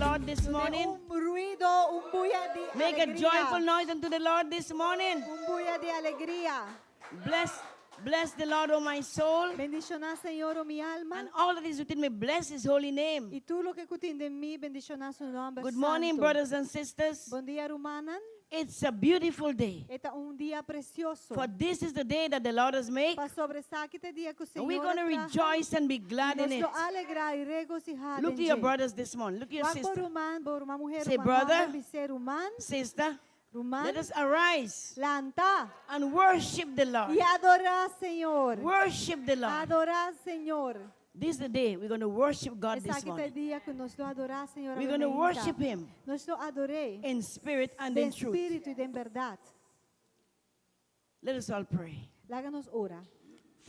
Lord this morning. Un ruido, un buya di Make a alegria. joyful noise unto the Lord this morning. Un buya di alegria. Bless the Lord, O my soul, Bendishoná Señor, o mi alma. And all that is within me. Bless his holy name. I tur loke tin den mi, bendishoná su nòmber Good morning, santu. Brothers and sisters. Bon dia, rumannan. It's a beautiful day. E ta un dia presioso. For this is the day that the Lord has made. Pasobra esaki ta e dia ku And we're Señor going to a traha. Rejoice and be glad in Nos it. lo alegrá i regosihá Look to den your dje. Brothers this morning. Look to your Wak bo sister. ruman, bo ruman muhé, Say, ruman "Brother." hòmber, bis'é ruman, Sister, ruman, let us arise lanta and worship the Lord. I adorá Señor. Worship the Lord. Adorá Señor. This is the day we're going to worship God this Esaki ta e morning. dia ku nos lo adorá Señor. We're going to worship Him Nos lo ador'é in spirit and den in truth. spiritu i den bèrdat. Let us all pray. Laga nos ora.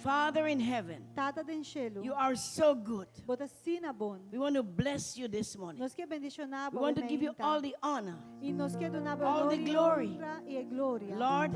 Father in heaven, Tata den shelu. You are so good. Bo ta asina bon. We want to bless you this morning. Nos ke bendishoná We want to give you all the honor, I nos ke duna all the glory. I gloria. Lord,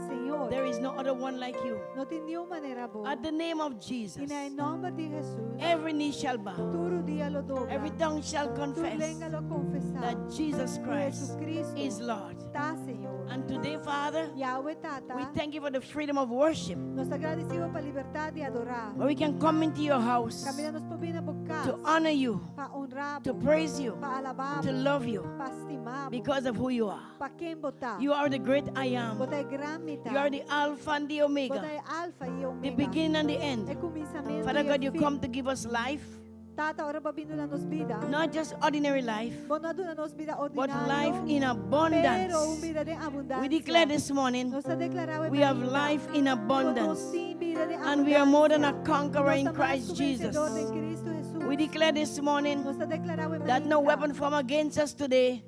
Señor, there is no other one like you. No tin ningun manera bo. At the name of Jesus, I na nòmber di Hesus, every knee shall bow, tur rudia lo dobla. Every tongue shall Tur confess lenga lo konfesá. That Jesus Christ Jesucristo is Lord. Ta Señor. And today, Father, I awe, Tata, we thank you for the freedom of worship, nos ta gradisido pa libertat di adorá. Where we can come into your house Kaminda nos por bin na bo kas to honor you, pa honra, to praise you, pa alabá, to love you pa stima, because of who you are. Pa ken bo ta. You are the great I am. Bo ta e gran mi ta. You are the Alpha and the Bo ta Omega, e Alfa i the Omega. Beginning and the end. E kuminsamentu Father i God, you fin. come to give us life, Tata, ora bo a bin duna nos bida. Not just ordinary life, Bo no a duna nos bida but ordinario. Life in Pero un abundance. Bida den abundansia. We declare this morning Nos ta deklará we have life in abundance. And we are more than a conqueror in Christ Jesus. We declare this morning that no weapon formed against us today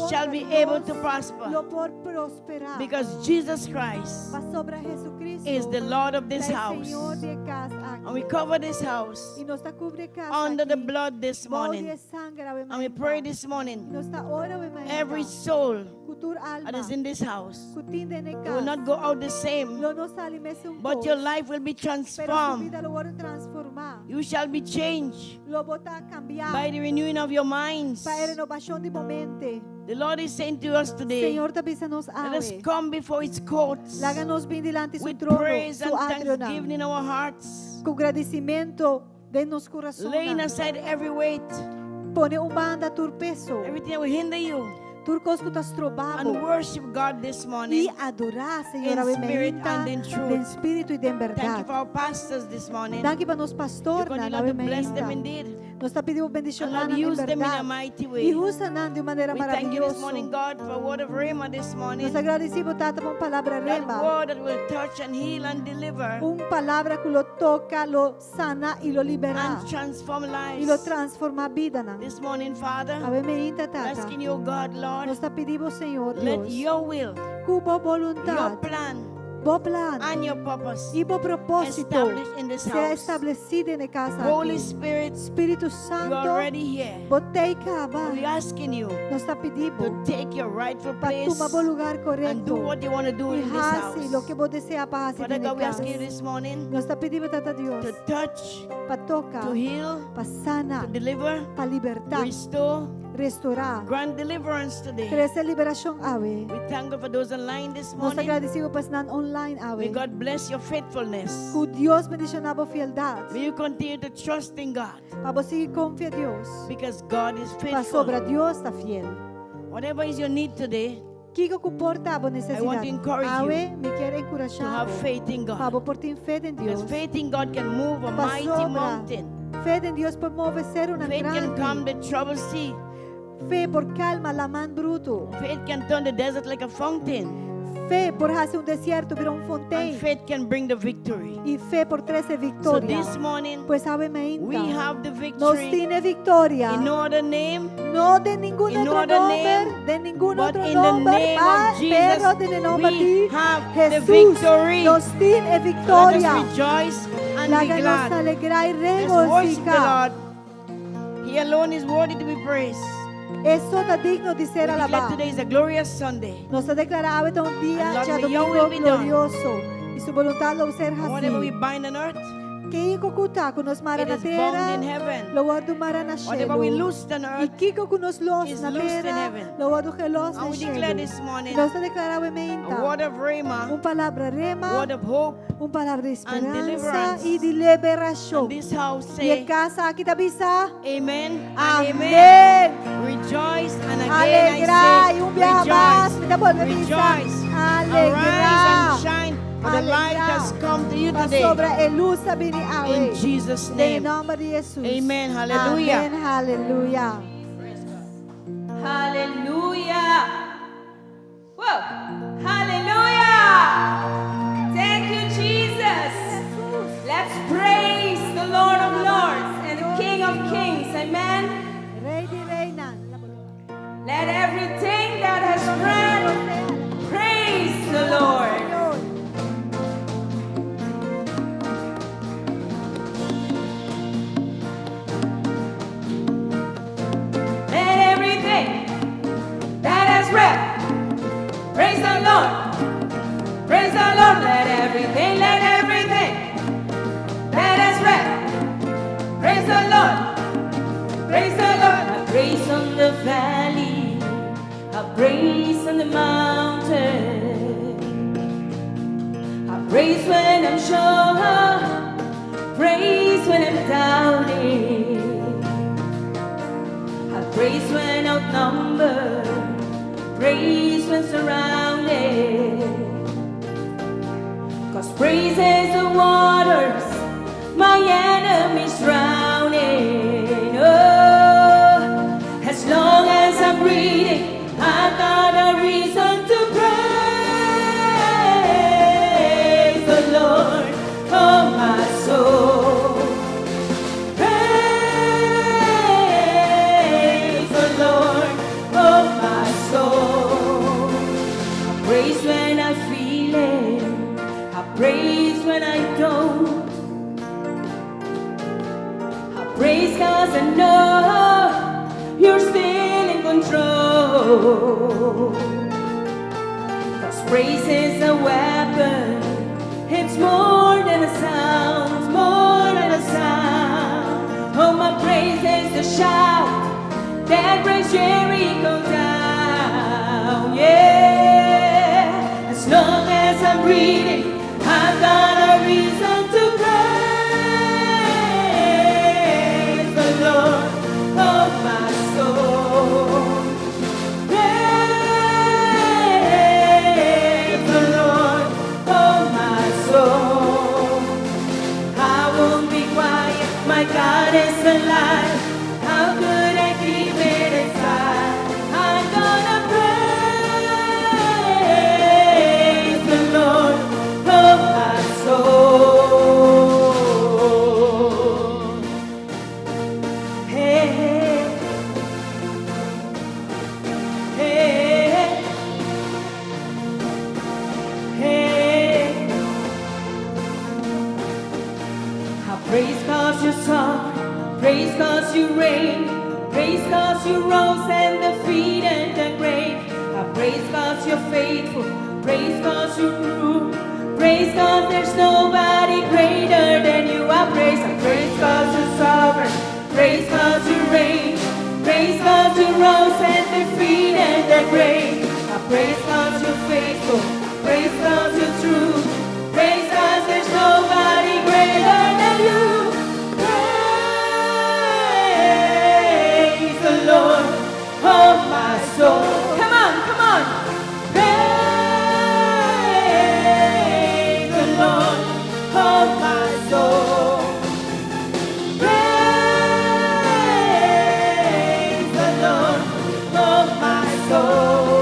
shall be able to prosper Lo por prosperá. Because Jesus Christ Pasobra Jesucristo is the Lord of this ta e house. Señor di e kas aki. And we cover this house I nos ta kubri e kas under the aki. Blood this Bou di morning. e sanger awe And we pray this morning Nos ta ora awe mainta. Every soul Ku tur alma that is in this house ku tin den e will kas. Not go out the same, Lo no sali mesun but kos. your life will be Pero su transformed. Bida lo wòrdu transformá. You shall be changed Lo bo ta kambiá by the renewing of your minds. Pa e renobashon di bo mente. The Lord is saying to us today, Señor ta bisa nos let us awe. Come before His courts Laga nos bin dilanti su with trono, praise su and atrionan. Thanksgiving in our hearts, Ku gradisimentu den nos kurason. Laying aside every weight, Pone un banda tur peso. Everything that will hinder you, Tur kos ku ta stroba bo. And worship God this I morning adorá Señor in awe spirit mainta and in truth. Den spiritu i den Thank you bèrdat. for our pastors this morning. Danki pa nos You pastornan continue awe to bless them mainta. indeed. Nos ta pidi And bendishoná Lord, nan en use them in a bèrdat. Mighty I way. Usa nan di un manera We thank you this morning, maravioso. God, for a word of Rhema this morning. Nos ta gradisí Tata pa un palabra That rema. Word that will touch and heal and deliver Un palabra ku lo toka, lo sana i lo liberá. And transform I lo lives. Transformá bidanan. This morning, Father, Awe mainta, Tata. Asking you, God, Lord, Nos ta pidi Señor let Dios. Your will, Ku bo Your boluntat, plan, bo plan and Your purpose i bo propósito established in this sea house. Establesí den e kas Holy aki. Spirit, Spiritu You Santu, are already here. Bo t'ei kaba. We're asking you Nos ta pidi to take your rightful pa place tuma bo lugá and do korekto. What you want to do I in this hasi house. loke bo deseá pa hasi Father den e God, we ask kas. you this morning Nos ta pidi Tata Dios to touch, pa toka, to heal, pa sana, to deliver, pa libertá, restore, restourá. Grant deliverance today. Trese liberashon awe. We thank God for those online this Nos morning. gradisido pa esnan online awe. May God bless your faithfulness. Ku Dios bendishoná bo fieldat. May you continue to trust in God Pa bo sigui konfia Dios. Because God is Pa faithful. sobra Dios ta fiel. Whatever is your need today, Kiko ku por ta bo I want nesesidat. To encourage Awe, you mi ke to enkurashá have faith in Pa God. bo por tin fe den Because Dios. Faith in God can move a mighty Pasobra mountain. Fe den Dios por move seru Faith can grandi. Calm the troubled sea. Fe por kalma laman brutu. Faith can turn the desert like a fountain. Fe por hasi un desierto bira un And fontein. Faith can bring the victory. I fe por trese So viktoria. this morning, Pues awe we mainta. have the Nos victory tin viktoria. in no other name, No den ningun in no otro other nòmber, name, den ningun but otro in the nòmber, name pa, of Jesus, pero den nòmber we di have the Hesus. Victory. Nos tin e Let us viktoria. Rejoice and be Laga nos glad. alegrá i Let's worship the regocijá. Lord. He alone is worthy to be praised. E so ta digno di ser We declare alabá. today is a glorious Sunday. Nos ta deklará awe ta un dia And Lord, djadumingu may Your will be done. glorioso. I su boluntat lo ser And whatever we hasí. Bind on earth Kiko ku ta ku nos mara it na is bound in tera, heaven. lo wòrdu mara na Whatever we shelu. loose on I earth, kiko ku nos los is na loosed in tera, heaven. lo wòrdu gelos And den we declare shelu. this morning Nos ta deklará a mainta. word of Rhema, Un palabra rema, word of hope. un palabra di speransa deliverance. i di liberashon. And this house I e say, kas aki ta bisa, Amen and amen. Amèn. Rejoice and again Alegrá, I i say, un biaha mas, rejoice, mi ta bolbe bisa, rejoice. Arise alegrá. and shine, for the light Alegrá. has come to you today. Pasobra e lus a bini awe. In Jesus' Den name. nòmber di Hesus. Amen. Hallelujah. Amèn. Hallelujah. Hallelujah. Whoa. Hallelujah. Thank you, Jesus. Let's praise the Lord of Lords and the King of Kings. Amen. Rei di reinan. Let everything that has breath praise the Lord. Señor. Let everything that has breath praise the Lord. Praise the Lord. Let everything that has breath praise the Lord. Praise the Lord. I praise on the valley. I praise on the mountain. I praise when I'm sure. Praise when I'm doubting. I praise when outnumbered. Praise when surrounded. 'Cause praise is the waters my enemies drowning. Oh, as long as I'm breathing, I've got a reason to praise the Lord, oh my soul. Praise the Lord, oh my soul. I praise when I feel it. I praise when I don't. I praise 'cause I know you're still in control. 'Cause praise is a weapon. It's more than a sound, it's more than a sound. Oh, my praise is the shout that brings Jericho down. Yeah, as long as I'm breathing, I've got a reason to praise the Lord, oh my soul. Praise the Lord, oh my soul. I won't be quiet, my God is alive. How could I keep it inside? I'm gonna praise the Lord, oh my soul. Hey, hey, hey. I praise 'cause you're sovereign, praise 'cause you reign, praise 'cause you rose and defeated the grave. I praise 'cause you're faithful, praise 'cause you're true, praise 'cause there's nobody greater than you. I praise 'cause you're sovereign, praise 'cause you reign, praise 'cause you rose and defeated the grave. I praise 'cause you're faithful, praise 'cause you're true, praise 'cause there's nobody greater than you. Praise the Lord, oh my soul. Come on, come on. Praise the Lord, oh my soul. Praise the Lord, oh my soul.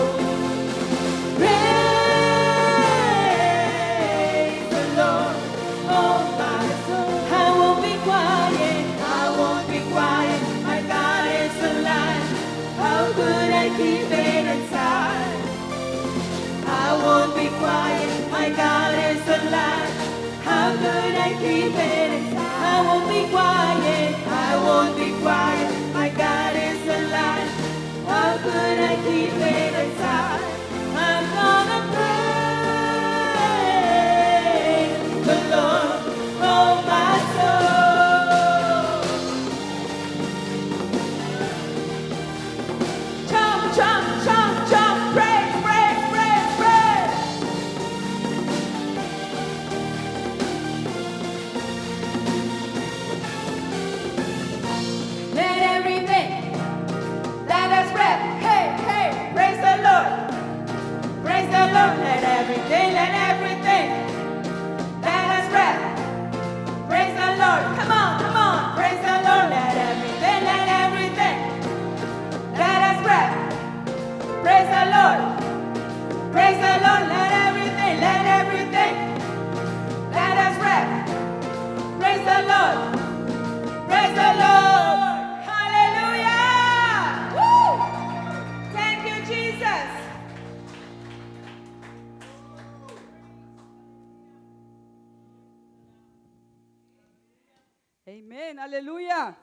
Aleluya.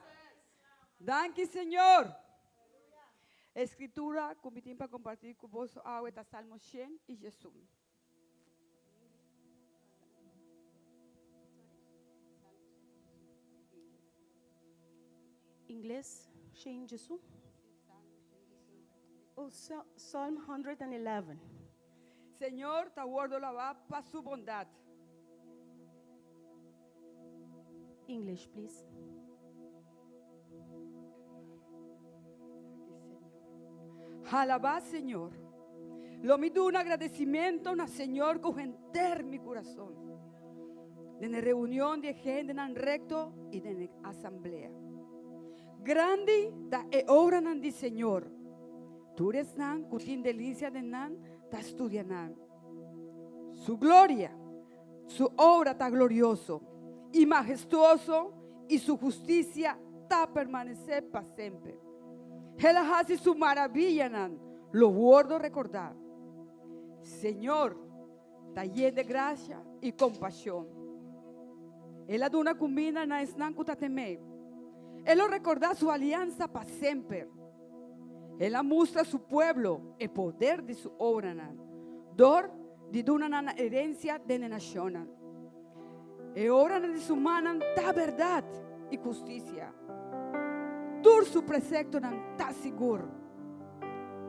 Danki, Señor. Skritura ku mi tin pa kompartí ku boso awe ta Salmo 111. Ingles, 111. Oh, Psalm 111. Señor ta wòrdu alabá pa su bondat. English, please. Señor. Alabá Señor. Lo mi duna agradesimentu na Señor ku henter mi kurason. Den reunion di hendenan rekto i den asamblea. Grandi ta e obranan di Señor. Tur esnan ku tin delisia den nan ta studia nan. Su gloria, su obra ta glorioso i mahestuoso i su hustisia ta permanesé pa semper. El a hasi su maravianan, lo wòrdu rekordá. Señor ta yen di grasia i kompashon. El a duna kuminda na esnan ku ta tem'é. El a rekordá su aliansa pa semper. El a mustra su pueblo e poder di su obranan. Dor di duna nan herensia den nashonnan. E obranan di su mannan ta bèrdat i hustisia. Tur su preseptonan ta sigur.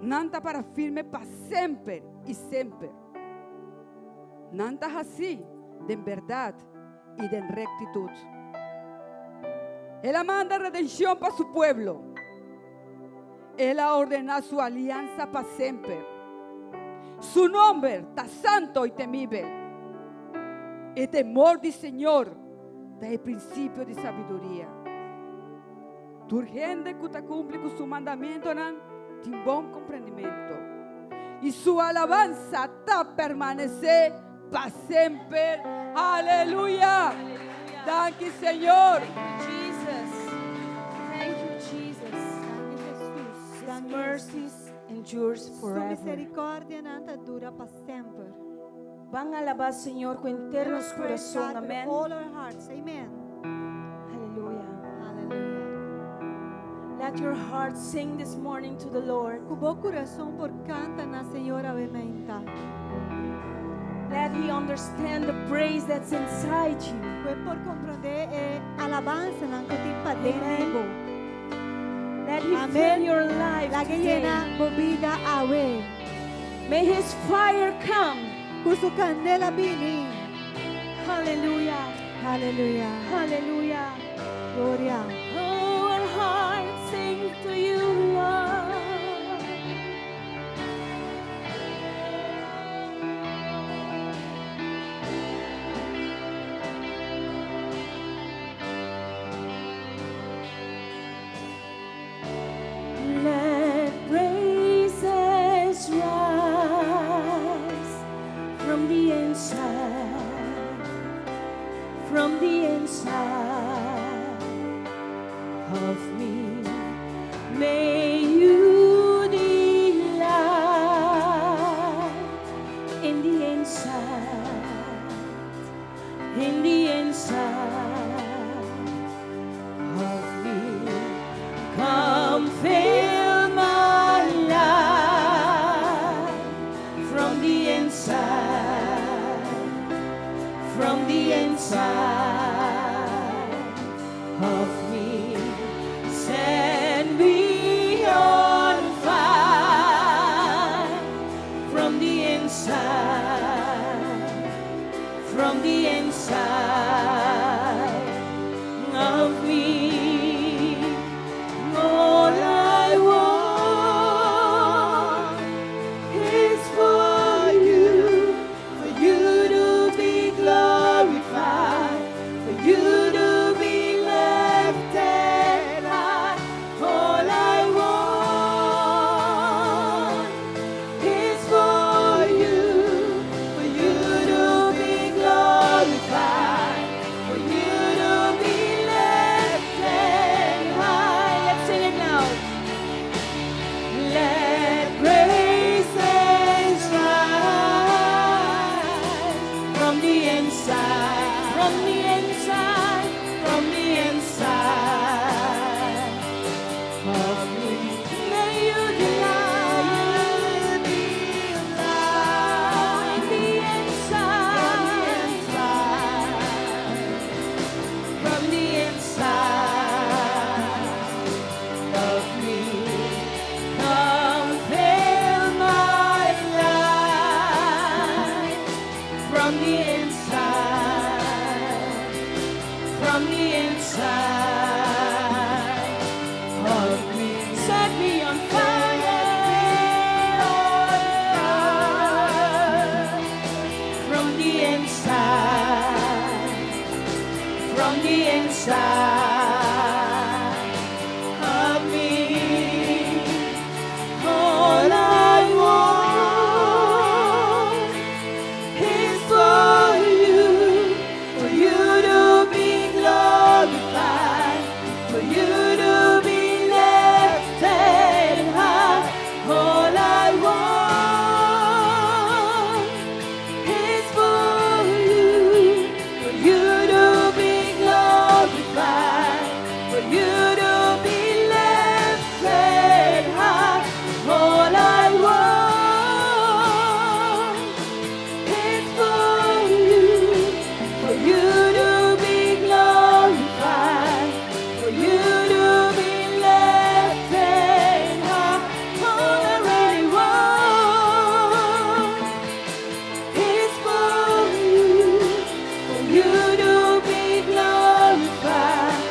Nan ta para firme pa semper i semper. Nan ta hasí den bèrdat i den rektitut. El a manda redenshon pa su pueblo. El a ordená su aliansa pa semper. Su nòmber ta santu i temibel. E temor di Señor ta e prinsipio di sabiduria. Tur hende ku ta kumpli ku su mandamentunan tin bon komprendimentu. I su alabansa ta permanesé pa semper. Aleluya. Danki, Señor. Thank you, Jesus. Thank you, Jesus. Danki, Jesus. His Danki, mercies endures Su forever. miserikòrdianan ta dura pa semper. Ban alabá Señor ku henter Praise kurason. God with Amèn. all our hearts. Amen. Aleluya. Hallelujah. Let your heart sing this morning to the Lord. Ku bo kurason por kanta na Señor awe mainta. Let He understand the praise that's inside you. Ku e por komprondé e alabansanan ku tin paden Amen. bo. Let He Amen. fill your life Lag'é today. yena bo bida awe. May His fire come. Ku su kandela bini. Hallelujah. Hallelujah. Hallelujah. Gloria. Oh, our hearts sing to you, Lord. Let praises rise from the inside, from the inside of me. May you delight in the inside, in the inside of me. Come fill my life from the inside, from the inside of me. Send me your you to be lifted high. All I want is for you to be glorified, for you to be lifted high. All I really want is for you to be glorified,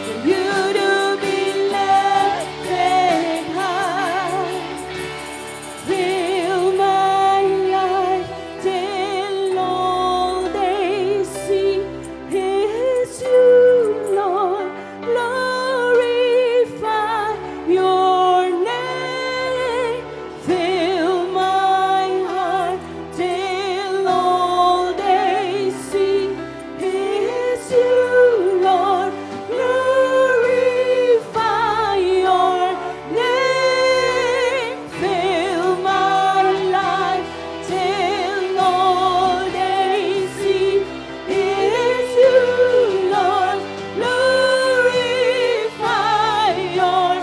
for you to be lifted high. Fill my life till all they see is you, Lord. Glorify your name. Fill my heart till all they see is you, Lord. Glorify your name. Fill my life till all they see is you, Lord. Glorify your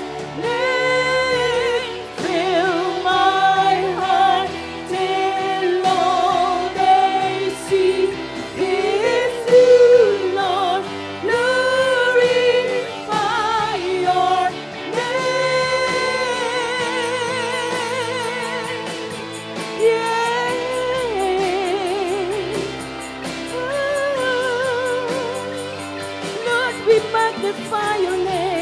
name. Fill my heart till all they see is you, Lord. Glorify your name. Yeah. Oh, Lord, we magnify your name.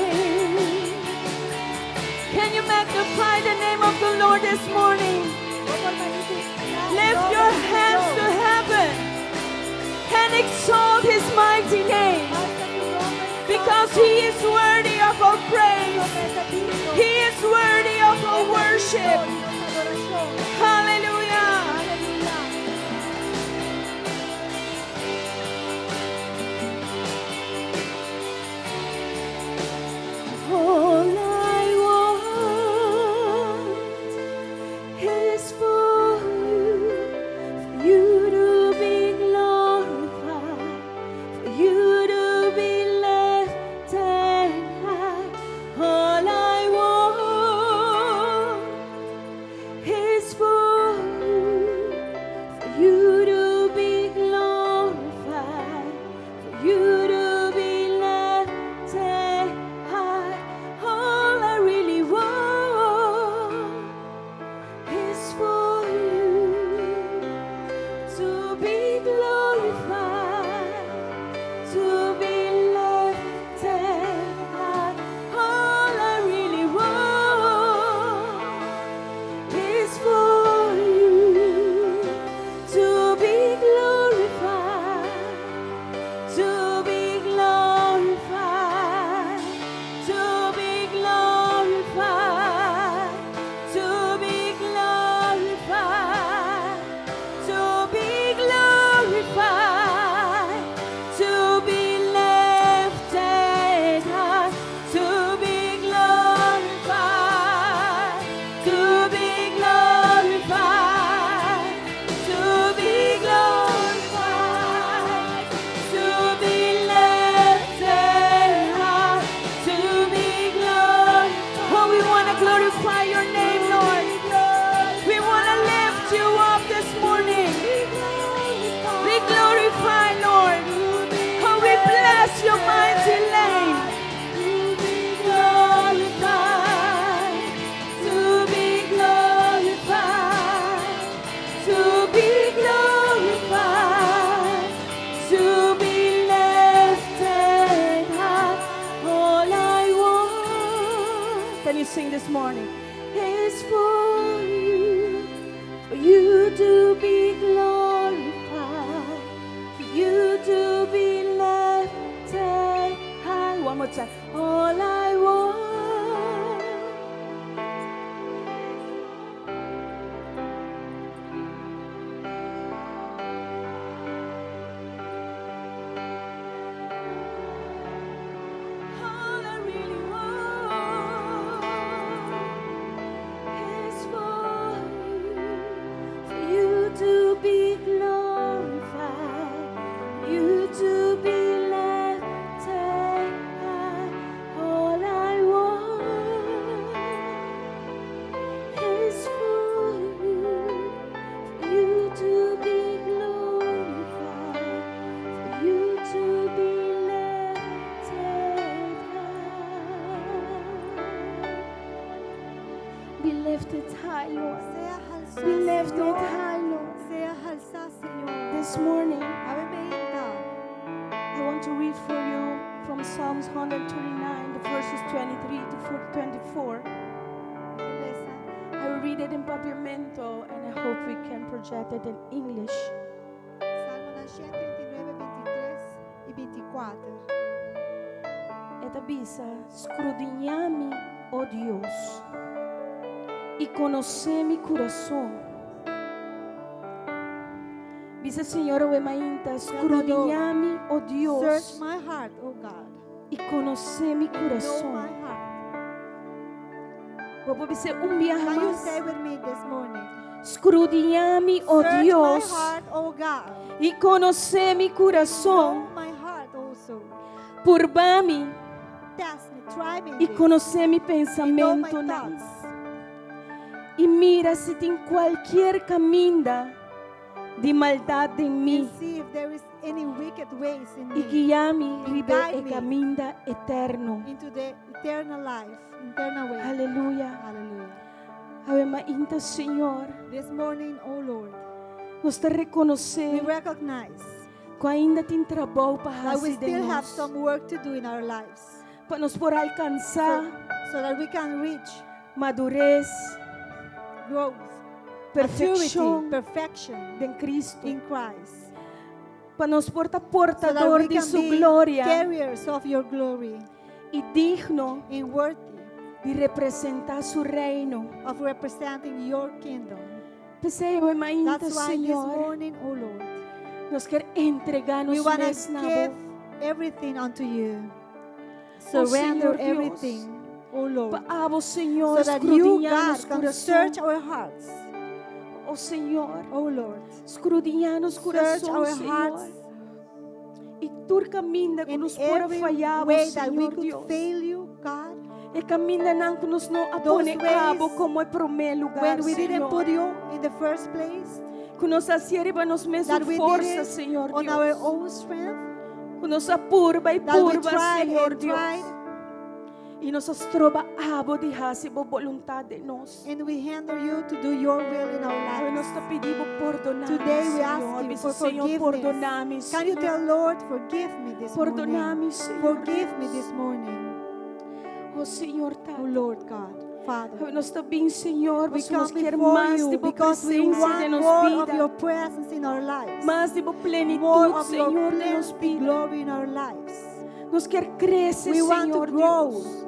Can you magnify the name of the Lord this morning? Lift your hands to heaven and exalt his mighty name because he is worthy of our praise. He is worthy of our worship. Hallelujah. Aleluya. All I want is for you to be glorified, for you to be lifted high. All I want is for you to be glorified, for you to be lifted high. All I really want is for you to be glorified, to be lifted high. All I really want is for you to be glorified, to be glorified, to be glorified, to be glorified, to be glorified, to be lifted high, to be glorified, to be glorified, to be glorified, to be lifted high, to be glorified. Oh, we want to glorify your name, Lord. We want to lift you up this morning. Be glorified, Lord. Oh, we bless your mighty name. To be glorified, to be glorified, to be glorified, to be lifted high. All I want, can you sing this morning? Is for you to be glorified, for you to be lifted high. One more time. All I want. All I really want is for you to be glorified, you to be lifted high. Be lifted high, Lord. Sea halsá, Be lifted Señor. high, Lord. Sea halsá, Señor. This morning, Awe mainta. I want to read for you from Psalms 139, the verses 23 to 24. Lesa. I will read it in Papiamento and I hope we can project it in English. Salmo 139, 23 i 24. E ta bisa, skrudiñá mi, oh Dios, i konosé mi kurason. Bisa Señor, awe mainta, skrudiñá mi, oh Search Dios, my heart, oh God. i konosé mi Know my kurason. heart. Bo por bis'é un biaha Can you mas. say with me this morning? Skrudiñá mi, oh Search Dios, my heart, oh God. i konosé mi kurason. Know my heart also. Purba mi Test me, try me. in i this. konosé mi Know my pensamentunan. thoughts. I mira si tin kualke kaminda di maldat den mi. And see if there is any wicked ways in I me guia mi riba Guide e me. kaminda eterno. into the eternal life, eternal way. Aleluya. Hallelujah. Awe mainta, Señor. This morning, oh Lord, Nos ta we rekonosé recognize ku ainda tin trabou pa that we hasi still den have nos. some work to do in our lives Pa nos por alkansá so that we can reach madures, growth, maturity, perfekshon perfection den Kristu. in Christ. Pa nos por ta So that portador we di can su be gloria carriers of your glory i digno and worthy di representá su reino. of representing your kingdom. P'esei awe mainta, That's why this Señor, morning, oh Lord, nos ke entregá we nos want mes to na give bo. everything unto you. Oh, Surrender Señor Dios. everything, oh Lord, Pa abo, Señor, so that you, skrudiñá God, nos can kurason. search our hearts, Oh Señor, oh Lord. skrudiñá nos Search kurason, our Señor. hearts I tur kaminda ku in nos por every faya, way that we Señor could Dios. fail you, God. E kamindanan ku nos no Those a pone abo ways komo e promé lugá, When we didn't Señor. put you in the first place, Ku nos a hasié riba nos mes that we forsa, did it Señor on our Dios. own strength, Ku nos a purba i that we purba, tried Señor and Dios. tried, I nos a stroba abo di hasi bo boluntat den nos. and we hinder you to do your will in our Awe lives. nos ta pidi bo pordoná, Today we ask Señor. you Bisa, for Señor, forgiveness. pordoná mi, Can you Señor. tell Lord, forgive me this Pordoná morning? mi, Señor. Forgive me Dios. this morning, Oh Señor, Tata. oh Lord God, Father. Nos ta bin, Señor, We pasobra nos come ke before mas you di bo because we presensia want den nos more of bida. your presence in our lives, Mas di bo more plenitut, of your Señor, den nos plenty bida. glory in our lives. Nos ke krese, We want to Señor grow. Dios.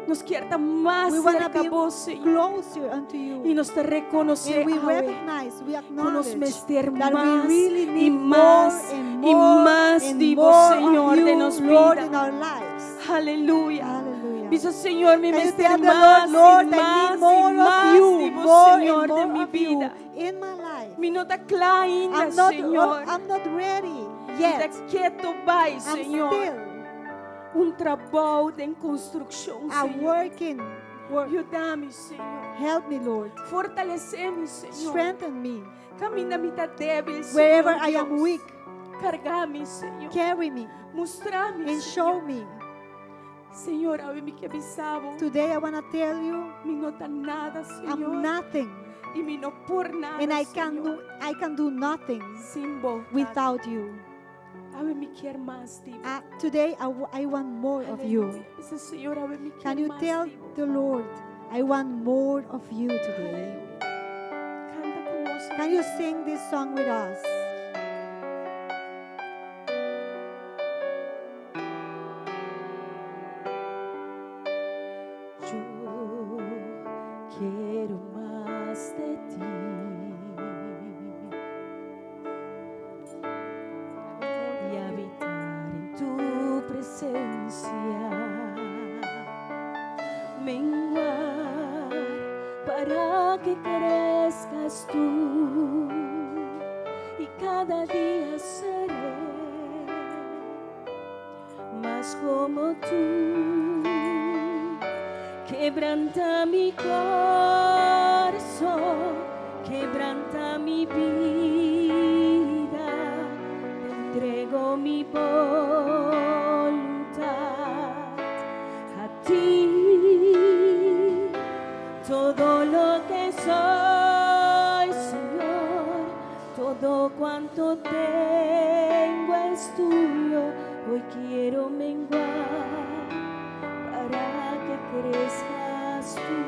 Nos ke ta mas We want to serka be bo, Señor. closer unto I you. nos ta rekonosé, And we awe, recognize, we ku nos acknowledge mester that we mas really i need more mas and i more mas and di bo, more of Señor, den you, nos Lord, bida. in our lives. Aleluya. Hallelujah. Bisa, Señor, mi Can you mester tell the mas Lord, Lord, i I mas need more i of mas you, di bo, more and Señor, more den mi of you bida. in my life. Mi no ta kla ainda, I'm not, Señor. I'm not ready Mi ta yet. ketu bai, I'm Señor. still Un trabou den konstrukshon, a Señor. working work. Yuda mi, Señor. Help me, Lord. Fortalesé mi, Señor. Strengthen me. Kaminda mi ta débil, Señor. Wherever I am Dios. weak, Karga mi, Señor. carry me Mustra mi, and Señor. show me. Señor, awe mi ke bisa bo. Today I want to tell you Mi no ta nada, Señor. I'm nothing I mi no por nada, and I can Señor. do I can do nothing Sin bo. without you. Awe mi ke mas di bo. Today I want more of you. Aleluya. Bisa, Señor, awe mi ke Can you mas tell di bo. the Lord I want more of you today? Aleluya. Kanta ku nos. Can you sing this song with us? Yo quiero más de ti y habitar en tu presencia, menguar para que crezcas tú y cada día seré más como tú. Quebranta mi corazón, quebranta mi vida, te entrego mi voluntad a ti. cuanto tengo es tuyo. Hoy quiero menguar para que crezcas tú.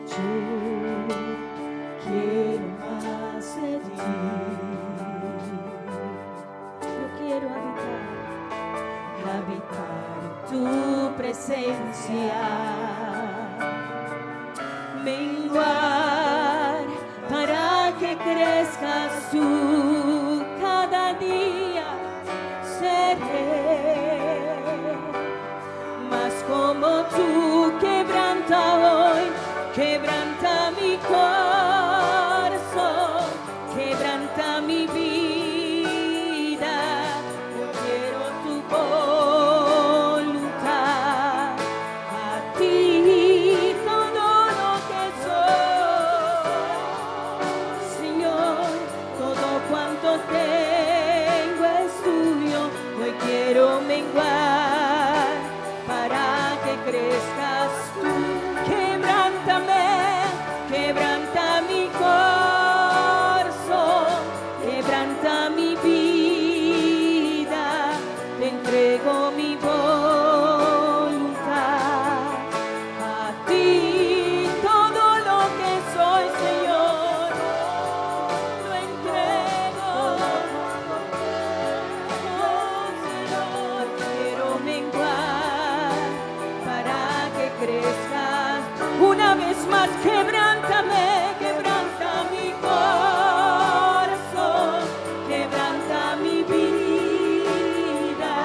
Yo quiero más de ti. Yo quiero habitar, habitar en tu presencia. Menguar para que crezcas tú cada día. Seré más como tú. Quebranta hoy, quebranta mi corazón, quebranta mi vida. Yo quiero tu voluntad. A ti todo lo que soy, Señor, todo cuanto tengo es tuyo. Hoy quiero menguar para que crezcas tú. Quebrántame, quebranta mi corazón, quebranta mi vida. Te entrego mi voluntad. A ti todo lo que soy, Señor, lo entrego. Oh, Señor, quiero menguar para que crezcas. Una vez más, quebrántame, quebranta mi corazón, quebranta mi vida.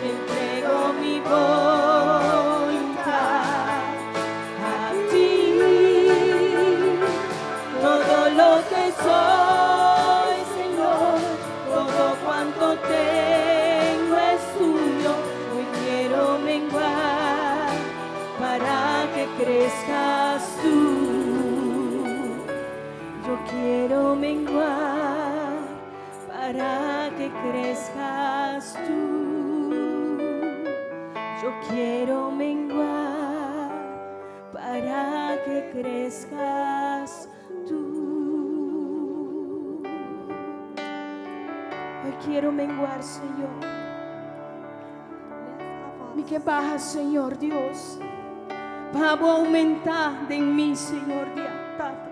Te entrego mi voluntad. A ti todo lo que soy, Señor, todo cuanto tengo es tuyo. Hoy quiero menguar para que crezcas tú. Yo quiero menguar para que crezcas tú. Yo quiero menguar para que crezcas tú. Hoy quiero menguar, Señor. Mi ke baha, Señor Dios. Pa Bo oumentá den mi, Señor Dios. Tata.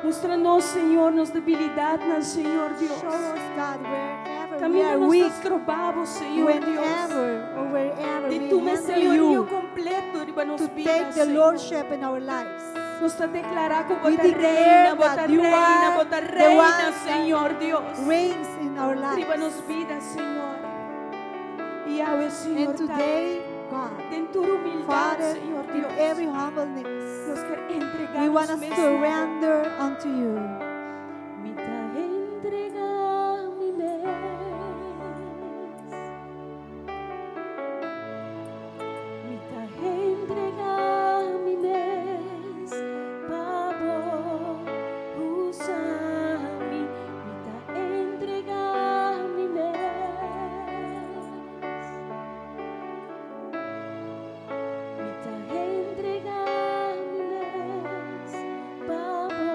Mustra nos, Señor, nos debilidatnan, Señor Dios. Show us, God, wherever we Kaminda are nos weak, stroba Bo, Señor Dios. Whenever or wherever Di we tuma hinder señorío you kompleto riba nos to bida, take the Señor. lordship in our lives. Nos ta deklará ku We Bo ta declare reina, Bo ta that you reina, are Bo ta the reina, one that Señor Dios. reigns in our lives. Riba nos bida, Señor. Yahweh, Señor, And today, God, Den tur humildat, Father, Señor in Dios. Every humbleness, Nos ke entregá we want to mes. Surrender unto you. Mi ta entregá mi mes. Mi ta entregá mi mes. Pa Bo usa mi. Mi ta entregá mi mes. Mi ta entregá mi mes. Pa Bo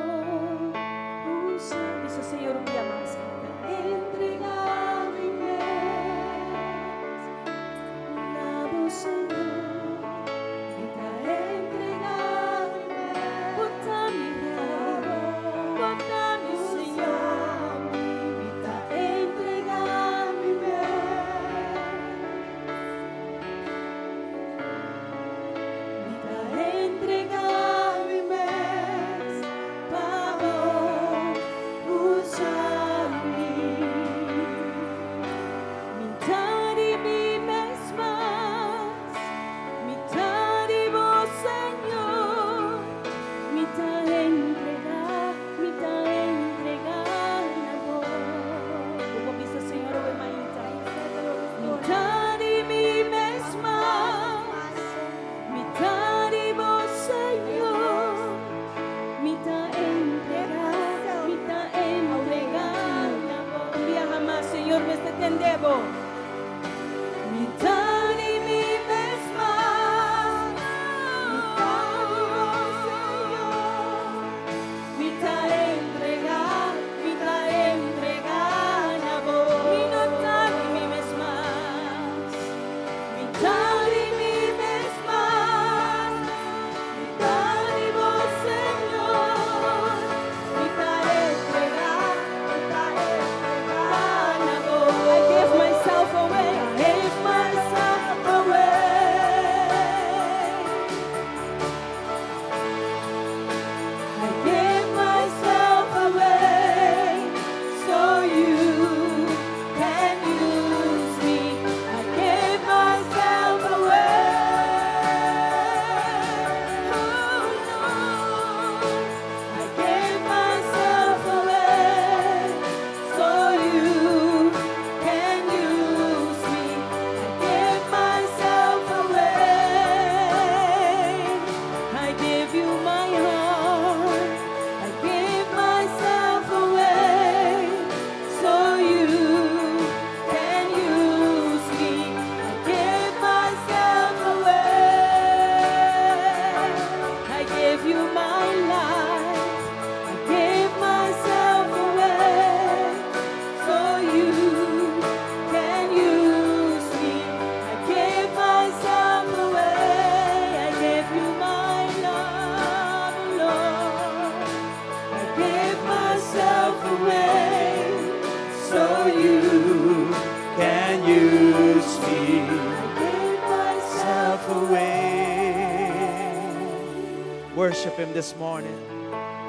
Worship Him this morning.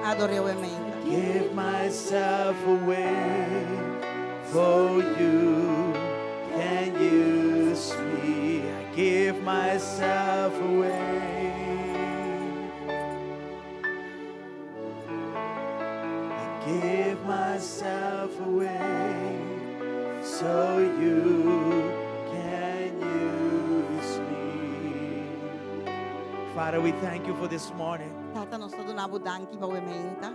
Ador'é awe mainta. Give myself away for you can use me. I give myself away. I give myself away so you can use me. Father, we thank you for this morning. Tata, nos ta duna bo danki pa awe mainta.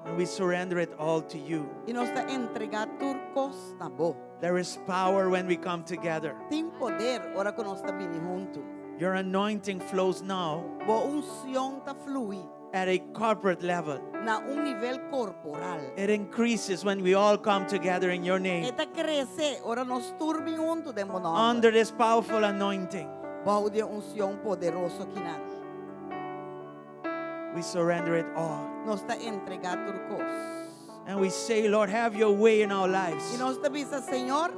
And we surrender it all to you. I nos ta entregá tur kos na bo. There is power when we come together. Tin poder ora ku nos ta bini huntu. Your anointing flows now Bo unshon ta flui at a corporate level. na un nivel korporal. It increases when we all come together in your name E ta krese ora nos tur bin huntu den bo nòmber. under this powerful anointing. Bou di e unshon poderoso akinan. We surrender it all. Nos ta entregá tur kos. And we say, Lord, have your way in our lives. I nos ta bisa, Señor,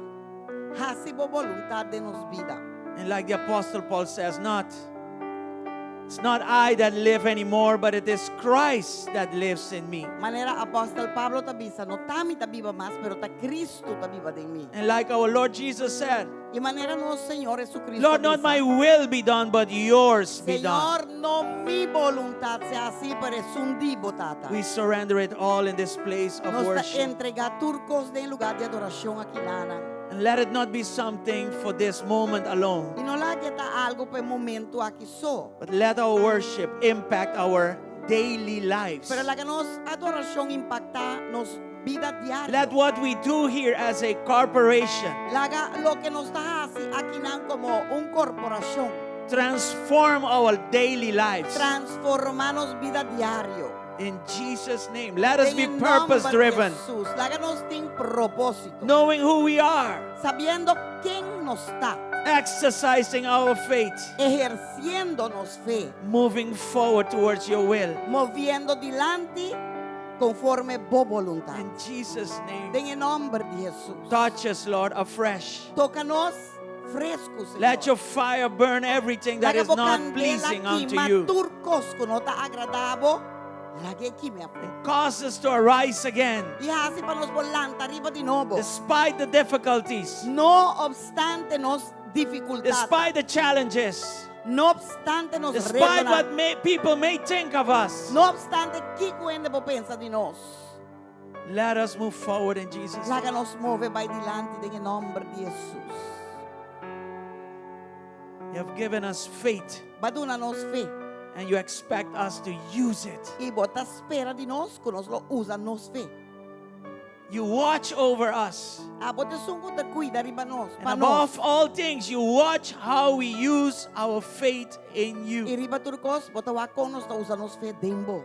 hasi bo boluntat den nos bida. And like the Apostle Paul says, not it's not I that live anymore, but it is Christ that lives in me. Manera Apòstel Pablo ta bisa, no t'ami ta biba mas, pero ta Kristu ta biba den mi. And like our Lord Jesus said, I manera nos Señor Hesukristu Lord, not bisa, my will be done, but yours be done. Señor, no mi boluntat sea hasí, pero esun di bo, Tata. We surrender it all in this place of Nos ta worship. entregá tur kos den lugá di adorashon akinan. And let it not be something for this moment alone. I no lag'é ta algu pa e momento aki so. But let our worship impact our daily lives. Pero laga nos adorashon impaktá nos bida diario. Let what we do here as a corporation Laga loke nos ta hasi akinan komo un korporashon. transform our daily lives. Transformá nos bida diario. In Jesus' name, let us be Den nòmber purpose driven, Jesus. Laga nos tin propósito. knowing who we are, Sabiendo ken nos ta. exercising our faith, Ehersiendo nos fe. moving forward towards your will. Moviendo dilanti konforme bo boluntat. In Jesus' name, Den nòmber di Jesus. touch us, Lord, afresh. Toka nos fresku, Señor. Let your fire burn everything that Laga is bo not kandela pleasing unto kima you. tur kos ku no ta agradá bo, lag'é kima. And cause us to arise again. I hasi pa nos por lanta riba di nobo. Despite the difficulties, No opstante nos difikultat. despite the challenges, No opstante nos despite retonan. what may, people may think of us, No opstante kiko hende por pensa di nos. let us move forward in Jesus' name. Laga nos move bai dilanti den nòmber di Jesus. You have given us faith B'a duna nos fe. and you expect us to use it. I bo ta spera di nos ku nos lo usa nos fe. You watch over us. Abo ta esun ku ta kuida riba nos, And pa nos. above all things, you watch how we use our faith in I you. riba tur kos, bo ta wak kon nos ta usa nos fe den bo.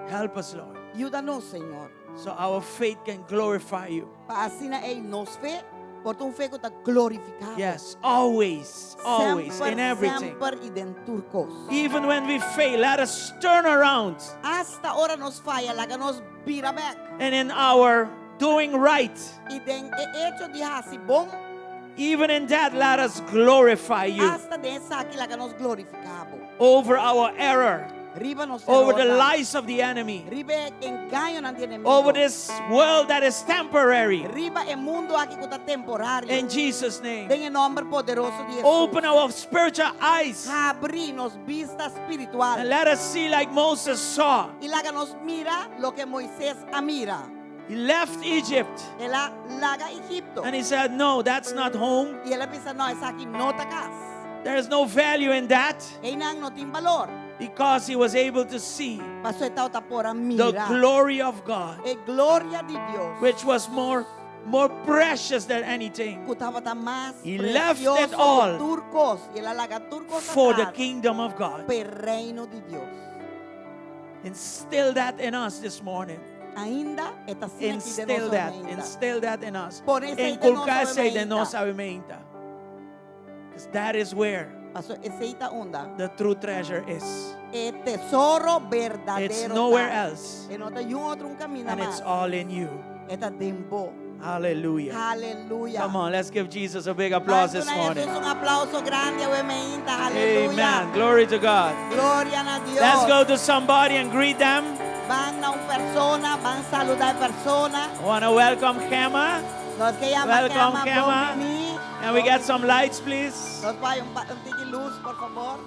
Help us, Lord, Yuda nos, Señor. so our faith can glorify you. Pa asina ei nos fe, por ta un fe ku ta glorifiká bo. Yes, always, always, Semper, in everything. Semper i den tur kos. Even when we fail, let us turn around. Asta ora nos faya, laga nos bira bèk. And in our doing right, I den e echo di hasi bon, even in that, let us glorify you asta den esaki laga nos glorifiká bo. over our error, Riba nos over the erornan. lies of the enemy, Riba e engañonan di enemigu. over this world that is temporary. Riba e mundu aki ku ta temporario. In Jesus' name, Den e nòmber poderoso di Jesus. open our spiritual eyes Habri nos bista spiritual. and let us see like Moses saw. I laga nos mira loke Moises a mira. He left Egypt El a laga Egipto. and he said, No, that's not home. I el a bisa, no, esaki no ta kas. There is no value in that Einan no tin balor. because he was able to see Paso e tabata por a the mira. glory of God, E gloria di Dios. which was more, more precious than anything Ku tabata mas He left it precioso all tur kos. I el a laga tur kos for the atras kingdom of God. pa e reino di Dios. Instill that in us this morning. Ainda e ta asina aki den Instill nos that. mainta. Instill that in us. Pone esei den nos Inculca esei den nos awe awe mainta. Because that is where Paso esei ta unda. the true treasure is. E tesoro berdadero. It's nowhere ta. else. E no ta niun otro kaminda And it's mas. all in you. E ta den bo. Hallelujah. Aleluya. Come on, let's give Jesus a big applause this Ban morning. duna Jesus un aplauso grandi awe mainta. Aleluya. Amen. Glory to God. Gloria na Dios. Let's go to somebody and greet them. Ban na un persona, ban saluda e persona. I want to welcome Gemma. Nos ke yama Welcome, Gemma, Gemma. bon bini. Can we get some lights, please? Nos bai un, pa- un tiki lus, por fabor.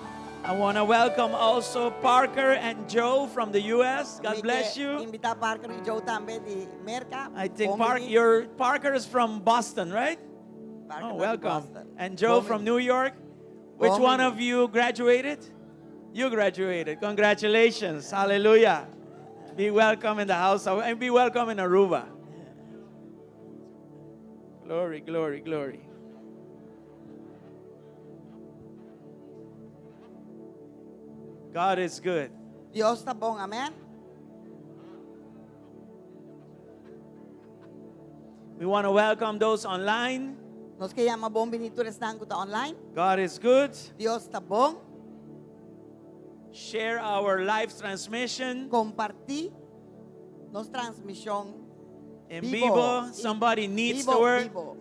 I want to welcome also Parker and Joe from the U.S. God Mi bless ke you. Invita Parker y Joe tambe di Merca. I think Bon Park, bini. your Parker is from Boston, right? Parker Oh, ta di welcome. Boston. And Joe Bon from bini. New York. Which Bon one bini. of you graduated? You graduated. Congratulations. Hallelujah. Be welcome in the house of- and be welcome in Aruba. Glory, glory, glory. God is good. Dios ta bon, amen. We want to welcome those online. Nos ke yama bon bini tur esnan ku ta online. God is good. Dios ta bon. Share our live transmission Kompartí nos transmishon. in Bibo. Bibo. Somebody needs Bibo, the word. bibo.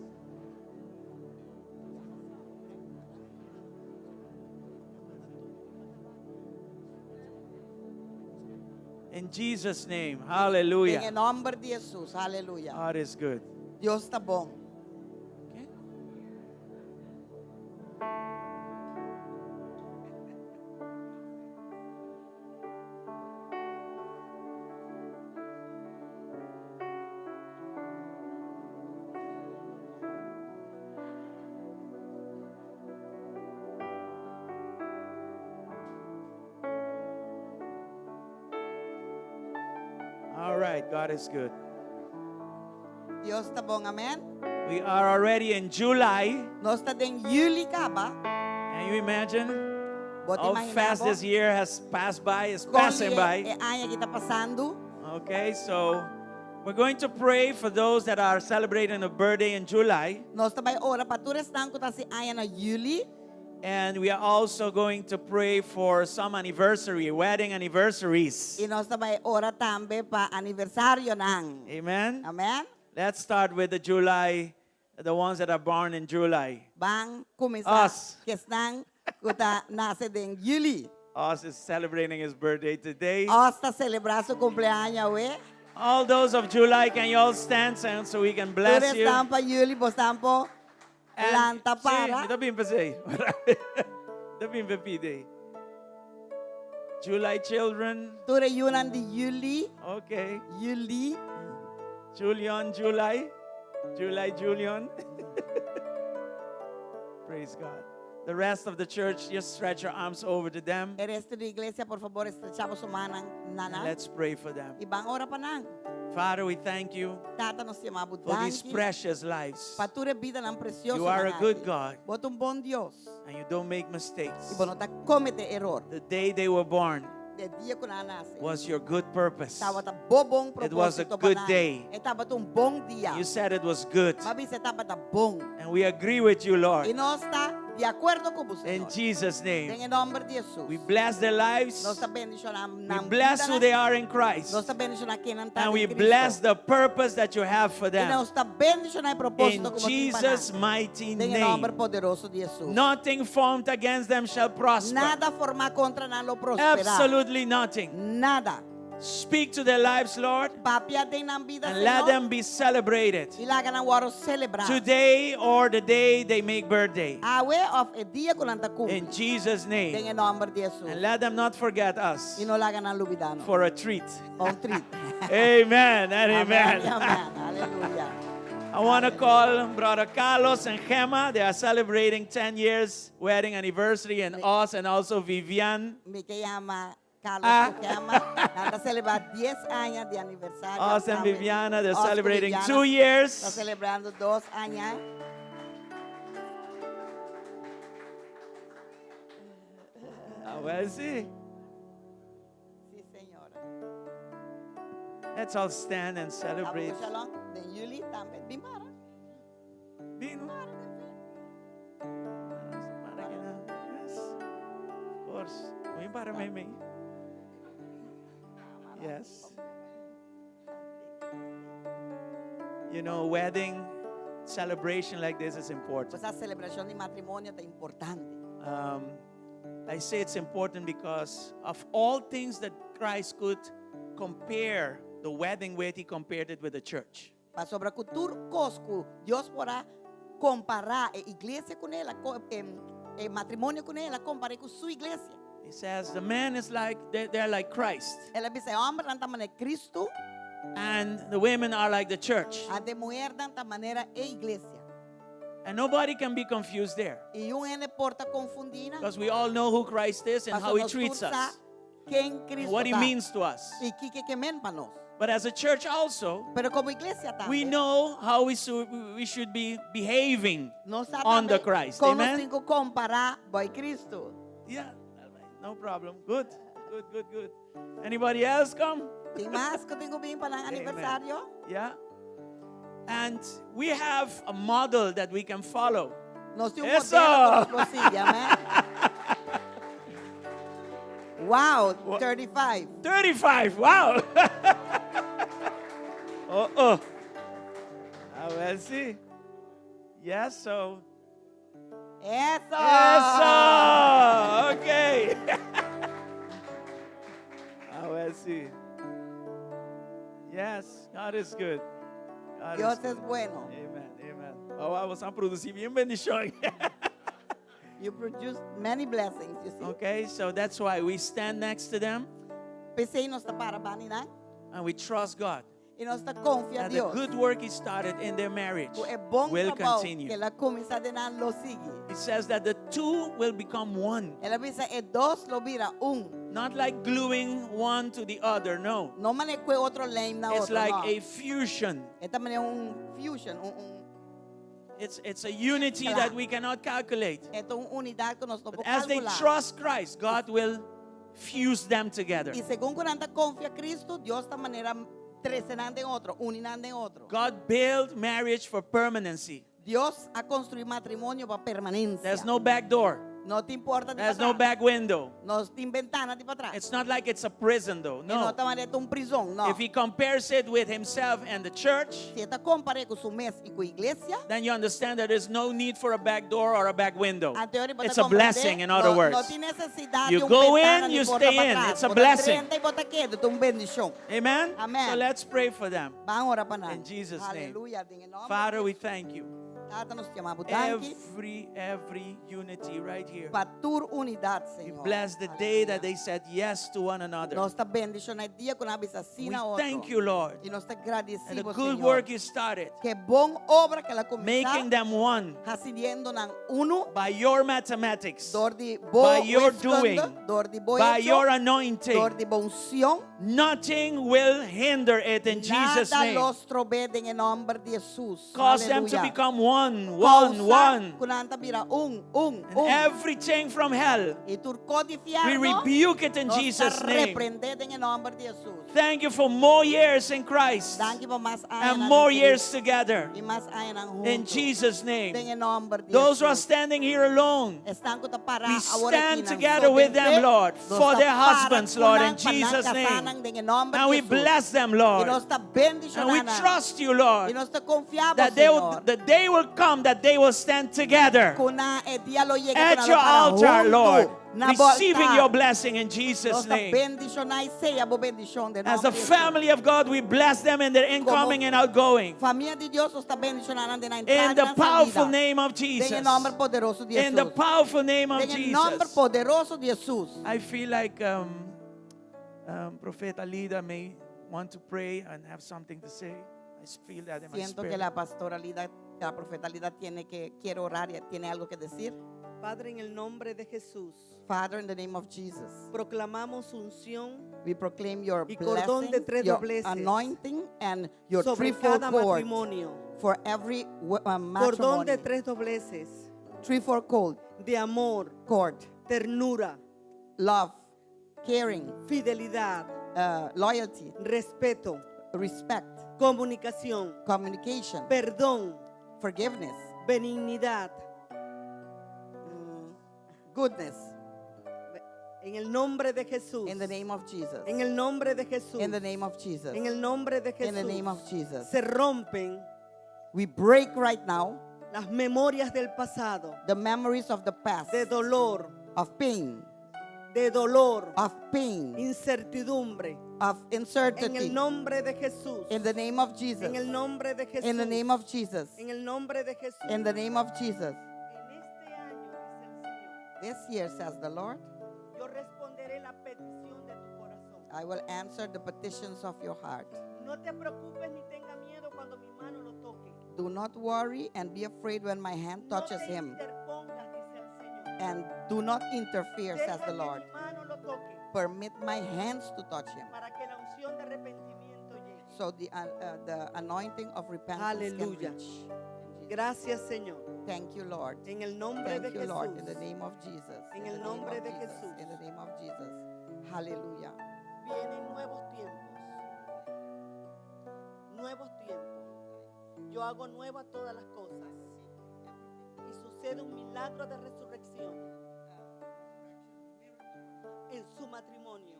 In Jesus' name. Den Hallelujah. nòmber di Jesus. Aleluya. God is good. Dios ta bon. Okay. All right, God is good. Dios ta bon, amen. We are already in July. Nos ta den yüli kaba. Can you imagine Bo ta how imaginá fast bo? this year has passed by? Is Kon passing e, by. e aña aki ta pasando. Okay, so we're going to pray for those that are celebrating a birthday in July. Nos ta bai ora pa tur esnan ku ta hasi aña na yüli. And we are also going to pray for some anniversary, wedding anniversaries. I nos ta bai ora tambe pa aniversarionan. Amen. Amen. Let's start with the July, the ones that are born in July. Ban kuminsá Us. ku esnan ku ta nase den yüli. Oz is celebrating his birthday today. Oz ta selebrá su kumpleaños awe. All those of July, can you all stand so so we can bless Tur you? esnan pa yüli, boso por And- lanta Sí, para. mi ta bin p'esei. Ta bin pa pidi. July children. Tur e yunan di yüli. Okay. Yüli. Julian, July. July, Julian. Praise God. The rest of the church, just stretch your arms over to them. E resto di iglesia, por fabor, stretch boso man And na nan. let's pray for them. I ban ora pa nan. Father, we thank you Tata nos ta yama bo for these danki. precious lives. Pa tur e bidanan presioso. You are a good God. Bo ta un bon Dios. And you don't make mistakes. I bo no ta kometé eror. The day they were born E dia ku nan a nase. was your good purpose. Tabata bo bon It was a propósito good pa nan. day. E tabata un bon dia. You said it was good. B'a bisa tabata bon. And we agree with you, I Lord. nos ta di akuerdo ku bo, In Señor. Jesus' name. Den nòmber di Jesus. We bless their lives. Nos ta bendishoná We bless who they are in Christ. Nos ta bendishoná ken nan ta And we den bless Kristu. the purpose that you have for I them. nos ta bendishoná e propósito In ku bo tin pa Jesus' nan. mighty Den nòmber name. poderoso di Jesus. Nothing formed against them shall prosper. Nada formá kontra nan lo prosperá. Absolutely nothing. Nada. Speak to their lives, Lord, Papia den nan bida, and let Señor. them be celebrated I laga nan wòrdu selebrá. today or the day they make birthday. Awe òf e dia ku nan ta kumpli. In Jesus' Den name. nòmber di Jesus. And let them not forget us I no laga nan lubidá nos. for a treat. Un treat. Amen and Amèn. amen. Amèn. Aleluya. I want to call Brother Carlos and Gemma. They are celebrating 10 years wedding anniversary in Oz and also Vivian. Mi ke yama Carlos Ah. ku Gemma. Nan ta selebrá 10 aña di aniversario. Oz and Tambe. Viviana, they're Oz ku celebrating Viviana 2 Ta years. selebrando 2 aña. Ah, well, see. Sí, señora. Let's all stand and celebrate. Abo shalom. Den yüli tambe. Bin para. Vino. Para que no. Yes. Of course. Bin para, meme. Yes. You know, wedding celebration like this is important. Bo sa selebrashon di matrimonio ta importante. Um, I say it's important because of all things that Christ could compare the wedding with, he compared it with the church. Pasobra ku tur kos ku Dios por a kompará e iglesia kuné, el a e matrimonio kuné, el a kompar'é ku su iglesia. He says the man is like, they're like Christ. El a bisa e hòmbernan ta manera Kristu. And the women are like the church. Anto e muhernan ta manera e iglesia. And nobody can be confused there. I un hende por ta konfundí nan. Because we all know who Christ is and Pasobra how he nos tur treats sa us. ken And Kristu what he ta means to us. i kiko e ke men pa nos. But as a church also, Pero komo iglesia tambe, we know how we, we should be behaving nos sa under tambe Christ. kon nos Amen? tin ku kompará bai Kristu. Yeah, no problem. Good, good, good, good. Anybody else come? Tin mas ku tin ku bin pa nan Amen. aniversario? Yeah. And we have a model that we can follow. Nos tin un Eso! modelo ku nos por sigui, amen. Wow, 35. 35, wow. oh, oh. Ah, well, see. Yes, so. Eso! Eso! Okay. ah, well, see. Yes, God is good. God Dios is es good. bueno. Amen, amen. Oh, wow, boso a produsí bien bendishon. You produce many blessings, you see. okay, so that's why we stand next to them P'esei nos ta para band'i nan and we trust God. i nos ta konfia That the Dios. good work He started in their marriage Ku e bon will trabou continue. ku el a kuminsá den nan lo sigui. It says that the two will become one. El a bisa e dos lo bira un. Not like gluing one to the other, no. No manera ku otro lijm na It's otro, like no. a fusion. E ta manera un fusion, un, un It's, it's a unity Kla. that we cannot calculate. E ta un unidat ku nos no But por as they kalkulá. trust Christ, God will fuse them together. I segun ku nan ta konfia Kristu, Dios ta manera trese nan den otro, uni nan den otro. God built marriage for permanency. Dios a konstruí matrimonio pa permanensia. There's no back door. No tin porta di There's no patras. back window. No tin bentana di patras. It's not like it's a prison though. E no No. ta manera un prizòn, no. If he compares it with himself and the church, Si e ta kompar'é ku su mes i ku iglesia, then you understand that there's no need for a back door or a back window. anto bo ta It's a komprendé, blessing, in other no, no words. tin nesesidat You di un go bentana in, ni you porta stay in. patras. It's a Bo ta blessing. drenta i bo ta keda, ta un bendishon. Amen? Amen. So let's pray for them. Ban ora pa nan. In Jesus' name. Aleluya. Den e nòmber Father, di we thank you. Tata nos ta yama bo danki. Every, every unity right here. Pa tur unidat, We Señor. bless the day that they said yes to one another. Nos ta bendishoná e dia ku nan a bisa sí We na otro. thank you, Lord. I nos ta gradisí, And the Señor. good work you started, Ku bon obra ku el a kuminsá. making them one Hasiendo nan uno. by your mathematics, Dor di bo by your wiskunde, doing, dor di bo by echo, your anointing. dor di bo unshon. Nothing will hinder it in Jesus' Nada name. lo strob'é den e nòmber di Jesus. Cause them to Aleluya. become one, one, Kousa one. ku nan ta bira un, un, And un. everything from hell, I tur kos di we fièrnu, rebuke it in nos ta Jesus' name. reprendé den e nòmber di Jesus. Thank you for more years in Christ Danki pa mas aña and more years together. I mas añanan huntu. In Jesus' name. Den e nòmber di Those who are Jesus. standing here alone, Esnan ku ta pará we awor stand aki nan together so with den them, fe, Lord, nos for ta their para husbands, ku Lord, nan in pa nan Jesus' name. kasánan den e nòmber And di we Jesus. bless them, I Lord. nos ta bendishoná And we nan. trust you, I Lord, nos ta konfia bo, that they will, Señor. the day will come that they will stand together Ku na e dia lo yega at ku nan your lo para altar, huntu Lord, na bo receiving altar. your blessing in Jesus' Nos ta name. bendishoná i seya bo bendishon den As nòmber a di Jesus. family of God, we bless them in their incoming and outgoing. Famia di Dios nos ta bendishoná nan den nan entrada In the i nan powerful salida. name of Den e Jesus. nòmber poderoso di In the Jesus. powerful name of Den e nòmber Jesus. poderoso di Jesus. I feel like um, um, Prophet Alida may want to pray and have something to say. I feel that in my Siento que spirit. la pastora Lida, la profeta Lida tiene que quiere orar y tiene algo que decir. Padre, en el nombre de Jesús, Father, in the name of Jesus, proclamamos unción we proclaim your Y cordón de blessing, tres your dobleces anointing, and your sobre threefold cada cord matrimonio. for every Cordón matrimony. de tres dobleces Threefold cord, de amor, cord, ternura, love, caring, fidelidad, loyalty, respeto, respect, comunicación, communication, perdón, forgiveness, benignidad. goodness. En el nombre de Jesús. In the name of Jesus. En el nombre de Jesús. In the name of Jesus. En el nombre de Jesús. In the name of Jesus. Se rompen We break right now las memorias del pasado, the memories of the past, de dolor, of pain, de dolor, of pain, incertidumbre. of En uncertainty. el nombre de Jesús. In the name of Jesus. En el nombre de Jesús. In the name of Jesus. En el nombre de Jesús. In the name of Jesus. En este año, dice el Señor, This year, says the Lord, yo responderé la petición de tu corazón. I will answer the petitions of your heart. No te preocupes ni tenga miedo cuando mi mano lo toque. Do not worry and be afraid when my hand No touches te him. interpongas, dice el Señor. And do not interfere, Deja says the que Lord. mi mano lo toque Permit my hands to touch him. para que la unción de arrepentimiento llegue. So the anointing of repentance Aleluya. can reach. In Jesus' Gracias, Señor. Thank you, Lord. En el nombre Thank de you, Lord. In the Jesús. name of Jesus. En In el the name nombre of de Jesus. Jesús. In the name of Jesus. Hallelujah. Vienen nuevos tiempos. Nuevos tiempos. Yo hago nuevas todas las cosas. Y sucede un milagro de resurrección en su matrimonio,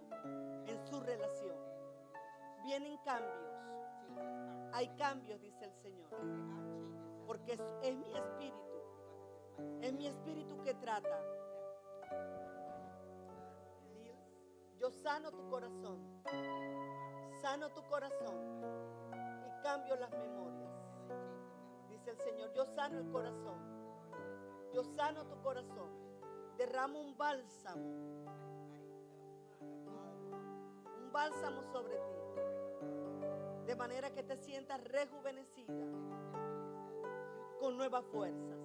en su relación. Vienen cambios. Hay cambios, dice el Señor. Porque es mi espíritu. Es mi espíritu que trata. Yo sano tu corazón. Sano tu corazón y cambio las memorias. Dice el Señor, yo sano el corazón. Yo sano tu corazón. Derramo un bálsamo. Un bálsamo sobre ti. De manera que te sientas rejuvenecida con nuevas fuerzas.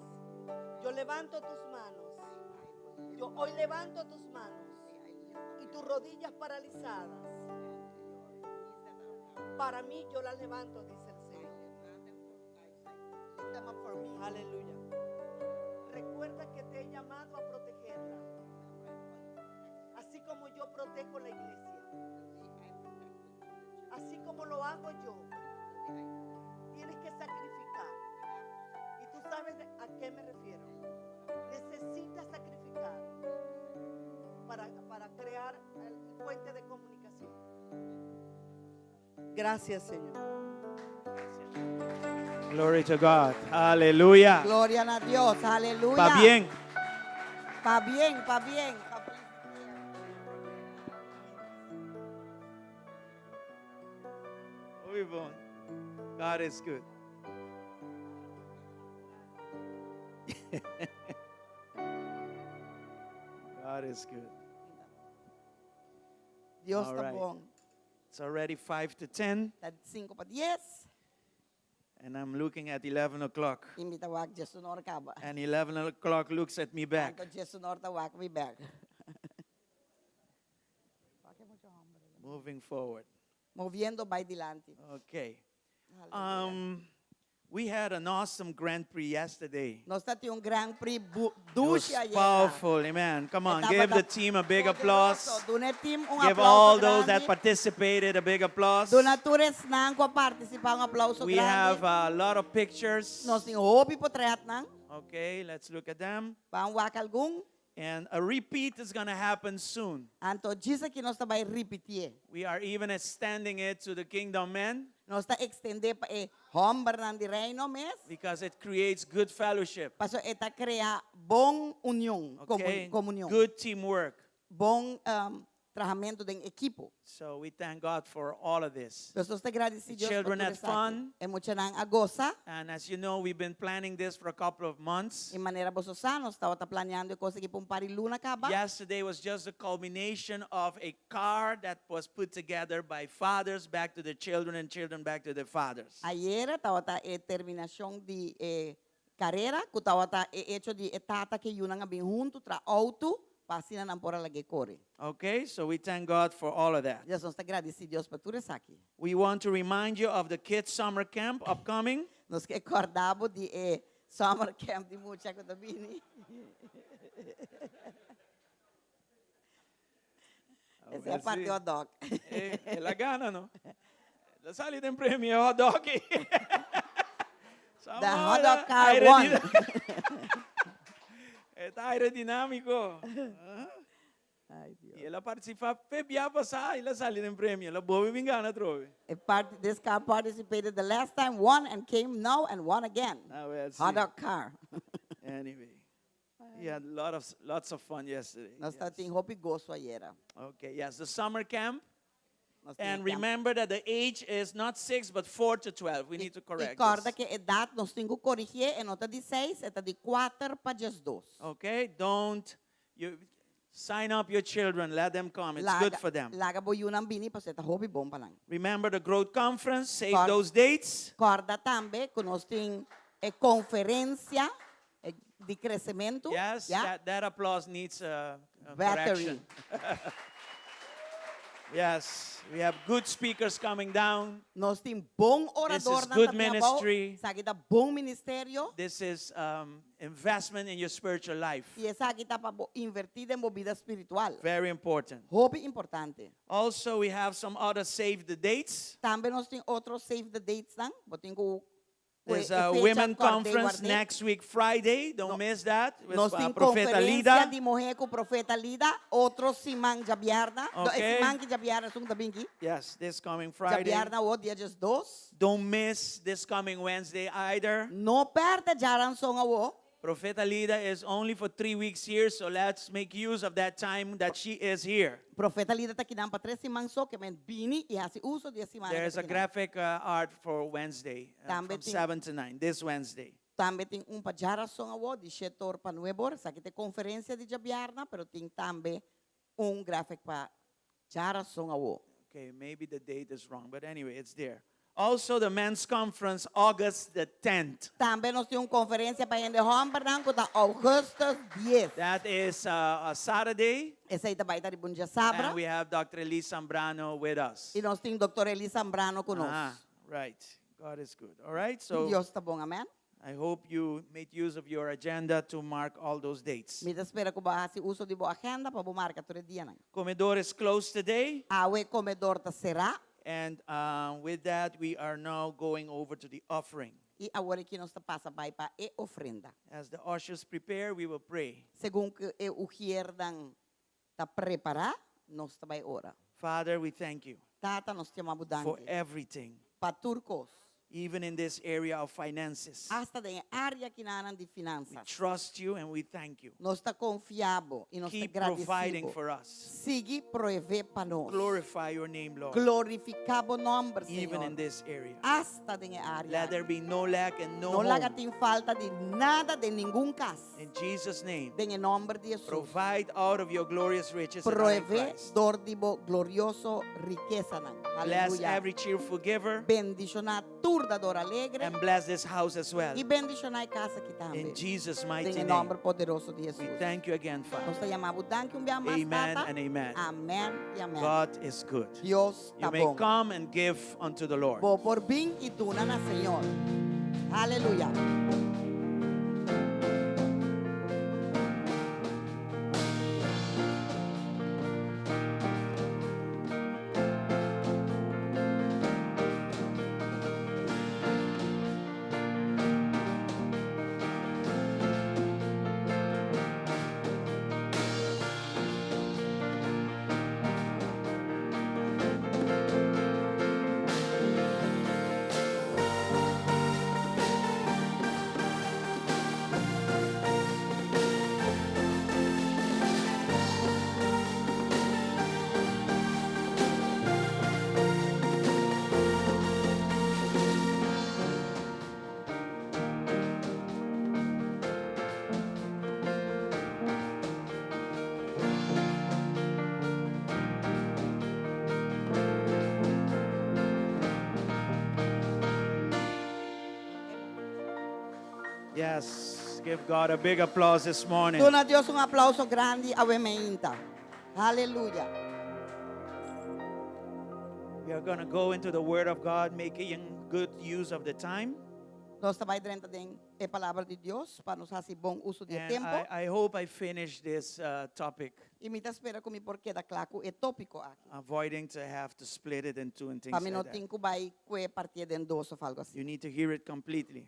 Yo levanto tus manos. Yo hoy levanto tus manos y tus rodillas paralizadas. Para mí yo las levanto, dice el Señor. Lift them up for me. Aleluya. Recuerda que te he llamado a protegerla, así como yo protejo la iglesia, así como lo hago yo. Tienes que sacrificar. Y tú sabes a qué me refiero. Necesitas sacrificar para crear el puente de comunicación. Gracias, Señor. Glory to God. Hallelujah. Gloria a Dios. Aleluya. Pa bien. Pa bien, pa bien. Muy bon. God is good. God is good. Dios All ta right. bon. It's already 5 to 10, Ta 5 pa 10. and I'm looking at 11 o'clock. I mi ta wak 11 or kaba. And 11 o'clock looks at me back. Anto 11 or ta wak mi bèk. Moving forward. Moviendo bai dilanti. Okay. Hallelujah. We had an awesome Grand Prix yesterday. Nos tabatin un Grand Prix It dushi was ayera. powerful, amen. Come on, give the team a big applause. Duna e team un Give aplauso all those that grandi. participated a big applause. Duna tur esnan ku a partisipá un aplauso We grandi. have a lot of pictures. Nos tin hopi potrètnan. Okay, let's look at them. Ban wak algun. And a repeat is going to happen soon. Anto djis aki nos ta bai ripitié. We are even extending it to the kingdom men. Nos ta ekstendé pa e hòmbernan di reino mes. Because it creates good fellowship. Paso e ta krea bon union, Okay? komunion. Good teamwork. Bon trahamentu den ekipo. So we thank God for all of this. Nos ta gradisí The Dios pa children tur had esaki. fun. E muchanan a gosa. And as you know, we've been planning this for a couple of months. I manera boso sa, nos tabata planiando e kos aki pa un par di luna kaba. Yesterday was just the culmination of a car that was put together by fathers back to the children and children back to the fathers. Ayera tabata e terminashon di e karera, ku tabata e echo di e tata ku yunan a bin huntu traha outo pa asina nan por a lag'é kore. Okay, so we thank God for all of that. Nos ta gradisí Dios pa tur esaki. We want to remind you of the kids summer camp upcoming. Nos ke kòrda bo di e summer camp di mucha ku ta bini. Esa e parti hot dog. Eh, el a gana, no? El a sali den premio hot dog. The hot dog car won. E ta aerodinámiko. Ay, Dios. I el a partisipá p'e bia pasá i el a sali den premio. El a bolbe bin gana atrobe. It part, this car participated the last time, won and came now and won again. Ah, well, sí. Hot dog car. Anyway, he had lot of, lots of fun yesterday. Nos Yes. tin hopi goso ayera. Okay, yes, the summer camp. Nos tin And camp. remember that the age is not 6, but 4 to 12. We need to I correct kòrda this. ku edat nos tin ku korigí, e no ta di 6, e ta di 4 pa 12. Okay, don't you sign up your children, let them come. It's good for them. Laga bo yunan bini paso e ta hopi bon pa nan. Remember the growth conference, save Cor- those dates. Kòrda tambe ku nos tin e konferensia eh, di kresementu. Yes, ja? that applause needs a Battery. correction. Yes, we have good speakers coming down. Nos tin bon This orador is good nan ta abou. ministry. Esaki ta bon ministerio. This is investment in your spiritual life. I esaki ta pa bo invertí den bo bida spiritual. Very important. Hopi importante. Also, we have some other save the dates. Tambe nos tin otro save the dates nan. Bo tin ku There's e a fecha women kòrda i conference ward'é. next week, Friday. Don't miss that. With Nos tin Profeta konferensia Lida. di muhé ku Profeta Lida, otro siman djabièrnè. No, e Okay. siman ku djabièrnè esun ta bin aki. Yes, this coming Friday. Djabièrnè awor dia 12. Don't miss this coming Wednesday either. No pèrdè djaranson awor. Profeta Lida is only for 3 weeks here, so let's make use of that time that she is here. Profeta Lida ta akinan pa tres siman so, ke men bini i hasi uso di e siman. There's a graphic art for Wednesday Tambe from tin- 7 to 9, this Wednesday. Tambe tin un pa djaranson awor di 7 or pa 9 or. Esaki ta konferensia di djabièrnè, pero tin tambe un graphic pa djaranson awor. Okay, maybe the date is wrong, but anyway, it's there. Also, the men's conference, August the 10th. Tambe nos tin un konferensia pa hende hòmbernan ku ta ougùstùs 10. That is a Saturday, Esei ta bai ta riba un djasabra. and we have Dr. Elise Zambrano with us. I nos tin Dr. Elisa Zambrano ku nos. Ah, right. God is good. All right, so Dios ta bon, amèn? I hope you made use of your agenda to mark all those dates. Mi ta spera ku bo a hasi uso di bo agenda pa bo marka tur e dianan. Comedor is closed today, Awe komedor ta será and with that, we are now going over to the offering. i awor aki nos ta pasa bai pa e ofrenda. As the ushers prepare, we will pray. Segun ku e ùshernan ta prepará, nos ta bai ora. Father, we thank you Tata, nos ta yama for danki. everything, Pa tur kos. even in this area of finances. Asta den área akinan di We finansa. trust you and we thank you. Nos ta konfia bo i nos ta Keep providing gradesido. for us. Sigui proveé pa nos. Glorify your name, Lord, Glorifiká bo nòmber, even in Señor. this area. Asta den área. Let there be no lack and no No laga home. tin falta di nada den ningun kas. In Jesus' name, Den nòmber di Hesus. provide out of your glorious riches that are in Proveé Christ. dor di bo glorioso rikesanan. Bless Aleluya. every cheerful giver Bendishoná tur dador alegre and bless this house as well. i bendishoná e kas aki tambe. In Jesus' mighty Den name, nòmber poderoso di we Hesus. thank you again, Nos Father. ta yama bo danki un biaha mas Amen Tata. and amen. Amèn i amèn. God is good. Dios You ta may bon. come and give unto the Lord. Bo por bin i duna na Señor. Aleluya. Yes, give God a big applause this morning. Duna Dios un aplouso grandi awe mainta. Aleluya. We are going to go into the Word of God, making good use of the time. Nos ta bai drenta den e palabra di Dios pa nos hasi bon uso di And tempu. I hope I finish this topic, I mi ta spera ku mi por keda kla ku e tópiko aki. Avoiding to have to split it in two and things Pa mi no like that. tin ku bai kue partié den dos òf algu asina. You need to hear it completely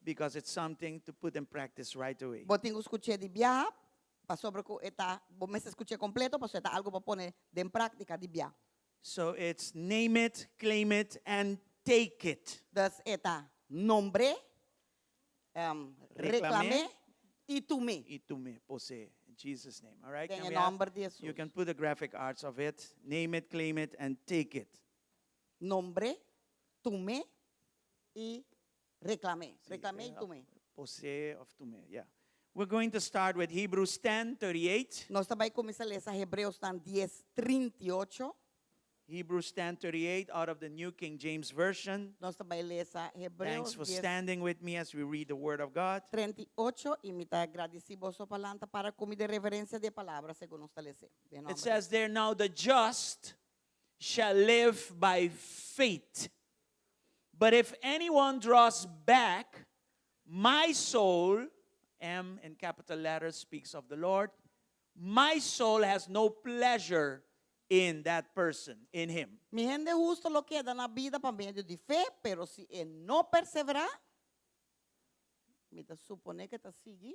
because it's something to put in practice right away. Bo tin ku skuch'é di biaha. Pasobra ku e ta, bo mester skuch'é kompleto pasobra e ta algu pa pone den práktika di bia. So it's name it, claim it and take it. Dus e ta nombr'é, reklam'é i tum'é. I tum'é, pose'é. In Jesus name. All right? Den Can e we have- nòmber di You Hesus. can put the graphic arts of it. Name it, claim it and take it. Nombr'é, tum'é i reklam'é. Sí, Reklam'é i tum'é. Pose'é of tum'é, yeah. We're going to start with Hebrews 10, 38. Nos ta bai kuminsá lesa Hebreosnan dies, 38. Hebrews 10, 38 out of the New King James Version. Nos ta bai lesa Thanks Hebreos for dies, standing with me as we read the Word of God. 38 i mi ta gradisí boso pa lanta para ku mi den reverensia di e palabra segun nos ta les'é. Den It nòmber di says there, now the just shall live by faith. But if anyone draws back, my soul, M in capital letters speaks of the Lord, my soul has no pleasure in that person, in him. Mi hende husto lo keda na bida pa medio di fe, pero si e no perseverá, mi ta suponé ku e ta sigui.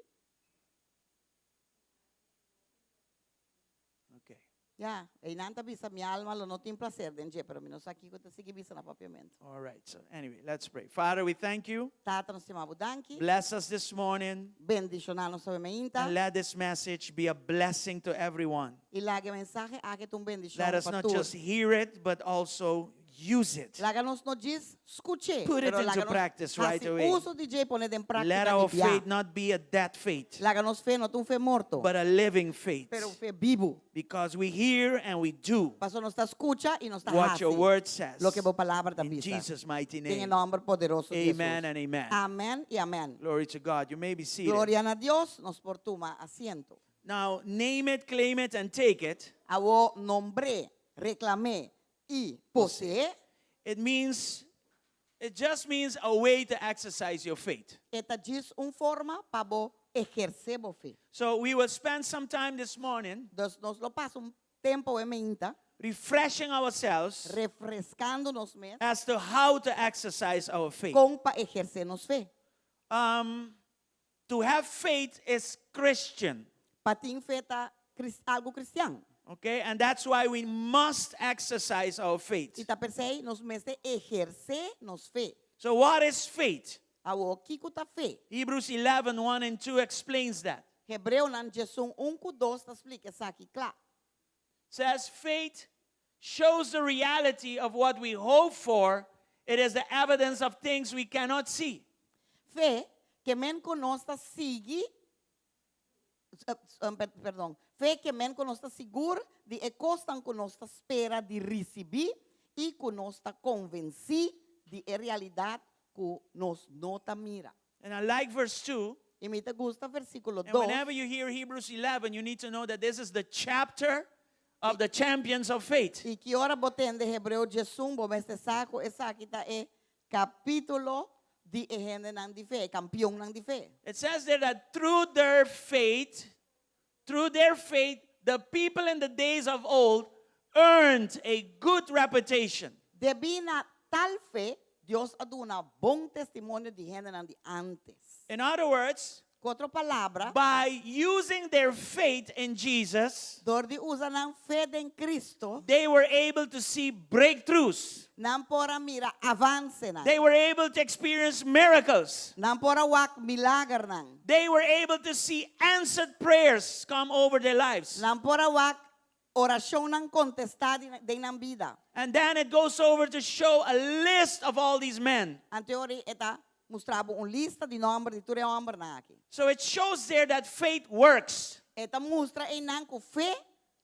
Okay. Ya, einan ta bisa, Mi alma lo no tin placer den dje, pero mi no sa kiko ta sigui bisa na papiamento. All right. So anyway, let's pray. Father, we thank you. Tata, nos stima bo danki. Bless us this morning. Bendishoná nos awe mainta. And let this message be a blessing to everyone. I laga e mensahe aki ta un bendishon Let us pa not tur. just hear it, but also use it. Laga nos no djis skuch'é, Put it pero into laga nos practice right hasi away. uso di dje i pone den Let práktika our di bia. faith not be a dead faith, Laga nos fe no ta un fe morto, but a living faith. pero un fe bibu. Because we hear and we do Pasobra nos ta skucha i nos ta what your hasi word says. loke bo palabra ta In bisa. Jesus' mighty Den e name. nòmber poderoso di Amen Hesus. and amen. Amèn i amèn. Glory to God. You may be seated. Gloria na Dios, nos por tuma asiento. Now, name it, claim it, and take it. Awor nombr'é, reklam'é i poseé. It means, it just means a way to exercise your faith. E ta djis un forma pa bo ehersé bo fe. So we will spend some time this morning Dus nos lo pasa un tempu e mainta refreshing ourselves refreskando nos mes as to how to exercise our faith. kon pa ehersé nos fe. Um, to have faith is Christian. Pa tin fe ta algu kristian. Okay, and that's why we must exercise our faith. I ta p'esei nos mester ehersé nos fe. So, what is faith? Awor, kiko ta fe? Hebrews 11 1 and 2 explains that. Hebreonan diesun un ku dos ta splika esaki kla. Says, faith shows the reality of what we hope for, it is the evidence of things we cannot see. Fe ke men ku nos ta sigui, perdon, fe ke men ku nos ta sigur di e kosnan ku nos ta spera di risibí i ku nos ta konvensí di e realidat ku nos no ta mira. And I like verse 2. I mi ta gusta versíkulo And dos. whenever you hear Hebrews 11, you need to know that this is the chapter of the champions of faith. I ki ora bo tende Hebreo diesun, bo mester sa ku esaki ta e kapítulo di e hendenan di fe, e kampionnan di fe. It says there that through their faith, through their faith, the people in the days of old earned a good reputation. Debí na tal fe, Dios a duna bon testimonio di hendenan di ántes. In other words, Ku otro palabra, by using their faith in Jesus, dor di usa nan fe den Cristo, they were able to see breakthroughs. nan por a mira avansenan. They were able to experience miracles. Nan por a wak milagernan. They were able to see answered prayers come over their lives. Nan por a wak orashonnan kontestá den nan bida. And then it goes over to show a list of all these men. Anto ora e ta mustra bo un lista di nòmber di tur e hòmbernan aki. So it shows there that faith works. E ta mustra einan ku fe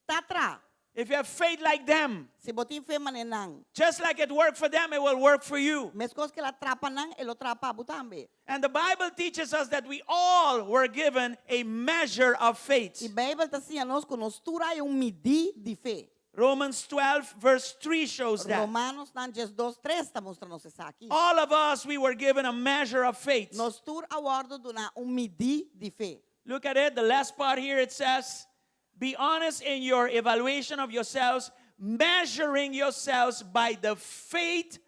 ta traha. If you have faith like them, Si bo tin fe manera nan. just like it worked for them, it will work for you. Meskos ku el a traha pa nan, e lo traha pa bo tambe. And the Bible teaches us that we all were given a measure of faith. I Beibel ta siña nos ku nos tur a haña un midí di fe. Romans 12, verse 3 shows that. Romanonan 12, tres ta mustra nos esaki. All of us, we were given a measure of faith. Nos tur a wòrdu duná un midí di fe. Look at it, the last part here it says, Be honest in your evaluation of yourselves, measuring yourselves by the faith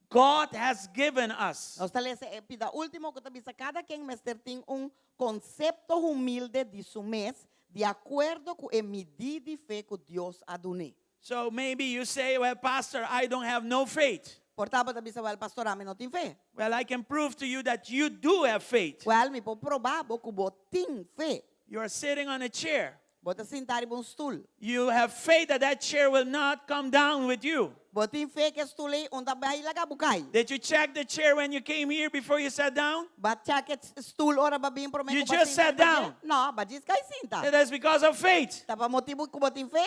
God has given us. Nos ta lesa e pida último ku ta bisa kada ken mester tin un konsepto humilde di su mes. Di akuerdo ku e midí di fe ku Dios a dun'é. So maybe you say, well, Pastor, I don't have no faith. Por ta bo ta bisa, Wèl, pastor, ami no tin fe. Well, I can prove to you that you do have faith. Wèl, mi por proba bo ku bo tin fe. You are sitting on a chair. Bo ta sinta riba un stul. You have faith that that chair will not come down with you. Bo tin fe ku e stul ei un ta bai laga bo kai. Did you check the chair when you came here before you sat down? B'a check e stul ora b'a bin promé You ku b'a just sinta sat riba dje? down. No, b'a djis kai sinta. It is because of faith. Ta pa motibu ku bo tin fe.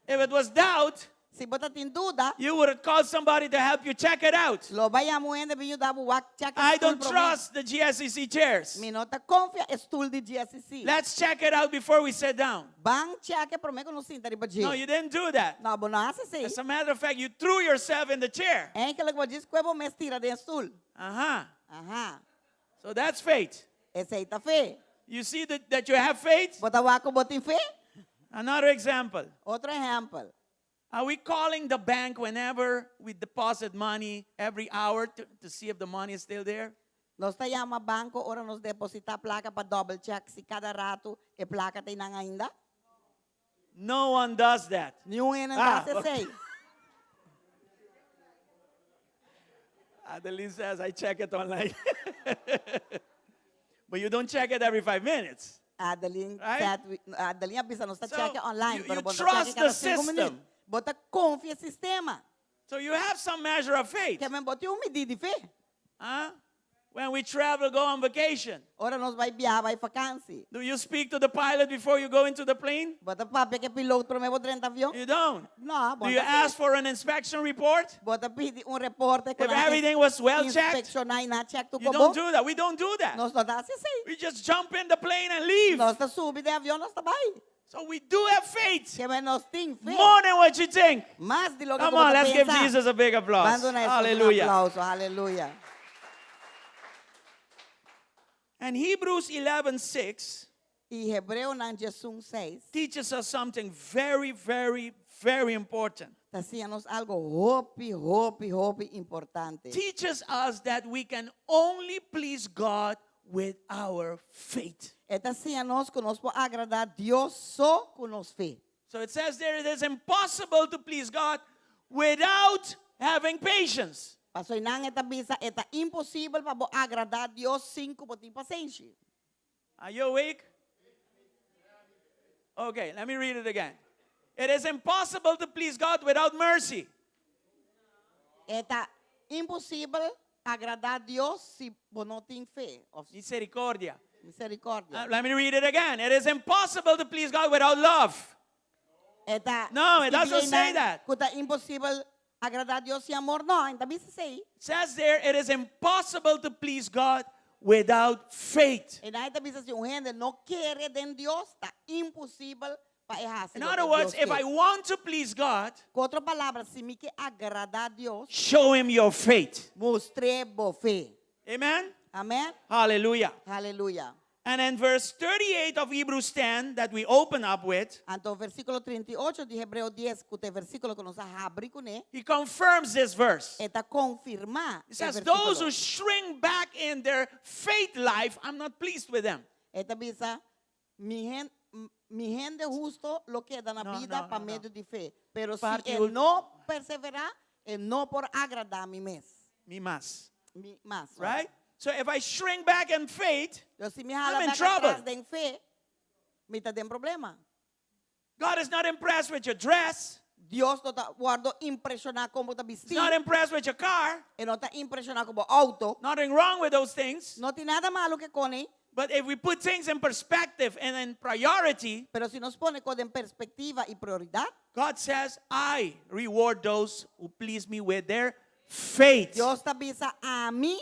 If it was doubt, Si bo ta tin duda, you would have called somebody to help you check it out. lo b'a yama un hende bin yuda bo wak check e I stul don't promé. trust the GSCC chairs. Mi no ta konfia e stul di GSCC. Let's check it out before we sit down. Ban check e promé ku nos sinta riba dje. No, you didn't do that. No, bo no a hasi esei. As a matter of fact, you threw yourself in the chair. Eigenlijk bo a djis kue bo mes tira den stul. Aha. So that's faith. Esei ta fe. You see that, that you have faith? Bo ta wak ku bo tin fe? Another example. Otro ehèmpel. Are we calling the bank whenever we deposit money every hour to, to see if the money is still there? Nos ta yama banko ora nos depositá plaka pa dòbel chèk si kada ratu e plaka ta einan ainda? No one does that. Niun hende no ta Ah, hasi esei. Adeline says, I check it online. But you don't check it every five minutes. Adeline Right? said, we- Adeline a bisa nos ta So, check online, you, pero you bo no ta trust check kada the sinku system. minuut. Bo ta konfia e sistema. So you have some measure of faith. Ke men bo tin un midí di fe. Huh? When we travel, go on vacation. Ora nos bai biaha, bai fakansi. Do you speak to the pilot before you go into the plane? Bo ta papia ku e piloto promé bo drenta avion? You don't. No, bo Do you ta ask for an inspection report? Bo ta pidi un reporte If everything was well checked? Inspekshoná i nan a check tur You ku don't bo. do that. We don't do that. Nos no ta hasi esei. We just jump in the plane and leave. Nos ta subi den avion, nos ta bai. So we do have faith. Ke men nos tin fe. More than what you think. Mas di loke Come ku bo on, ta let's give pensa. Jesus a big applause. Ban duna Jesus un Hallelujah. aplauso. Aleluya. And Hebrews 11:6 I Hebreonan 11, seis teaches us something very, very, very important. ta siña nos algo hopi, hopi, hopi importante. Teaches us that we can only please God with our faith. E ta siña nos ku nos por agradá Dios so ku nos fe. So it says there it is impossible to please God without having patience. Paso einan e ta bisa e ta imposibel pa bo agradá Dios sin ku bo tin pasenshi. Are you awake? Okay, let me read it again. It is impossible to please God without mercy. E ta imposibel agradá Dios si bo no tin fe. Of Misericordia. misericordia. Uh, let me read it again. It is impossible to please God without love. E ta No, it doesn't say that. Ku ta imposibel agradá Dios sin amor. No, e n' ta bisa esei. It says there it is impossible to please God without faith. Einan e ta bisa si un hende no kere den Dios, ta imposibel pa e hasi In loke other words, Dios if ke. I want to please God, Ku otro palabra, si mi ke agradá Dios, show him your faith. mustr'é bo fe. Amen? Amèn? Hallelujah. Aleluya. And in verse 38 of Hebrews 10 that we open up with, Anto versíkulo 38 di Hebreo 10, ku ta e versíkulo ku nos a habri kuné, he confirms this verse. e ta konfirmá He e says, Those versíkulo. who shrink back in their faith life, I'm not pleased with them. E ta bisa, Mi hen, mi hende husto lo keda na No, bida no, pa no, no. medio di fe. Pero si Parti e ul- no perseverá, e no por agradá mi mes. Mi mas. Mi mas. sorry. Right? So if I shrink back in faith, Yo si mi hala I'm in bek trouble. atras den fe, mi ta den problema. God is not impressed with your dress. Dios no ta wòrdu impreshoná kon bo ta He's bistí. not impressed with your car. E no ta impreshoná ku bo outo. Nothing wrong with those things. No tin nada malu ku kuné. But if we put things in perspective and in priority, Pero si nos pone kos den perspektiva i prioridat, God says, I reward those who please me with their faith. Dios ta bisa, Ami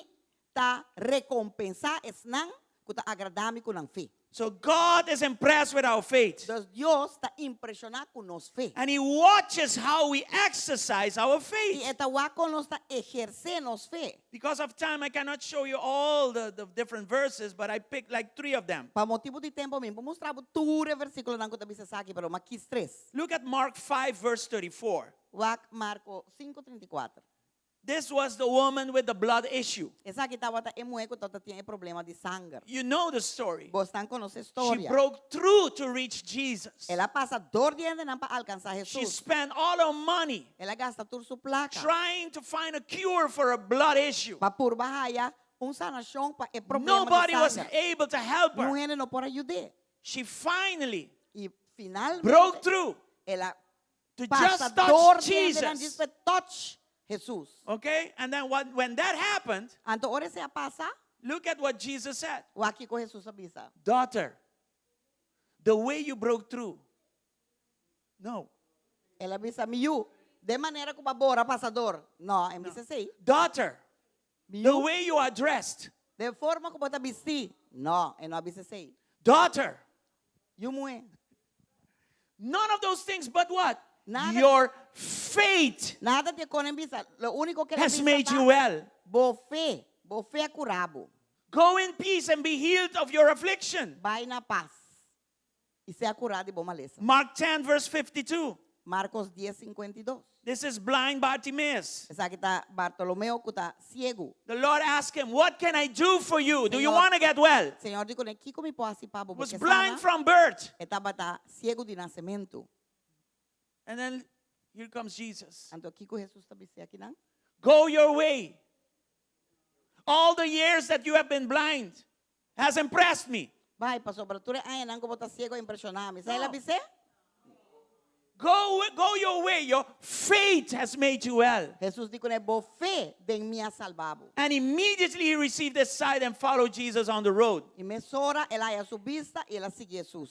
ta rekompensá esnan ku ta agradá mi ku nan fe. So God is impressed with our faith. Entonces Dios ta impreshoná ku nos fe. And He watches how we exercise our faith. I e ta wak kon nos ta ehersé nos fe. Because of time, I cannot show you all the, the different verses, but I picked like three of them. Pa motibu di tempu, mi n' por mustra bo tur e versíkulonan ku ta bisa esaki, pero m'a kis tres. Look at Mark 5, verse 34. Wak Marko 5, 34. This was the woman with the blood issue. Esaki tabata e muhé ku tabatin e problema di sanger. You know the story. Boso konosé She storia. broke through to reach Jesus. El a pasa dor di hendenan pa alkansá She Hesus. spent all her money El a gasta tur su plaka. trying to find a cure for a blood issue. Pa purba haña un sanashon pa e problema Nobody di was sanger. able to help her. Ningun hende no por a yud'é. She finally I finalmente broke through el a to pasa just dor touch di hendenan Jesus. djis touch Hesus. Okay? And then what, when that happened, Anto ora esei a pasa, look at what Jesus said. wak kiko Hesus a bisa. Daughter, the way you broke through. No. El a bisa mi yu, di manera ku bo a bora pasa dor. No, e n' bisa esei. Daughter, Mi the yu, way you are dressed. di forma ku bo ta bistí. No, e no a bisa esei. Daughter, Yu muhé. none of those things but what? Nada. Your faith Nada di e kosnan ei a bisa. Lo úniko ku el a has bisa made ta, you well. Bo fe, bo fe a kura bo. Go in peace and be healed of your affliction. Bai na pas. I sea kurá di bo malesa. Mark 10, verse 52. Marcos 10, 52. This is blind Bartimaeus. Esaki ta Bartolomeo ku ta siegu. The Lord asked him, What can I do for you? Do you Señor. want to get well? Señor di kuné, kiko mi por hasi pa bo? Was Porque blind sana, from birth. e tabata siegu di nasementu. And then here comes Jesus. Anto kiko Hesus ta bis'é akinan? Go your way. All the years that you have been blind has impressed me. Bai, pasobra tur e añanan ku bo ta siegu a impreshoná mi. Esei No. el a bis'é? Go, go your way. Your faith has made you well. Hesus di kuné, bo fe den mi a salba bo. And immediately he received his sight and followed Jesus on the road. I mesora el a haña su bista i el a sigui Hesus.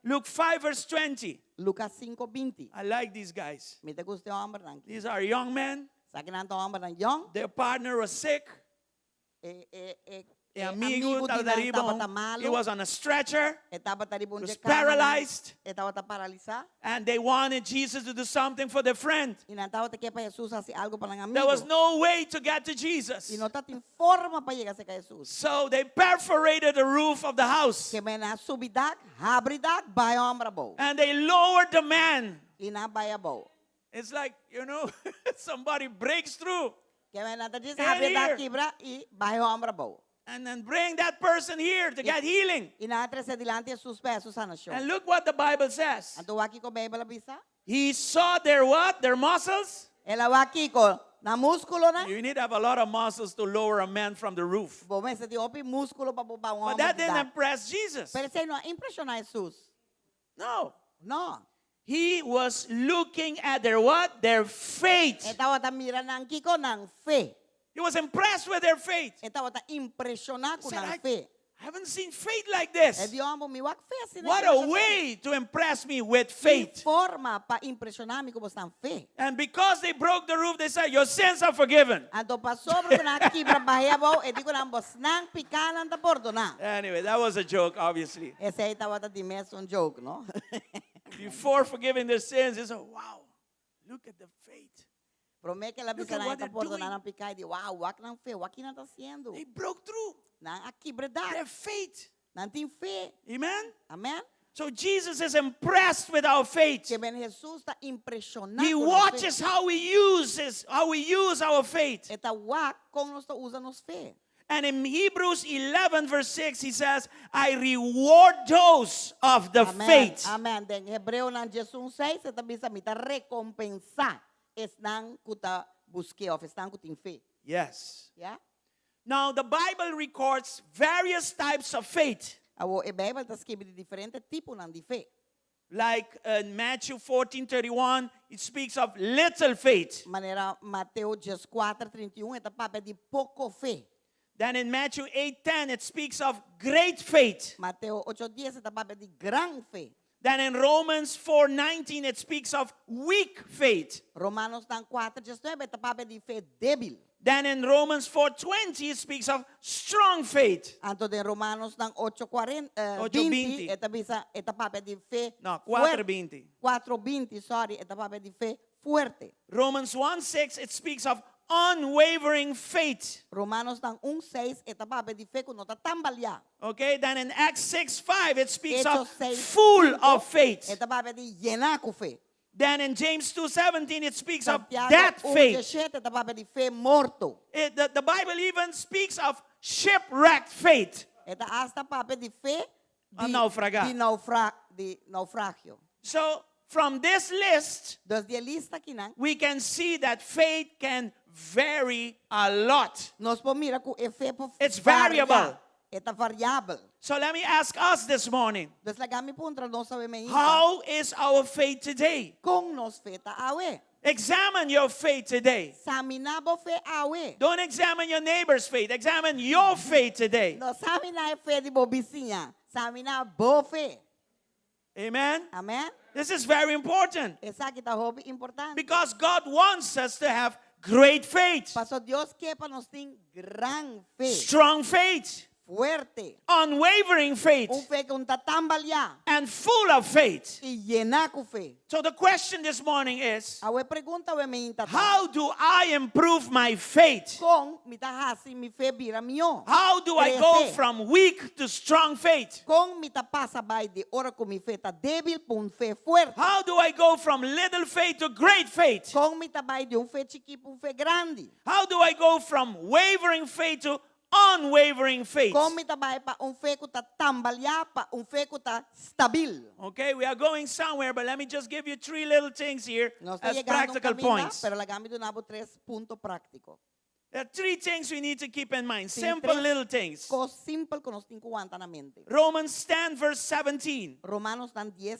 Luke 5, verse 20. Lucas 5, 20. I like these guys. Mi ta gusta e hòmbernan aki. These are young men. Esakinan ta hòmbernan yòn. Their partner was sick. E, e, e, E e amigo amigu di tabata nan riba tabata un- malu. He was on a stretcher. E tabata riba un was dje kama nan. paralyzed. E tabata paralisá. And they wanted Jesus to do something for their friend. I nan tabata ke pa Hesus hasi algu pa nan amigu. There was no way to get to Jesus. I no tabatin forma pa yega serka Hesus. So they perforated the roof of the house. Ke men nan a subi dak, habri dak, baha e hòmber abou. And they lowered the man. I nan a bah'é abou. It's like, you know, somebody breaks through. Ke men nan ta djis And habri dak here. kibra i baha e hòmber abou. And then bring that person here to get healing. I nan a tres'é dilanti Hesus pa haña sanashon. And look what the Bible says. Anto wak kiko Beibel a bisa? He saw their what? Their muscles? El a wak kiko nan múskulonan. You need to have a lot of muscles to lower a man from the roof. Bo mester tin hopi múskulo pa bo baha un But hòmber that di didn't dak. impress Jesus. Pero esei no a impreshoná Hesus. No. No. He was looking at their what? Their faith. E tabata mira nan kiko nan fe. He was impressed with their faith. E tabata impreshoná ku Said, nan I, fe. I haven't seen faith like E this. di hombo mi wak fe asina. What a way to impress me with faith. Forma pa impreshoná mi ku boso fe. And because they broke the roof, they said, Your sins are forgiven. Anto pasobra ku nan a kibra bah'é abou, e di ku nan boso pikánan ta pordoná. Anyway, that was a joke, obviously. Esei tabata di mes un joke, no? Before forgiving their sins, they said, Wow, look at the faith. Promé ku el a Look bisa at nan what ta they're doing. pordoná nan piká, e di wow, wak nan fe, wak ki nan ta hasiendo. They broke through Nan a kibra dak. their faith. Nan tin fe. Amen? Amèn? So Jesus is impressed with our faith. Ke men Hesus ta impreshoná He ku nos fe. watches how we use his, how we use our faith. E ta wak kon nos ta usa nos fe. And in Hebrews 11 verse 6 he says, I reward those of the Amèn. faith. Amèn. Den Hebreonan 11:6 e ta bisa mi ta rekompensá esnan ku ta busk'é òf esnan ku tin fe. Yes. Ya? Now the Bible records various types of faith. Awor e Beibel ta skirbi di diferente tiponan di fe. Like in Matthew 14:31, it speaks of little faith. Manera Mateo 14:31 e ta papia di poko fe. Then in Matthew 8:10, it speaks of great faith. Mateo 8:10 e ta papia di gran fe. Then in Romans 4:19, it speaks of weak faith. Romanonan 4:19 e ta papia di fe débil. Then in Romans 4:20, it speaks of strong faith. Anto den Romanonan 8, 40, 8, 20, 20. e ta bisa, e ta papia di fe No, fuerte. 4:20. 4:20, sorry, e ta papia di fe fuerte. Romans 1:6, it speaks of unwavering faith. Romanonan 1:6, e ta papia di fe ku no ta tambaleá. Okay, then in Acts 6:5, it speaks Hechos of 6, full 5, of faith. E ta papia di yená ku fe. Then in James 2:17 it speaks of Santiago dead 1, faith. 17 ta papia di fe morto. The Bible even speaks of shipwrecked faith. E ta asta papia di fe A di, naufragá. di, naufra, di naufragio. So from this list, Dus di e lista akinan, we can see that faith can vary a lot. nos por mira ku e fe por It's varia. variable. E ta variabel. So let me ask us this morning, Dus laga mi puntra nos awe mainta. how is our faith today? Kon nos fe ta awe? Examine your faith today. Saminá bo fe awe. Don't examine your neighbor's faith. Examine your faith today. No saminá e fe di bo bisiña. Saminá bo fe. Amen. Amen. This is very important Esaki ta hopi importante. because God wants us to have great faith, Paso Dios ke pa nos tin gran fe. strong faith, Fuerte. unwavering faith, Un fe ku no ta tambaleá. and full of faith. I yená ku fe. So the question this morning is, Awor e pregunta awe mainta ta. how do I improve my faith? Kon mi ta hasi mi fe bira mihó. How do I go Krese. from weak to strong faith? Kon mi ta pasa bai di ora ku mi fe ta débil pa un fe fuerte. How do I go from little faith to great faith? Kon mi ta bai di un fe chikí pa un fe grandi. How do I go from wavering faith to unwavering faith? Kon mi ta bai pa un fe ku ta tambaleá pa un fe ku ta stabil. Okay, we are going somewhere, but let me just give you three little things here Nos ta as yegando un practical kaminda, points. pero laga mi duna bo tres punto práktiko. There are three things we need to keep in mind, Tin simple tres little things. Kos simpel ku nos tin ku wanta na mente. Romans 10, verse 17. Romanonan 10,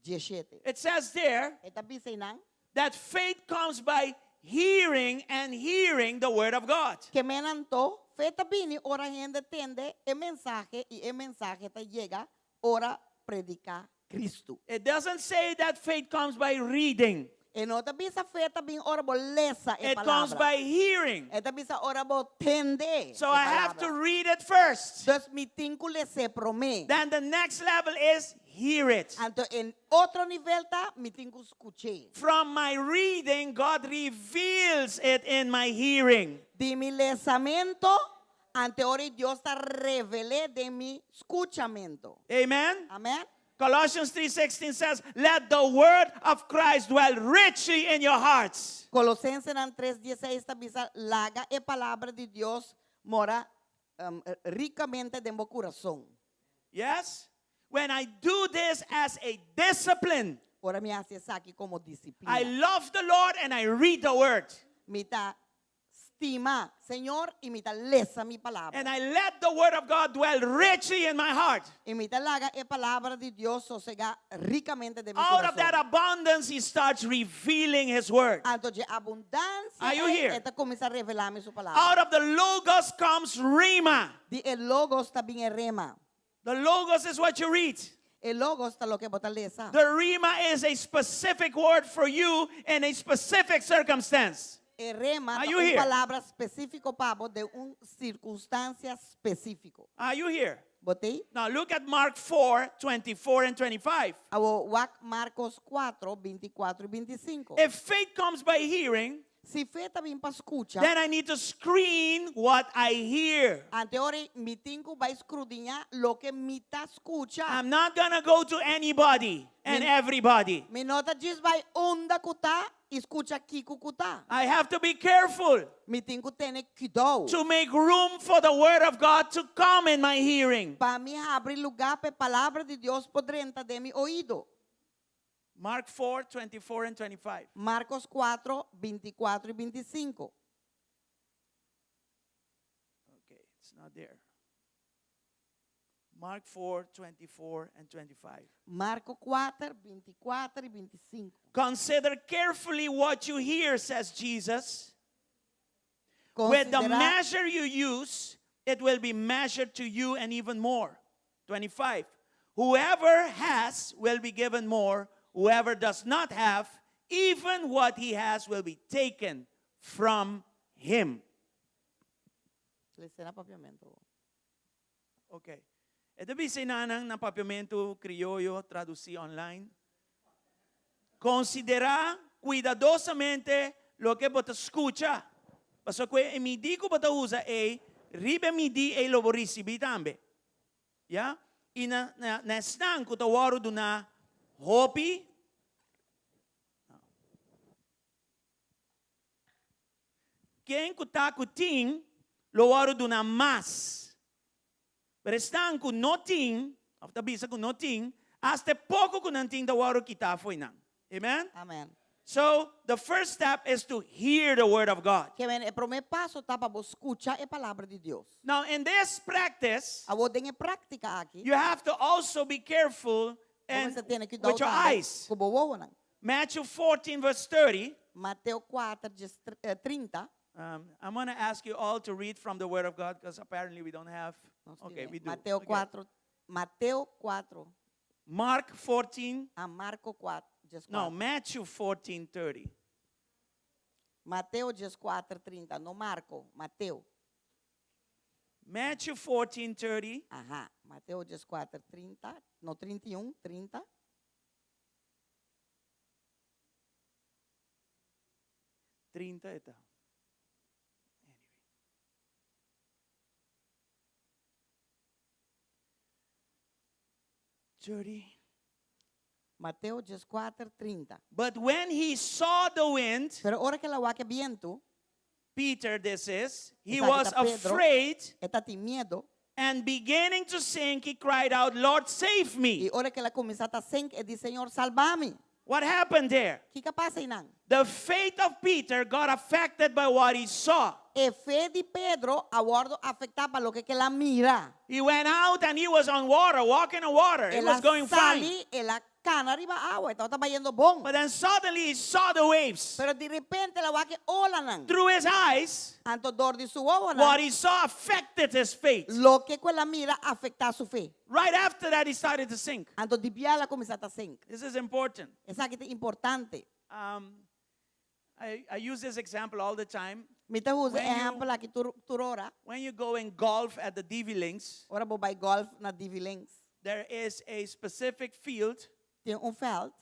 17. It says there E ta bisa einan that faith comes by hearing and hearing the word of God. Ke men anto, fe ta bini ora hende tende e mensahe i e mensahe ta yega ora prediká Kristu. It doesn't say that faith comes by reading. E no ta bisa fe ta bin ora bo lesa e It comes palabra. by hearing. E ta bisa ora bo tende So e I have to palabra. read it first. Dus mi tin ku les'é promé. Then the next level is hear it. Anto e otro nivel ta mi tin ku skuch'é. From my reading, God reveals it in my hearing. Di mi lesamentu, anto ora Dios ta revel'é den mi skuchamentu. Amen. Amen. Colossians 3:16 says, "Let the word of Christ dwell richly in your hearts." Kolosensenan 3:16 ta bisa, Laga e palabra di Dios mora rikamente den bo kurason. Yes? When I do this as a discipline, Ora mi hasi esaki komo disiplina. I love the Lord and I read the word. Mi ta stima Señor i mi ta lesa mi palabra. And I let the word of God dwell richly in my heart. I mi ta laga e palabra di Dios sosegá rikamente den mi Out of that kurason. abundance, he starts revealing his word. Anto dje abundansia Are you ei, here? e ta kuminsá revelá mi su palabra. Out of the logos comes rhema. Di e logos ta bin e rema. The logos is what you read. E logos ta loke bo ta lesa. The rhema is a specific word for you in a specific circumstance. E rema Are ta you un here? palabra spesífiko pa bo den un sirkunstansia spesífiko. Are you here? Bo t'ei? Now look at Mark 4, 24 and 25. Awor wak Marcos 4, 24 i 25. If faith comes by hearing, Si fe ta bin pa skucha, then I need to screen what I hear. anto e ora mi tin ku bai skrudiñá loke mi ta skucha. I'm not gonna go to anybody and Mi, everybody. mi no ta djis bai unda ku ta i skucha kiko ku ta. I have to be careful Mi tin ku tene kuidou to make room for the word of God to come in my hearing. pa mi habri lugá pa e palabra di Dios por drenta den mi oido. Mark 4, 24 and 25. Marcos 4, 24 i 25. Okay, it's not there. Mark 4, 24 and 25. Marco 4, 24 i 25. Consider carefully what you hear, says Jesus. With the Konsiderá measure you use, it will be measured to you and even more. 25. Whoever has will be given more. Whoever does not have, even what he has will be taken from him. Les'é na papiamentu. Ok. E ta bisa einan na papiamentu krioyo tradusí online. Konsiderá kuidadosamente loke bo ta skucha. Pasobra ku e midí ku bo ta usa ei, riba e midí ei lo bo risibí tambe. Ya? I na na na esnan ku ta wòrdu duná hopi. Ken ku ta ku tin, lo wòrdu duná mas. Pero esnan ku no tin, òf ta bisa ku no tin, asta e poko ku nan tin ta wòrdu kitá fo'i nan. Amen? Amen. So, the first step is to hear the word of God. Ke men e promé paso ta pa bo skucha e palabra di Dios. Now, in this practice, Awor den e práktika aki, you have to also be careful bo and mester tene kuidou with your tambe eyes. ku bo wowonan. Matthew 14, verse 30. Mateo 4, djes 30. Um, I'm going to ask you all to read from the Word of God because apparently we don't have. Nos Okay, tiene we do. Mateo Okay. 4, Mateo 4, Mark 14. a Marko 4, djes No, 4. Matthew 14, 30. Mateo 14, 30. No Marko, Mateo. Matthew 14, 30. Aha, Mateo 14, 30. No 31, 30. 30 e ta. Anyway. 30. Mateo 14, 30. But when he saw the wind, Pero ora ku el a wak e bientu, Peter, this is, he Esaki was ta Pedro. afraid E tabatin miedu. and beginning to sink, he cried out, Lord, save me. I ora ku el a kuminsá ta senk, e di, Señor, salba mi. What happened there? Kiko a pasa einan? The faith of Peter got affected by what he saw. E fe di Pedro a wòrdu afektá pa loke ku el a mira. He went out and he was on water, walking on water. He was El a going fine. sali, el a kana riba awa, e tabata bayendo bon. But then suddenly he saw the waves. Pero di repente el a wak e olanan. Through his eyes, Anto dor di su wowonan. what he saw affected his faith. Loke ku el a mira a afektá su fe. Right after that, he started to sink. Anto di biaha el a kuminsá ta senk. This is important. Esaki ta importante. Um, I, I use this example all the time. Mi ta usa When you- ehèmpel aki tur tur ora. When you go and golf at the DV Links, Ora bo bai golf na DV Links. there is a specific field Tin un veld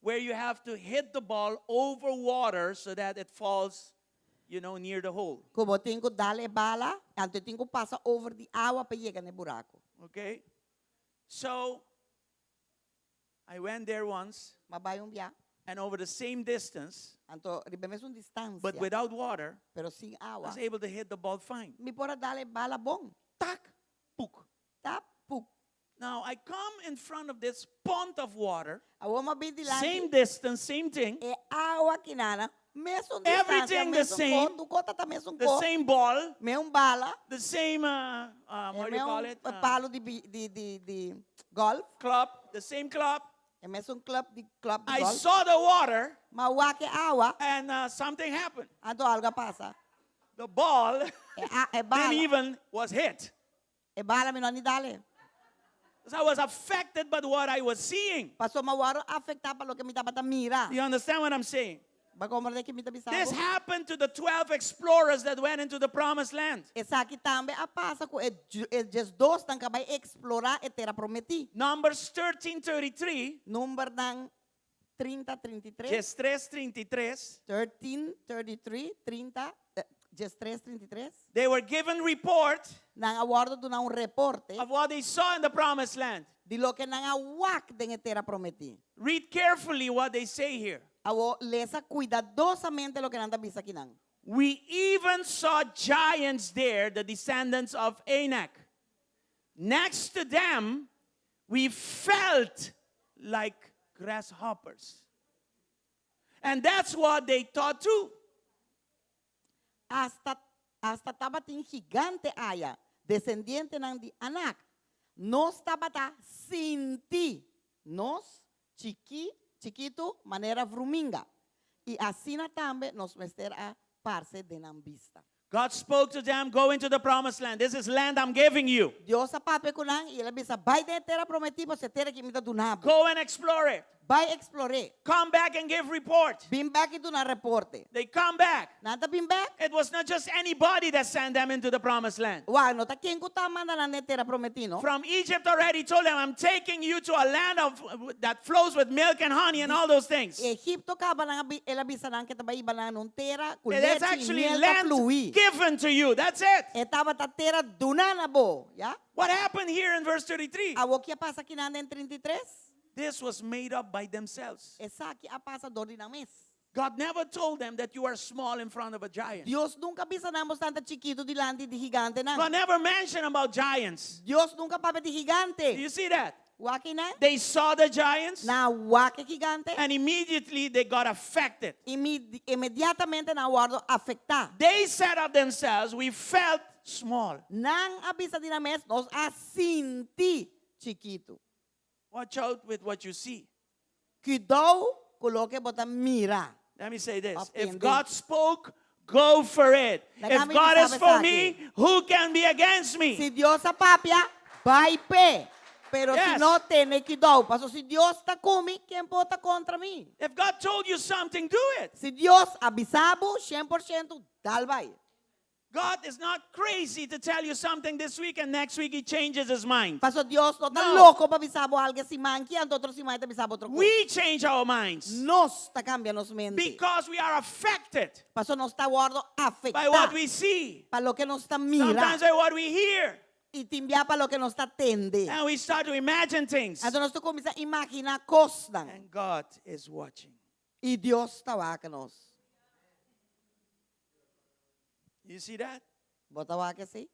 where you have to hit the ball over water so that it falls, you know, near the hole. ku bo tin ku dal e bala, anto tin ku pasa over di awa pa yega na e buraku. Okay? So I went there once M'a bai un bia. and over the same distance, Anto riba e mesun distansia. but without water, pero sin I awa. was able to hit the ball fine. Mi por a dal e bala bon. Tak, puk. Tap, puk. Now I come in front of this pond of water, Awor m'a bin dilanti. same distance, same thing, E awa akinana. Mesun distansia, Everything the mesun same. ko, tur kos ta mesun the ko. same ball, Mesun bala. the same, uh, um, what do you call Mesun it? Uh, palu di, bi- di, di, di golf. club, the same club. E mesun club di club di I golf. saw the water M'a wak e awa, and uh, something happened. anto algu a pasa. The ball E, a, e bala. didn't even was hit. E bala mi no a ni dal e. Because I was affected by what I was seeing. Paso m'a wòrdu afektá pa loke mi tabata mira. You understand what I'm saying? Bo ta komprondé kiko mi ta bisa. This happened to the 12 explorers that went into the promised land. Esaki tambe a pasa ku e e 12 nan ku a bai eksplorá e tera prometí. Numbers 13 33, Numbernan 30, 33. 13 33, 13, 33, 30, 13, 33. they were given report Nan a wòrdu duná un reporte of what they saw in the promised land. di loke nan a wak den e tera prometí. Read carefully what they say here. Awor lesa kuidadosamente loke nan ta bisa akinan. We even saw giants there, the descendants of Anak. Next to them, we felt like grasshoppers. And that's what they thought too. Asta asta tabatin gigante aya, desendientenan di Anak. Nos tabata sinti nos chiki, chikitu manera vruminga. I asina tambe nos mester a parse den nan bista. God spoke to them, Go into the promised land. This is land I'm giving you. Dios a papia ku nan i el a bisa bai den e tera prometí, pasobra e tera aki mi ta duna bo. Go and explore it. Bai eksplor'é. Come back and give report. Bin bèk i duna reporte. They come back. Nan ta bin bèk. It was not just anybody that sent them into the promised land. Wak, no ta ken ku ta manda nan den tera prometí, no? From Egypt already told them, I'm taking you to a land of that flows with milk and honey and all those things. Egipto kaba nan a bi, el a bisa nan ku e ta bai hiba nan un tera ku It is lechi i actually miel ta land flui. given to you. That's it. E tabata tera duná na bo, ya? What happened here in verse 33? Awor ki a pasa akinan den 33? This was made up by themselves. Esaki a pasa dor di nan mes. God never told them that you are small in front of a giant. Dios nunka a bisa nan boso ta chikitu dilanti di gigantenan. God never mentioned about giants. Dios nunka a papia di Do gigante. you see that? Wak einan? They saw the giants Nan a wak e gigante. and immediately they got affected. Inmediatamente nan a wòrdu afektá. They said of themselves, We felt small. Nan a bisa di nan mes, nos a sinti chikitu. Watch out with what you see. Kuidou ku loke bo ta mira. Let me say this. Of If tende. God spoke, go for it. Laga If mi God bisa is for esaki. me, who can be against me? Si Dios a papia, bai p'e. Pero si Yes. no, tene kuidou. Paso si Dios ta ku mi, ken por ta kontra mi? If God told you something, do it. Si Dios a bisa bo, 100% dal bai. God is not crazy to tell you something this week and next week he changes his mind. Paso Dios no ta No. loko pa bisa bo algu e siman aki, anto otro siman e ta bisa bo otro kos. We change our minds Nos ta kambia nos mente. because we are affected Paso nos ta wòrdu by what afektá we see, pa loke nos ta mira sometimes by what we hear, i tin bia pa loke nos ta tende. and we start to imagine things. Anto nos ta kuminsá imaginá kosnan. And God is watching. I Dios ta wak nos. You see that? Bo ta wak esei?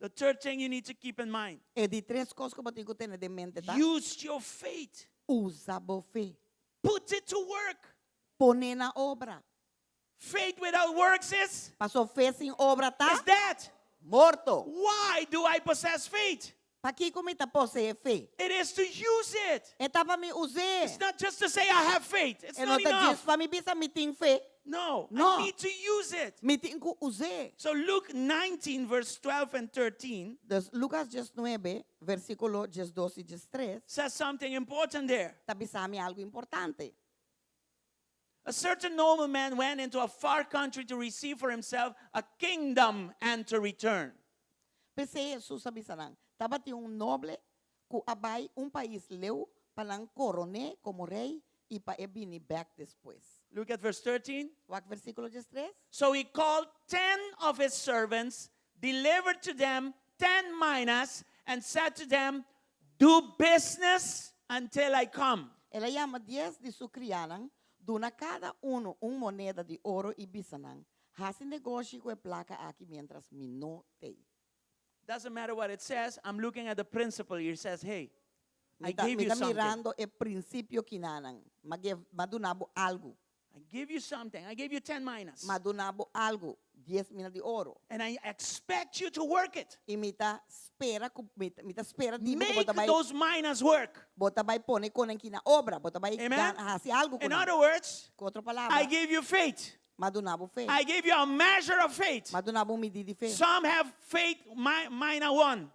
The third thing you need to keep in mind. E di tres kos ku bo tin ku tene den mente ta. Use your faith. Usa bo fe. Put it to work. Pone na obra. Faith without works is? Paso fe sin obra ta Is dead. morto. Why do I possess faith? Pakiko mi ta poseé fe? It is to use it. E ta pa mi us'é. It's not just to say I have faith. It's E no not ta djis enough. pa mi bisa mi tin fe. No, I No. need to use it. Mi tin ku us'é. So Luke 19, verse 12 and 13 Dus Lucas 19, versíkulo 12 i 13, says something important there. ta bisa mi algu importante. A certain nobleman went into a far country to receive for himself a kingdom and to return. P'esei Hesus a bisa nan, Tabatin un noble ku a bai un pais leu pa nan koron'é komo rei i pa e bini bèk despues. Look at verse 13. Wak versíkulo diestres. So he called ten of his servants, delivered to them ten minas, and said to them, Do business until I come. El a yama dies di su kriánan, duna kada unu un moneda di oro i bisa nan, Hasi negoshi ku e plaka aki miéntras mi no t'ei. Doesn't matter what it says, I'm looking at the principle here. It says, hey, I Mi ta, gave mi you ta something. mirando e prinsipio kinanan. M'a give, m'a duna bo algu. I give you something. I gave you 10 minas. M'a duna bo algu, dies mina di oro. And I expect you to work it. I mi ta spera ku, mi ta, mi ta spera di bo ku bo Make ta bai, those minas work. bo ta bai pone konan ki na obra, bo ta bai Amen? gan, hasi algu ku In nan. other words, Ku otro palabra, I gave you faith. m'a duna bo fe. I gave you a measure of faith. M'a duna bo un midí di fe. Some have faith mi- mina one,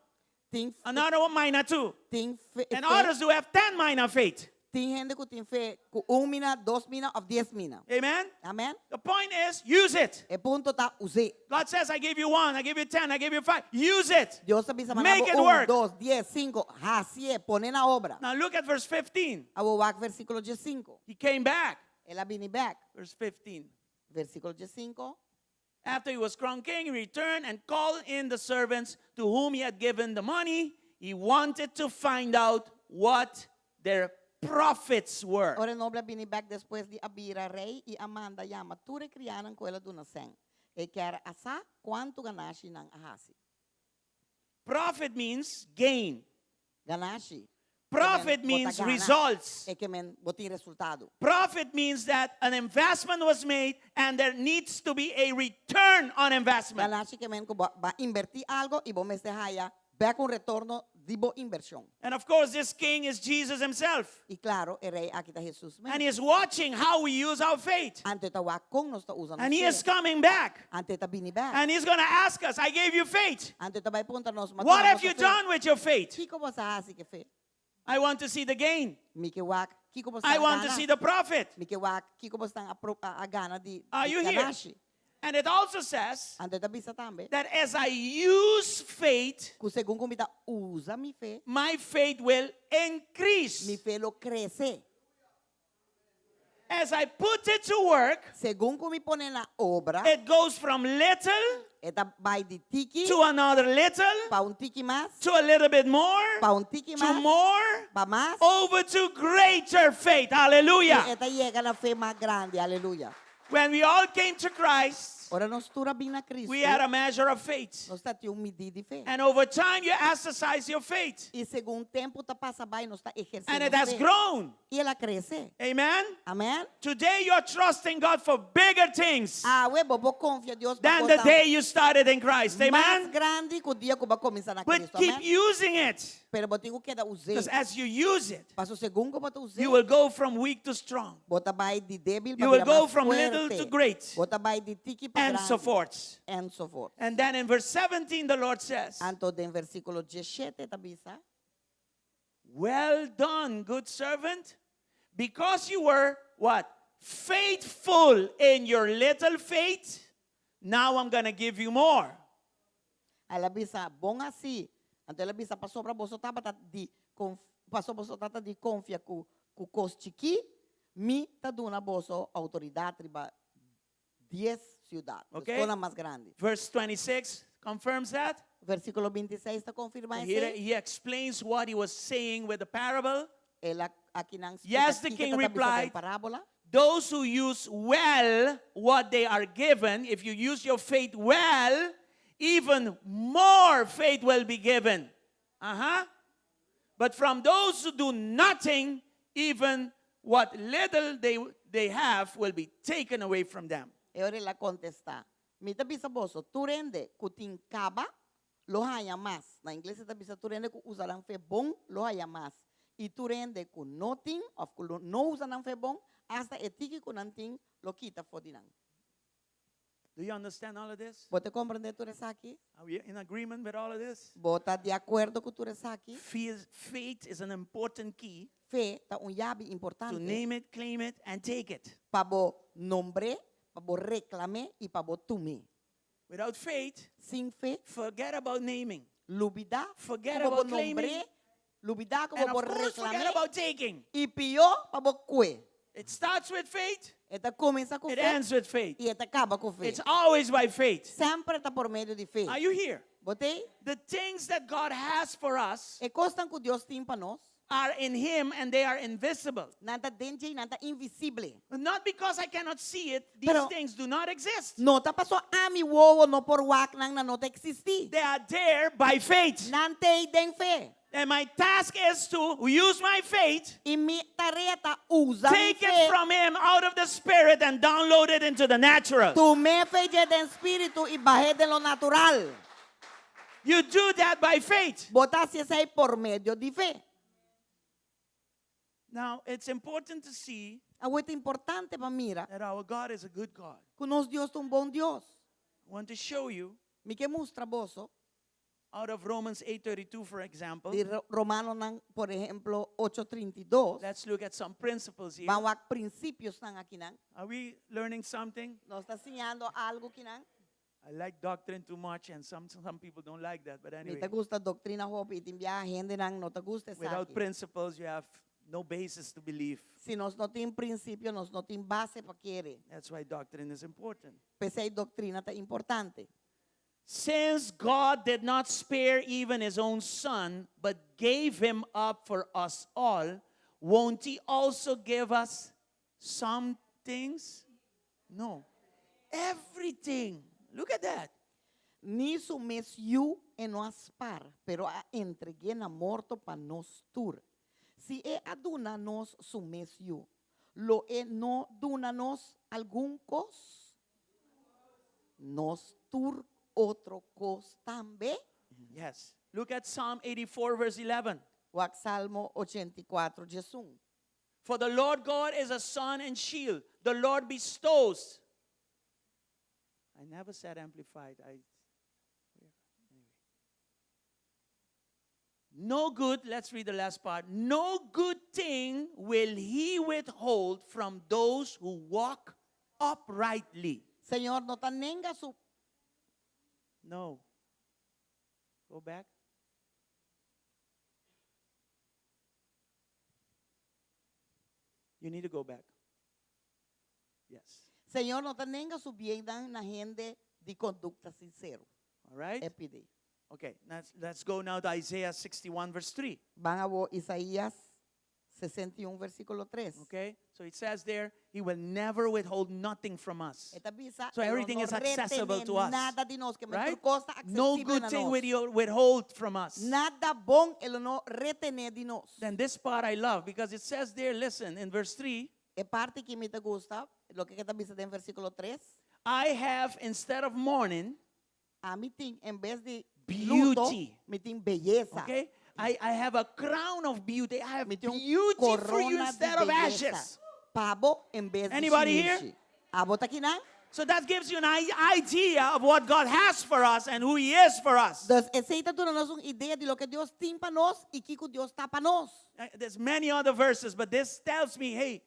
Tin, another one mina two, tin fe, and fe, others who have 10 mina faith. tin hende ku tin fe ku un mina, dos mina òf dies mina. Amen? Amèn? The point is, use it. E punto ta us'é. God says, I gave you one, I gave you 10, I gave you five. Use it. Dios ta bisa Make m'a duna bo it un, work. dos, dies, sinku, hasié, pone na obra. Now look at verse 15. Awor wak versíkulo diesinku. He came back. El a bini bèk. Verse 15. Versíkulo diesinku. After he was crowned king, he returned and called in the servants to whom he had given the money. He wanted to find out what their profits were. Ora e noble a bini bèk despues di a bira rei i a manda yama tur e kriánan ku el a duna sèn. E kier a sa kuantu ganashi nan a hasi. Profit means gain. Ganashi. Profit Bo ta means gana. results. E ke men bo tin resultado. Profit means that an investment was made and there needs to be a return on investment. Ganashi ke men ku bo a invertí algo i bo mester haya bèk un retorno di bo invershon. And of course, this king is Jesus himself. I klaro, e rei aki ta Hesus mes. And he is watching how we use our faith. Anto e ta wak kon nos ta usa nos And he is fe. coming back. Anto e ta bini bèk. And he's going to ask us, I gave you faith. Anto e ta bai puntra nos, Ma What duna have boso you fe. done with your faith? Kiko bo a hasi ku e fe? I want to see the gain. Mi ke wak, kiko bo I a want to gana. see the profit. Mi ke wak, kiko bo a, pro, a, a gana di, Are di you here? ganashi. And it also says Anto e ta bisa tambe. that as I use faith, Ku segun ku mi ta usa mi fe, my faith will increase. mi fe lo krese. As I put it to work, Segun ku mi pon'é na obra, it goes from little e ta bai di tiki to another little pa un tiki mas, to a little bit more pa un tiki to mas, more pa mas. over to greater faith. I Hallelujah. e ta yega na fe mas grandi. Aleluya. When we all came to Christ, Ora nos tur a bin na Kristu, we had a measure of faith. nos tabatin un midí di fe. And over time, you exercise your faith. I segun tempu ta pasa bai, nos ta ehersé And it nos has fe. grown. I el a krese. Amen. Amèn? Today, you're trusting God for bigger things Awe, bo por konfia Dios pa than the kosnan day you started in Christ. mas Amen. grandi ku dia ku bo a kuminsá na But Kristu. keep Amèn? using it. Pero bo tin ku keda us'é. Because as you use it, Paso segun ku bo ta us'é, you will go from weak to strong bo ta bai di débil You pa will bira go mas from little fuerte. to great. Bo ta bai di tiki pa and grandi. so forth. And so forth. And then in verse 17, the Lord says, Anto den versíkulo 17 ta bisa. Well done, good servant, because you were what? Faithful in your little faith. Now I'm going to give you more. El a bisa, bon hasí. Anto el a bisa, pasobra boso tabata di konf, pasobra boso tabata di konfia ku ku kos chikí, mi ta duna boso outoridat riba dies siudat, dus Okay. kosnan mas grandi. Verse 26 confirms that. Versíkulo 26 ta konfirmá He, esei. he explains what he was saying with the parable. El a akinan splika Yes, the kiko king e ta bisa den replied. parábola. Those who use well what they are given, if you use your faith well, even more faith will be given. Uh huh. But from those who do nothing, even what little they, they have will be taken away from them. E ora el a kontestá, Mi ta bisa boso, tur hende ku tin kaba lo haña mas. Na ingles e ta bisa tur hende ku usa nan fe bon lo haña mas. I tur hende ku no tin òf ku lo no usa nan fe bon, asta e tiki ku nan tin lo kita for di nan. Do you understand all of this? Bo ta komprendé tur esaki? Are we in agreement with all of this? Bo ta di akuerdo ku tur esaki? Faith is an important key Fe ta un yabi to importante name it, claim it, and take it. pa bo nombr'é, pa bo reklam'é i pa bo tum'é. Without faith, Sin fe, forget about naming. lubidá Forget ku bo about claiming. nombr'é, lubidá ku And bo of course, forget reklam'é about taking. i pió pa bo kue. It starts with faith, E ta kuminsá ku it fe ends with faith. i e ta kaba ku fe. It's always by faith. Semper ta por medio di fe. Are you here? Bo t'ei? The things that God has for us E kosnan ku Dios tin pa nos, are in Him and they are invisible. nan ta den dje i nan ta invisibel. Not because I cannot see it, these Pero things do not exist. no ta paso ami wowo no por wak nan, nan no ta eksistí. They are there by faith. Nan t'ei den fe. And my task is to use my faith, I mi tarea ta usa mi take it fe. from Him out of the spirit, and download it into the natural. Tum'é fo'i dje den spiritu i bah'é den lo natural. You do that by faith. Bo ta hasi esei por medio di fe. Now, it's important to see Awor ta importante pa mira that our God is a good God. ku nos Dios ta un bon Dios. I want to show you Mi ke mustra boso out of Romans 8:32 for example. di Romanonan, por ehemplo, 8:32. Let's look at some principles here. Ban wak prinsipionan akinan. Are we learning something? Nos ta siñando algu akinan. I like doctrine too much and some some people don't like that, but Mi anyway. ta gusta doktrina hopi i tin biaha hendenan no ta gusta Without esaki. principles you have no basis to believe. Si nos no tin prinsipio, nos no tin base pa kere. That's why doctrine is important. P'esei doktrina ta importante. Since God did not spare even his own son, but gave him up for us all, won't he also give us some things? No. Everything. Look at that. Ni su mes yu e no a spar, pero a entreg'é na morto pa nos tur. Si e a duna nos su mes yu, lo e no duna nos algun kos? Nos tur otro kos tambe? Yes. Look at Psalm 84, verse 11. Wak Salmo 84, 11. For the Lord God is a sun and shield. The Lord bestows. I never said amplified. I No good, let's read the last part. No good thing will he withhold from those who walk uprightly. Señor no ta nenga su No. Go back. You need to go back. Yes. Señor no ta nenga su biennan na hende di kondukta sinsero. All right? E pidi. Okay, let's go now to Isaiah 61, verse 3. Ban awor Isaías 61 versíkulo 3. Okay? So it says there, He will never withhold nothing from us. E ta bisa, So e lo everything no is accessible retené to us. nada di nos, ke men Right? tur kos ta No aksesibel good na thing nos. will he withhold from us. Nada bon e lo no retené di nos. Then this part I love because it says there, listen, in verse 3, E parti ku mi ta gusta, loke e ta bisa den versíkulo 3, I have instead of mourning, Ami tin en bes di luto, Beauty. mi tin beyesa. Okay? I have a crown of beauty. I have Mi tin un beauty for you korona di instead of beyesa. ashes. Pa bo en bes di Anybody here? shinishi. Abo ta akinan? So that gives you an idea of what God has for us and who He is for us. Dus esei ta duna nos un idea di loke Dios tin pa nos i kiko Dios ta pa nos. There's many other verses, but this tells me, hey,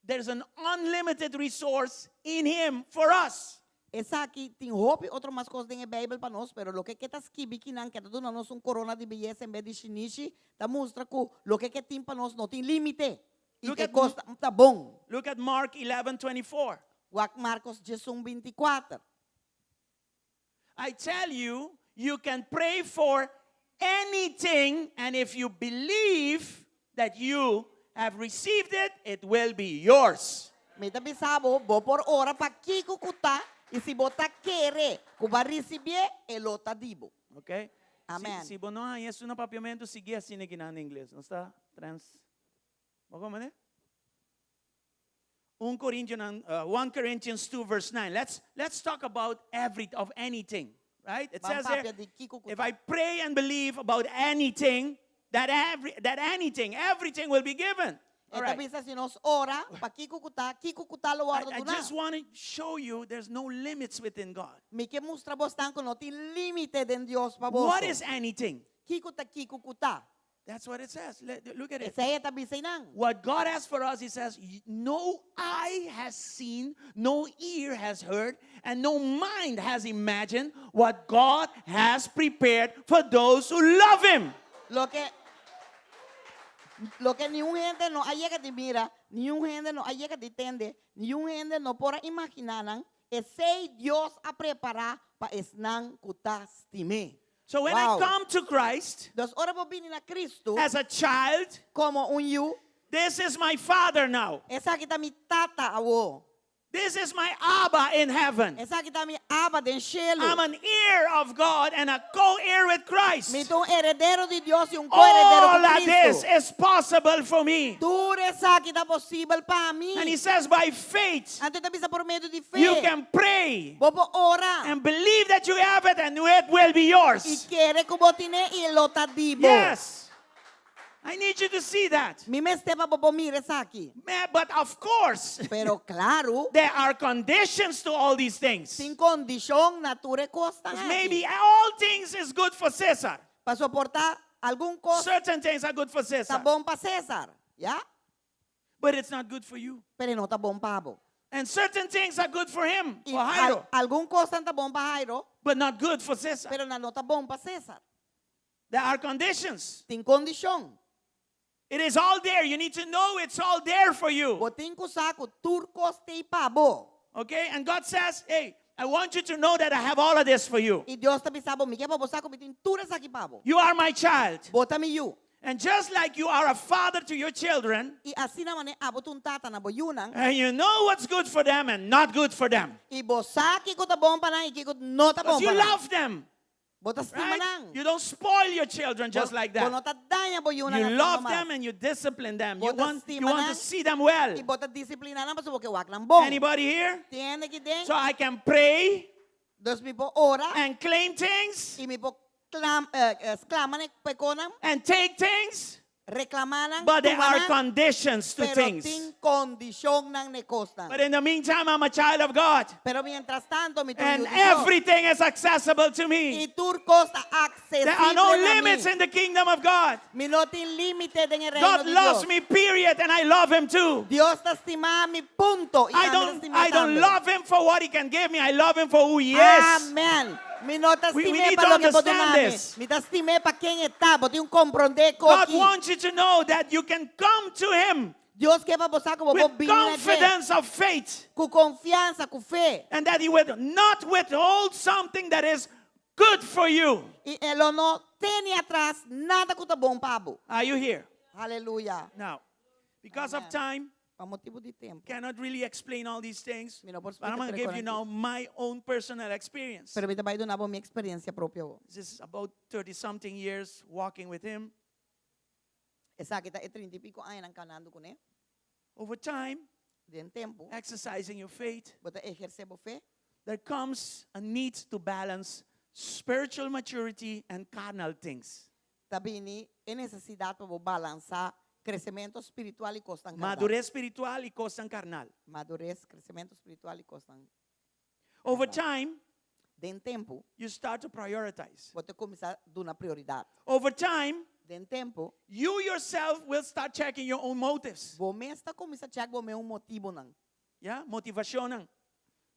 there's an unlimited resource in Him for us. Esaki tin hopi otro mas kos den e Beibel pa nos, pero loke ke ta skibi kinan ke ta duna nos un korona di beyesa en bes di shinishi, ta mustra ku loke ke tin pa nos no tin límite i Look e at kos ta bon. Look at Mark 11:24. Wak Markos 11, 24. I tell you, you can pray for anything, and if you believe that you have received it, it will be yours. Mi ta bisa bo, bo por ora pa kiko ku ta, i si bo ta kere ku bo a risibié, e lo ta di bo. Okay? Amen. Si, si bo no haña esun na papiamentu, sigui asina aki na ingles. No sta trans. Bo komprendé? 1 Corinthians, 1 Corinthians 2 verse 9. Let's talk about every of anything, right? It Ban says there, papia di kiko ku if ta. I pray and believe about anything, that every that anything, everything will be given. E All ta right. bisa si nos ora pa kiko ku ta, kiko ku ta lo I, wòrdu I duná. just want to show you there's no limits within God. Mi ke mustra bosnan ku no tin límite den Dios pa What boso. is anything? Kiko ta kiko ku ta? That's what it says. Look at it. Esei e ta bisa einan. What God has for us, He says, no eye has seen, no ear has heard, and no mind has imagined what God has prepared for those who love Him. Loke loke niun hende no a yega di mira, niun hende no a yega di tende, niun hende no por a imaginá nan, esei Dios a prepará pa esnan ku ta stim'é. So when I Wow. come to Christ Dus ora bo bini na Cristo as a child, komo un yu, this is my father now. esaki ta mi tata awo. This is my Abba in heaven. Esaki ta mi Abba den shelu. I'm an heir of God and a co-heir with Christ. Mi ta un heredero di Dios i un co-heredero All ku of this Cristo. is possible for me. Tur esaki ta posibel pa mi. And he says, by faith, Anto e ta bisa por medio di fe. you can pray Bo por ora and believe that you have it and it will be yours. i kere ku bo tin'é i lo ta di bo. Yes. I need you to see that. Mi mester pa bo por mira esaki. But of course, Pero claro, there are conditions to all these things. tin kondishon na tur e kosnan Because aki. maybe all things is good for Cesar. Paso por ta algun kos Certain things are good for ta Cesar, bon pa Cesar, ya? but it's not good for you. Pero e no ta bon pa bo. And certain things are good for him, I for Jairo, algun kosnan ta bon pa Jairo, but not good for Cesar. pero nan no ta bon pa Cesar. There are conditions. Tin kondishon. It is all there. You need to know it's all there for you. Bo tin ku sa ku tur kos t'ei pa bo. Okay? And God says, hey, I want you to know that I have all of this for you. I Dios ta bisa bo, mi ke pa bo sa ku mi tin tur esaki pa bo. You are my child. Bo ta mi yu. And just like you are a father to your children, I asina manera abo ta un tata na bo yunan. and you know what's good for them and not good for them. I bo sa kiko ta bon pa nan i kiko no ta bon Because you pa nan. love them. Bo ta stima Right? nan. You don't spoil your children just like Bo that. no ta daña bo yunan You asina love nomás. them and you discipline them. You Bo ta want stima to nan. see them well. I bo ta disipliná nan pasobra bo ke wak nan bon. Anybody here? Tin hende aki den? So I can pray Dus mi por ora and claim things i mi por klam, eh, eh, sklama ne pa e kosnan, and take things, reklamá nan, but there tuma are nan, conditions to pero things. tin kondishonnan na e kosnan. But in the meantime, I'm a child of God. Pero mientras tanto, mi ta un And yu di Dios. everything is accessible to me. I tur kos ta There are no aksesibel na limits mi. in the kingdom of God. Mi no tin límite den e reino God di loves Dios. me, period, and I love him too. Dios ta stima mi, punto. I I ami ta don't, stim'é I don't tambe. love him for what he can give me. I love him for who he is. Amen. Mi no ta We stim'é need pa to loke bo understand duna mi. this. Mi ta stim'é pa ken e ta. Bo tin ku komprondé God koki. wants you to know that you can come to him. Dios ke pa bo sa ku bo por with bini na dje. confidence of faith Ku konfiansa, ku fe. and that He would not withhold something that is good for you. I e lo no tene atras nada ku ta bon pa bo. Are you here? Aleluya. Now, because of Amen. time, Pa motibu di tempu. cannot really explain all these things, Mi no por but I'm splika going to tur e give you kosnan now my own personal experience. Pero mi ta bai duna bo mi eksperensia propio. This is about 30 something years walking with him. Esaki ta e 30 i piko añanan kanando kuné. Over time, Den tempu, exercising your faith, bo ta ehersé bo fe. there comes a need to balance spiritual maturity and carnal things. Ta bini e nesesidat pa bo balansá kresementu spiritual i kosnan karnal. Madurez spiritual y cosas carnal. Madures, kresementu spiritual i kosnan Over karnal. time, Den tempu, you start to prioritize. bo ta kuminsá duna prioridat. Over time, Den tempu, you yourself will start checking your own motives. bo mes ta kuminsá chèk bo mes motibunan. Yeah, motivacion.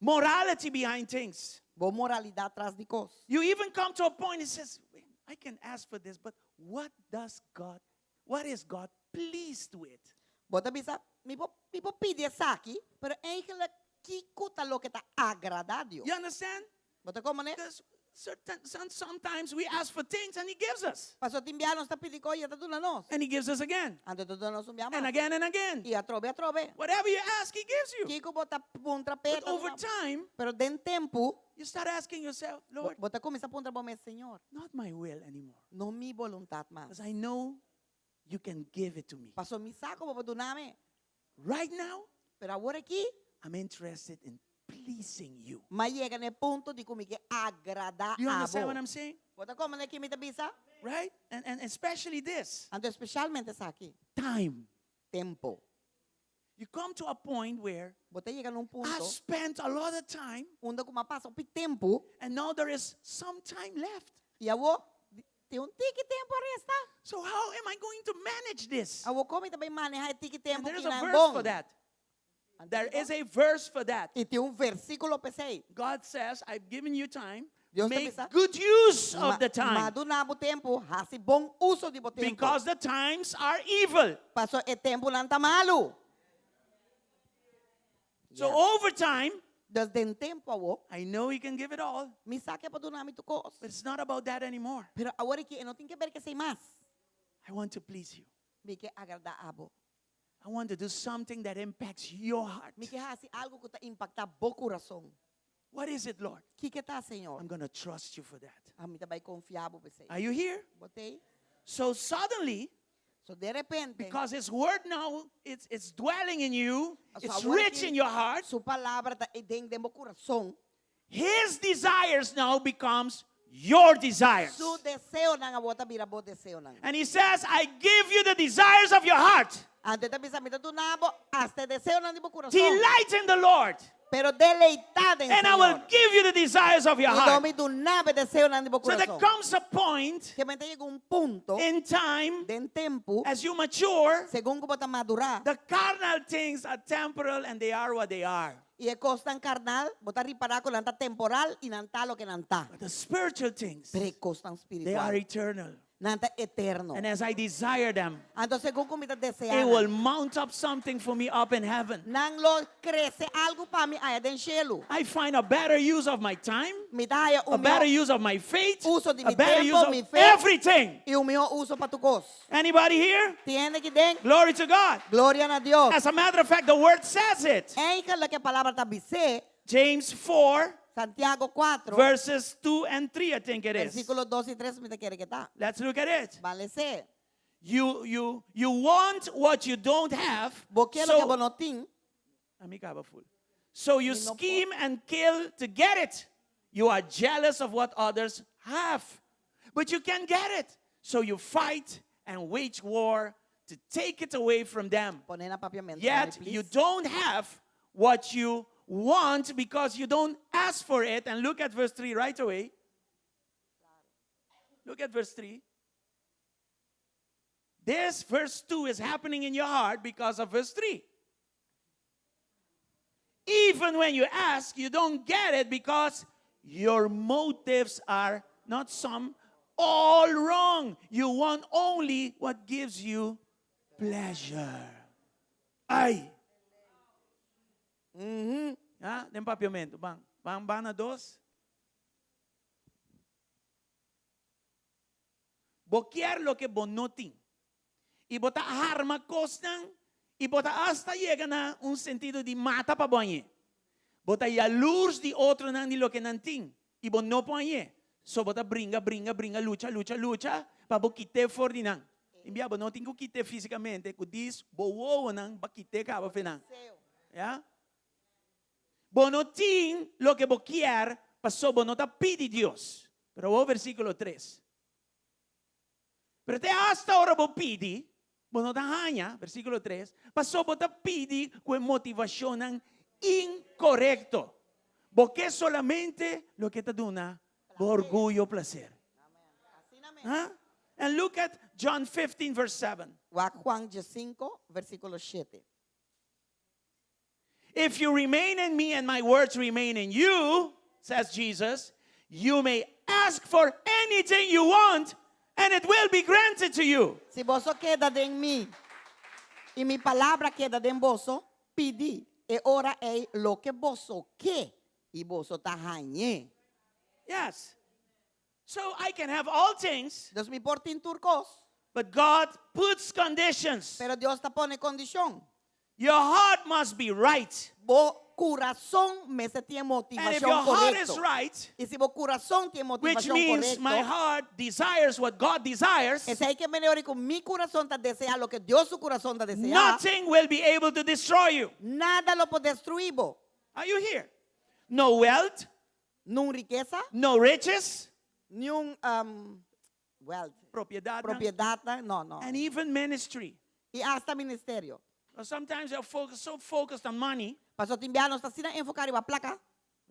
Morality behind things. Bo moralidat tras di kos. You even come to a point that says, "Wait, I can ask for this, but what does God, what is God pleased with? Bo ta bisa, mi por, mi por pidi esaki, pero eigenlijk kiko ta loke ta agradá Dios. You understand? Bo ta komprondé? Because certain, some, sometimes we ask for things and He gives us. Paso tin bia nos ta pidi kos i e ta duna nos. And He gives us again. Anto e ta duna nos un bia And mas. again and again. I atrobe atrobe. Whatever you ask, He gives you. Kiko bo ta puntra p'e But over time, Pero den tempu, you start asking yourself, Lord, bo ta kuminsá puntra bo mes, Señor, not my will anymore. no mi boluntat mas. Because I know you can give it to me. Paso mi sa ku bo por duna mi. Right now, Pero awor aki, I'm interested in pleasing you. m'a yega na e punto di ku mi ke agradá Do you understand abo. what I'm saying? Bo ta komprondé kiko mi ta bisa? Right? And, and especially this Anto espesialmente esaki. time. Tempu. You come to a point where Bo ta yega na un I punto spent a lot of time unda ku m'a pasa hopi tempu and now there is some time left. i awor tin un tiki tempu a resta. So how am I going to manage this? Awor kon mi ta bai manehá e tiki And tempu there ki is a nan verse bon. for that. There is a verse for that. I tin un versíkulo p'esei. God says, I've given you time. Dios ta Make bisa, good use of the M'a time duna bo tempu, hasi bon uso di bo tempu. because the times are evil. Paso e tempunan ta malu. So Yes. over time, Dus den tempu awor, I know He can give it all, mi sa ku e por duna mi tur kos. but it's not about that anymore. Pero awor aki e no tin ke ber ku esei mas. I want to please you. Mi ke agradá abo. I want to do something that impacts your heart. Mi ke hasi algu ku ta impaktá bo kurason. What is it, Lord? Kiko e ta, Señor? I'm going to trust you for that. Ami ta bai konfia bo p'esei. Are you here? Bo t'ei? So suddenly, So de repente, because His word now it's, it's dwelling in you, So it's awor rich aki in your heart. Su palabra ta den den bo kurason. His desires now becomes your desires. Su deseonan awor ta bira bo deseonan. And he says, I give you the desires of your heart. Anto e ta bisa mi ta duna bo asta e deseonan di bo kurason. Delight in the Lord. Pero deleitá den And I will Señor. give you the desires of your I lo heart. mi duna bo e deseonan di bo So there kurason. comes a point Ke men ta yega un punto in time den tempu, as you mature, segun ku bo ta madurá, the carnal things are temporal and they are what they are. i e kosnan karnal, bo ta ripará ku nan ta temporal i nan ta loke nan ta. But the spiritual things, Pero e kosnan they are spiritual, eternal. nan ta eterno. And as I desire them, Anto segun ku mi ta deseá it will nan, mount up something for me up in heaven. nan lo krese algu pa mi aya den shelu. I find a better use of my time, Mi ta haya a un better mihó use of my faith, uso di a mi better tempu, use of mi fe. everything. i un mihó uso pa tur kos. Anybody here? Tin hende aki den? Glory to God. Gloria na Dios. As a matter of fact, the word says it. Eigenlijk e palabra ta bis'é, James 4, Santiago 4, verses 2 and 3, I think it is. versíkulo 2 i 3, mi ta kere ku ta. Let's look at it. Ban les'é. You, you, you want what you don't have. Bo ke loke bo So, no tin. Ami kaba full. So you Mi no por. scheme and kill to get it. You are jealous of what others have, but you can't get it. So you fight and wage war to take it away from them. Pon'é na papiamentu, Yet please. you don't have what you want because you don't ask for it. And look at verse 3 right away. Look at verse 3. This verse 2 is happening in your heart because of verse 3. Even when you ask, you don't get it because your motives are not some, all wrong. You want only what gives you pleasure. Ai! Ah, den papiamento, ban. Ban, ban na dos. Bo kier loke bo no tin. I bo ta harma kosnan i bo ta asta yega na un sentido di mata pa bo hañ'é. Bo ta yalurs di otronan di loke nan tin i bo no por hañ'é. So bo ta bringa, bringa, bringa, lucha, lucha, lucha pa bo kit'é for di nan. Tin bia bo no tin ku kit'é físikamente, ku dis bo wowonan ba kit'é kaba fe nan. Ya. Bo no tin loke bo kier paso bo no ta pidi Dios. Pero awor versikulo tres. Pero te hasta ora bo pidi, bo no ta haña, versikulo tres, paso bo ta pidi ku e motivashonnan inkorekto. Bo ke solamente loke ta duna bo orguyo plaser. Huh? And look at John 15 verse 7. Wak Juan diesinko, versíkulo shete. If you remain in me and my words remain in you, says Jesus, you may ask for anything you want and it will be granted to you. Si boso keda den mi i mi palabra keda den boso, pidi e ora ei loke boso ke i boso ta hañ'é. Yes. So I can have all things. Dus mi por tin tur kos. But God puts conditions. Pero Dios ta pone kondishon. Your heart must be right. Bo kurason mester tin e And if motivashon your heart is korekto. right, I si bo kurason tin e which motivashon means my korekto, heart desires what God desires, esei ke mene ora ku mi kurason ta deseá loke Dios su kurason ta deseá, nothing will be able to destroy you. nada lo por destruí bo. Are you here? No wealth, Nun rikesa, no riches, niun wealth, propiedadnan, propiedatnan, no, no. and even ministry. I asta ministerio. Now, sometimes we are focused, so focused on money. Paso tin bia nos ta asina enfoká riba plaka.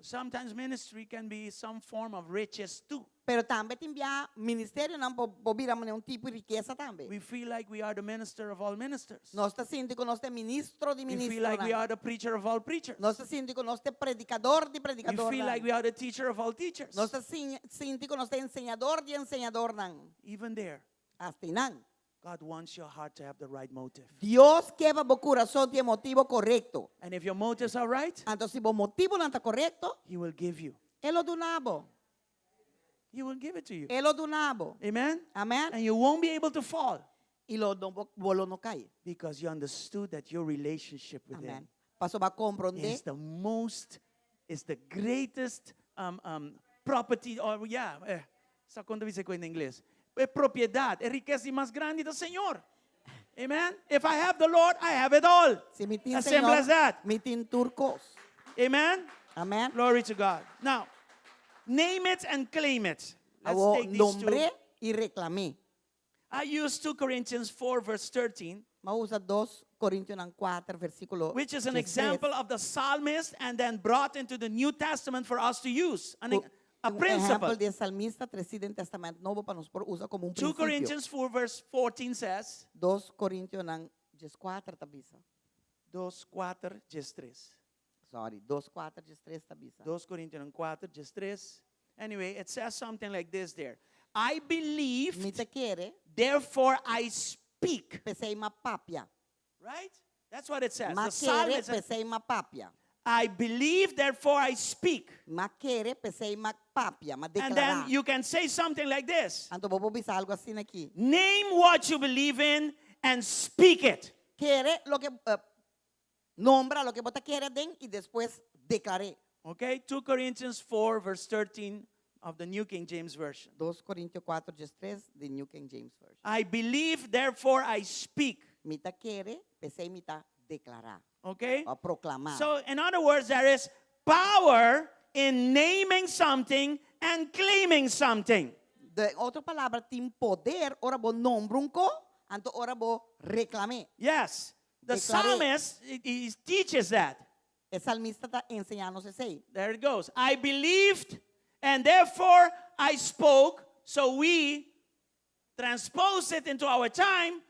Sometimes ministry can be some form of riches too. Pero tambe tin bia ministerionan por por bira manera un tipo di rikesa tambe. We feel like we are the minister of all ministers. Nos ta sinti ku nos ta e ministro di We feel like we ministronan. are the preacher of all preachers. Nos ta sinti ku nos ta e predikador di We feel predikadornan. like we are the teacher of all teachers. Nos ta sinti ku nos ta e enseñador di enseñadornan. Even there, Hasta einan. God wants your heart to have the right motive. Dios ke pa bo kurason tin e motibo korekto. And if your motives are right, Anto si bo motibonan ta korekto, He will give you. E lo duna bo. He will give it to you. E lo duna bo. Amen? Amen? And you won't be able to fall. I lo no, bo, bo lo no kai. Because you understood that your relationship with Amen. Him Paso b'a komprondé. is the most, is the greatest um, um, property, or yeah, eh, sa kon ta bisa ku in Ingles. E propiedad, e rikesa di mas grandi ta Señor. Amen? If I have the Lord, I have it all. Si mi tin As simple Señor, as that. mi tin tur kos. Amen? Amen. Glory to God. Now, name it and claim it. Let's Awo take these two. nombr'é i reklam'é. I use 2 Corinthians 4 verse 13. M'a usa dos Korintionan kuater versíkulo Which is an diestres. example of the psalmist and then brought into the New Testament for us to use. An, Ku a un principle. ehèmpel di e salmista tresí den Tèstamènt Nobo pa nos por usa komo un 2 prinsipio. Corinthians 4 verse 14 says, Dos Korintionan dieskuater ta bisa. Dos kuater diestres. Sorry, dos kuater diestres ta bisa. Dos Korintionan kuater diestres. Anyway, it says something like this there. I believed, Mi ta kere, therefore I speak. p'esei m'a papia. Right? That's what it says. M'a The kere, psalmist says, p'esei m'a papia. I believe, therefore I speak. M'a kere, p'esei m'a papia, m'a And deklará. then you can say something like this. Anto bo por bisa algu asina aki. Name what you believe in and speak it. Kere loke, eh, nombra loke bo ta kere aden i despues deklar'é. Okay? 2 Corinthians 4 verse 13 of the New King James Version. Dos Corintio kuater diestres di New King James Version. I believe, therefore I speak. Mi ta kere, p'esei mi ta deklará. Okay? O proklamá. So, in other words, there is power in naming something and claiming something. Den otro palabra, tin poder ora bo nombra un ko, anto ora bo reklam'é. Yes. The Deklar'é. psalmist he, he teaches that. E salmista ta enseñá nos esei. There it goes. I believed and therefore I spoke. So we transpose it into our time.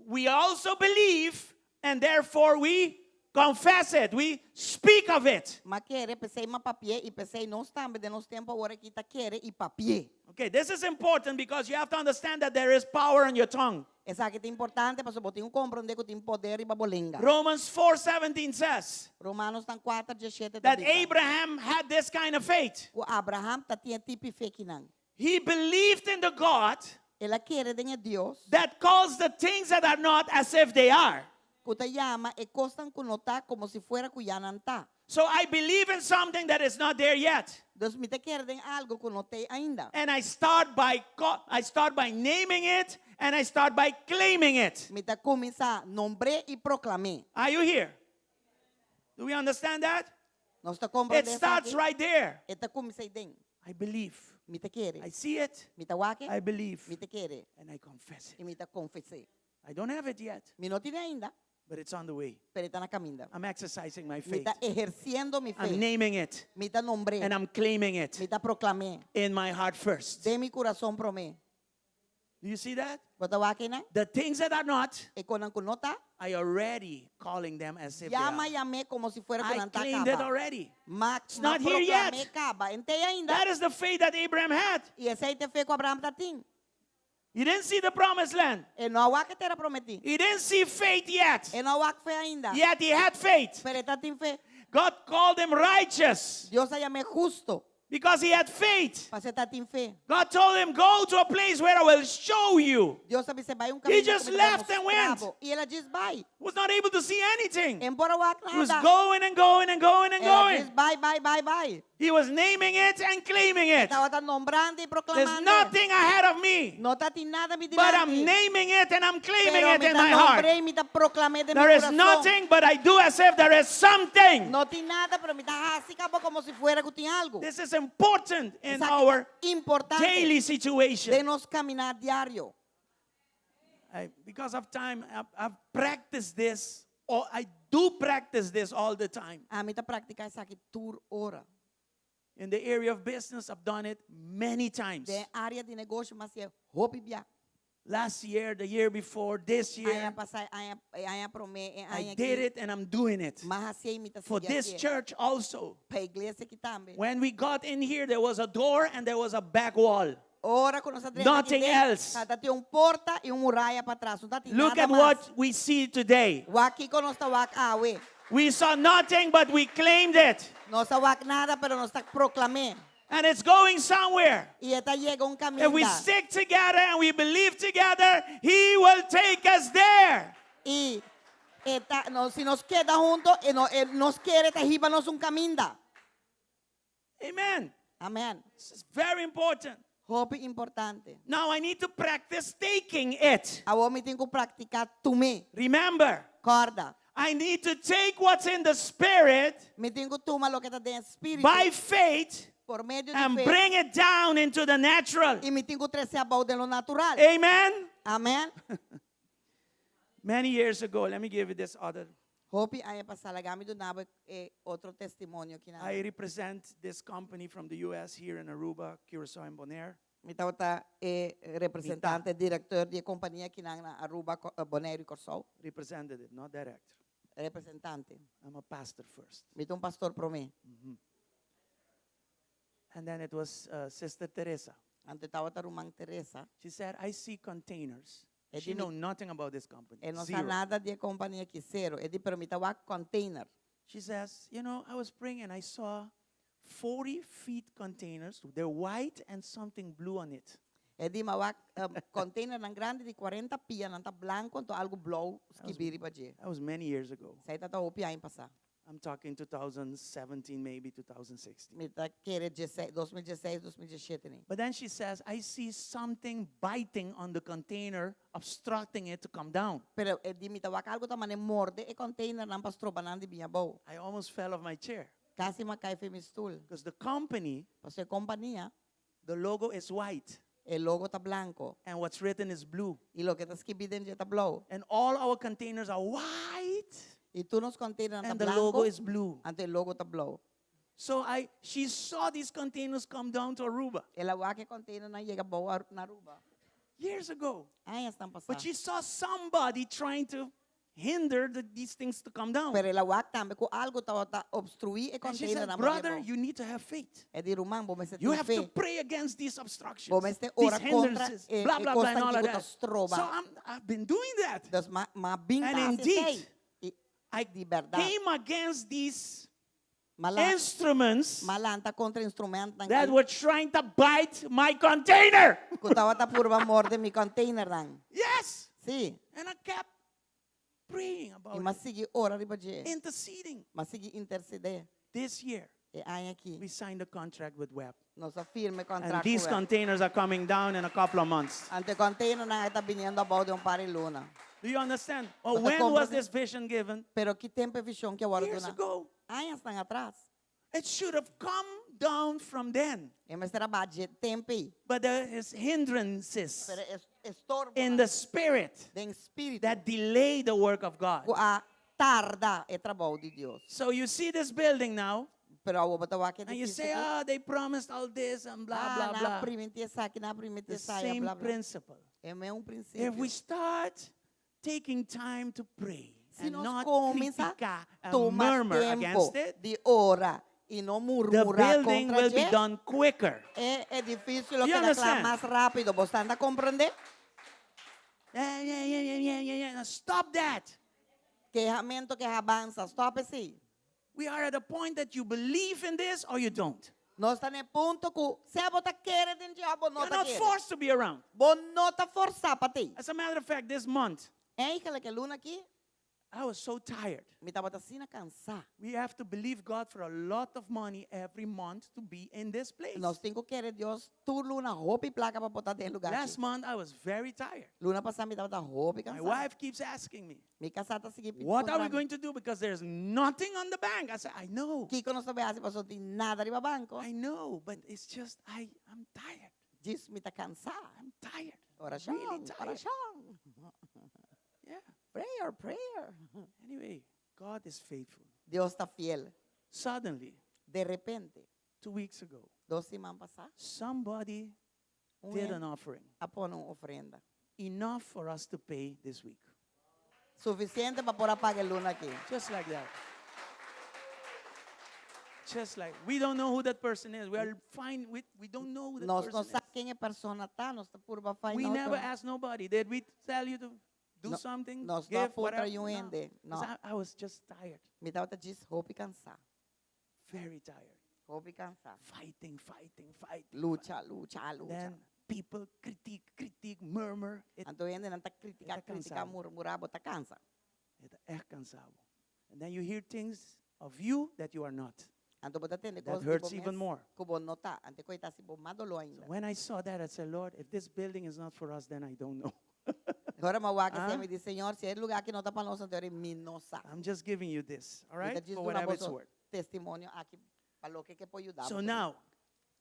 We also believe and therefore we confess it. We speak of it. M'a kere, p'esei m'a papi'é i p'esei nos tambe den nos tempu awor aki ta kere i papi'é. Okay, this is important because you have to understand that there is power in your tongue. Esaki ta importante pasobra bo tin ku komprondé ku tin poder riba bo lenga. Romans 4:17 says Romanonan kuater diesshete ta that bisa Abraham had this kind of faith. ku Abraham ta tin e tipo di fe kinan. He believed in the God El a kere den e Dios that calls the things that are not as if they are. ku ta yama e kosnan ku no ta komo si fuera ku ya nan ta. So I believe in something that is not there yet. Dus mi ta kere den algu ku no t'ei ainda. And I start by I start by naming it and I start by claiming it. Mi ta kuminsá nombr'é i proklam'é. Are you here? Do we understand that? Nos ta It komprondé starts esaki? right there. E ta kuminsá ei den. I believe. Mi ta kere. I see it. Mi ta wak e. I believe. Mi ta kere. And I confess I it. mi ta konfes'é. I don't have it yet, Mi no tin'é ainda, but it's on the way. pero e ta na kaminda. I'm exercising my Mi faith. ta ehersiendo mi I'm fe. naming it Mi ta nombr'é. and I'm claiming it Mi ta proklam'é. in my heart first. Den mi kurason promé. Do you see that? Bo ta wak einan? The things that are not, E konan ku no ta, I already calling them as if they ya m'a are. yam'é komo si fuera ku I nan ta claimed it kaba. already. Ma, It's ma not here yet. proklam'é kaba. E n' t'ei ainda. That is the faith that Abraham had. I esei ta e fe ku Abraham tatin. He didn't see the promised land. E no a wak e tera prometí. He didn't see faith yet. E no a wak fe ainda. Yet he had faith. Pero e tatin fe. God called him righteous Dios a yam'é hustu. because he had faith. Pasó e tatin fe. God told him, Go to a place where I will show you. Dios a bis'é bai un He kaminda just ku mi ta left and went. mustra bo. I el a djis bai. Was not able to see anything. E n' por a wak He was nada. going and going and going and El a going. djis bai, bai, bai, bai. He was naming it and claiming it. Tabata nombrando i There's proklamando. nothing ahead of me, No tatin nada mi but I'm dilanti. naming it and I'm claiming Pero it mi in ta my heart. nombr'é i mi ta proklam'é den mi There is kurason. nothing, but I do as if there is something. No tin nada, pero mi ta hasi kaba komo si fuera ku tin algu. This is important in Esaki our ta importante daily situation. den nos kaminá diario. I, because of time, I've practiced this, or I do practice this all the time. Ami ta praktiká esaki tur ora. In the area of business, I've done it many times. Den área di negoshi, m'a hasié hopi bia. Last year, the year before, this year, Aña pasá, aña, aña promé, I aña did it and I'm doing it. M'a hasié i mi ta For sigui this hasié. church also. Pa e iglesia aki tambe. When we got in here, there was a door and there was a back wall. Ora ku nos a drenta Nothing aki den, else. Tabatin un porta i un muraya patras. No tatin Look nada at mas. what we see today. Wak kiko nos ta wak awe. We saw nothing, but we claimed it. Nos a wak nada, pero nos ta proklam'é. And it's going somewhere. I e ta yega un If we kaminda. stick together and we believe together, He will take us there. I e ta, no, si nos keda huntu, e no, e nos kere ta hiba nos un kaminda. Amen. Amen. This is very important. Hopi importante. Now I need to practice taking it. Awor mi tin ku praktiká tum'é. Remember, Kòrda. I need to take what's in the spirit Mi tin ku tuma loke ta den spiritu by faith por medio di and fe bring it down into the natural. i mi tin ku trese abou den lo natural. Amen. Amen. Many years ago, let me give you this other. Hopi aña pasá, laga mi duna bo e otro testimonio aki nan. I represent this company from the US here in Aruba, Curacao and Bonaire. Mi tabata e representante, direktor di e kompania aki nan na Aruba, Bonaire i Kòrsou. Representative, not director. Representante. I'm a pastor first. Mi ta un pastor promé. And then it was uh, Sister Teresa. Anto tabata ruman Teresa. She said, I see containers. E She di know mi, nothing about this company. e no sa Zero. nada di e kompania aki, sero. E di, pero mi ta wak container. She says, you know, I was praying and I saw 40 feet containers. They're white and something blue on it. E di, m'a wak um, containernan grandi di 40 pia, nan ta blanku anto algu blou skibí riba dje. That was many years ago. Esei tabata hopi aña pasá. I'm talking 2017, maybe 2016. Mi ta kere dieseis, 2016, 2017 nei. But then she says, I see something biting on the container, obstructing it to come down. Pero e di mi ta wak algu ta mane morde e containernan pa stroba nan di bin abou. I almost fell off my chair. Kasi m'a kai for mi stul. Because the company, Pasobra e kompania, the logo is white. e logo ta blanko. And what's written is blue. I loke ta skibí den dje ta blou. And all our containers are white. I tur nos containernan ta And the logo blanko. is blue. Anto e logo ta blou. So I, she saw these containers come down to Aruba El a wak e containernan yega abou na Aruba. years ago. Añasnan pasá. But she saw somebody trying to hinder the, these things to come down. Pero el a wak tambe ku algu tabata obstruí e And she said, containernan pa brother, bini abou. you need to have faith. E di, Ruman, bo mester You tin have to fe. pray against these obstructions, Bo mester these ora kontra hindrances, e, blah, e blah, blah, and kosnan all ki of ku ta that. stroba. So I'm, I've been doing that. Dus m'a, m'a bin And ta hasi indeed, esei. I I di bèrdat. came against these M'a lan- instruments m'a lanta kontra instrumentnan that ki were trying to bite my container. ku tabata purba morde mi containernan. Yes. Sí. And I kept praying I about m'a it, sigui ora riba dje. interceding. M'a sigui intersedé. This year, E aña aki we signed a contract with Web. nos a firma e And kontrakt these ku Web. containers are coming down in a couple of months. Anto e containernan ta biniendo abou den un par di luna. Do you understand? Well, Bo ta when was komprendé? this vision given? Pero ki tempu e vishon akí a wòrdu Years duná? ago. Añasnan atras. It should have come down from then. E mester a baha dje tempu ei. But there is hindrances Pero e estorbonan in the spirit den spiritu that delay the work of God. ku a tarda e trabou di Dios. So you see this building now, Pero awor bo ta wak e and you edifisio say, aki. ah, they promised all this and blah, Ah, blah, nan a blah. primintí esaki, nan a primintí The esaya, same bla, bla. principle. E mesun If prinsipio. we start taking time to pray Si and nos not kuminsá critica and tuma murmur tempu against it, di ora i no the murmurá building kontra will be dje, done quicker. e edifisio lo You keda kla understand? mas rápido. Bo ta komprendé? Yeah, yeah, yeah, yeah, yeah, yeah, yeah. Now stop that. Kehamentu, kehabansa, stòp esei. We are at a point that you believe in this or you don't. Nos ta na e punto ku sea bo ta kere den dje òf bo no You're ta not kere. forced to be around. Bo no ta forsá pa t'ei. As a matter of fact, this month, Eigenlijk e luna akí, I was so tired. mi tabata asina kansá. We have to believe God for a lot of money every month to be in this place. Nos tin ku kere Dios tur luna hopi plaka pa por ta den e lugá Last aki. month, I was very tired. Luna pasá mi tabata hopi My kansá. wife keeps asking me, Mi kasá ta sigui What are we puntra mi. going to do? Because there's nothing on the bank. I said, I know. Kiko nos ta bai hasi pasobra no tin nada riba banko. I know, but it's just, I, I'm tired. Djis mi ta kansá. I'm tired. Orashon, Really tired. orashon. Yeah. Prayer, prayer. Anyway, God is faithful. Dios ta fiel. Suddenly, De repente, two weeks ago, dos siman pasá, somebody un did hende an offering. a pone un ofrenda. Enough for us to pay this week. Sufisiente pa por a paga e luna aki. Just like that. Just like, we don't know who that person is. We are fine with, we don't know who that Nos no person sa is. ken e persona ta, nos ta purba find We out never pero asked nobody. Did we tell you to do No, something? nos no a Give, puntra whatever? niun No. hende, no. 'Cause I was just tired. Mi tabata djis hopi kansá. Very tired. Hopi kansá. Fighting, fighting, fighting. Lucha, lucha, lucha. Then people critique, critique, murmur. It, Anto hendenan ta kritiká, E ta kritiká, kansá. murmurá, bo ta kansa. E ta echt kansá. And then you hear things of you that you are not. Anto bo ta tende That kos di bo hurts even mes more. ku bo no ta. Anto kos ei ta hasi bo mas doló So ainda. when I saw that, I said, Lord, if this building is not for us, then I don't know. Ora m'a wak esei, Ah? mi di, Señor, si e lugá aki no ta pa nos, anto ora mi no sa. I'm just giving you this, all Mi ta right? djis For duna whatever it's boso worth. testimonio aki pa loke ke por yuda So bo. now,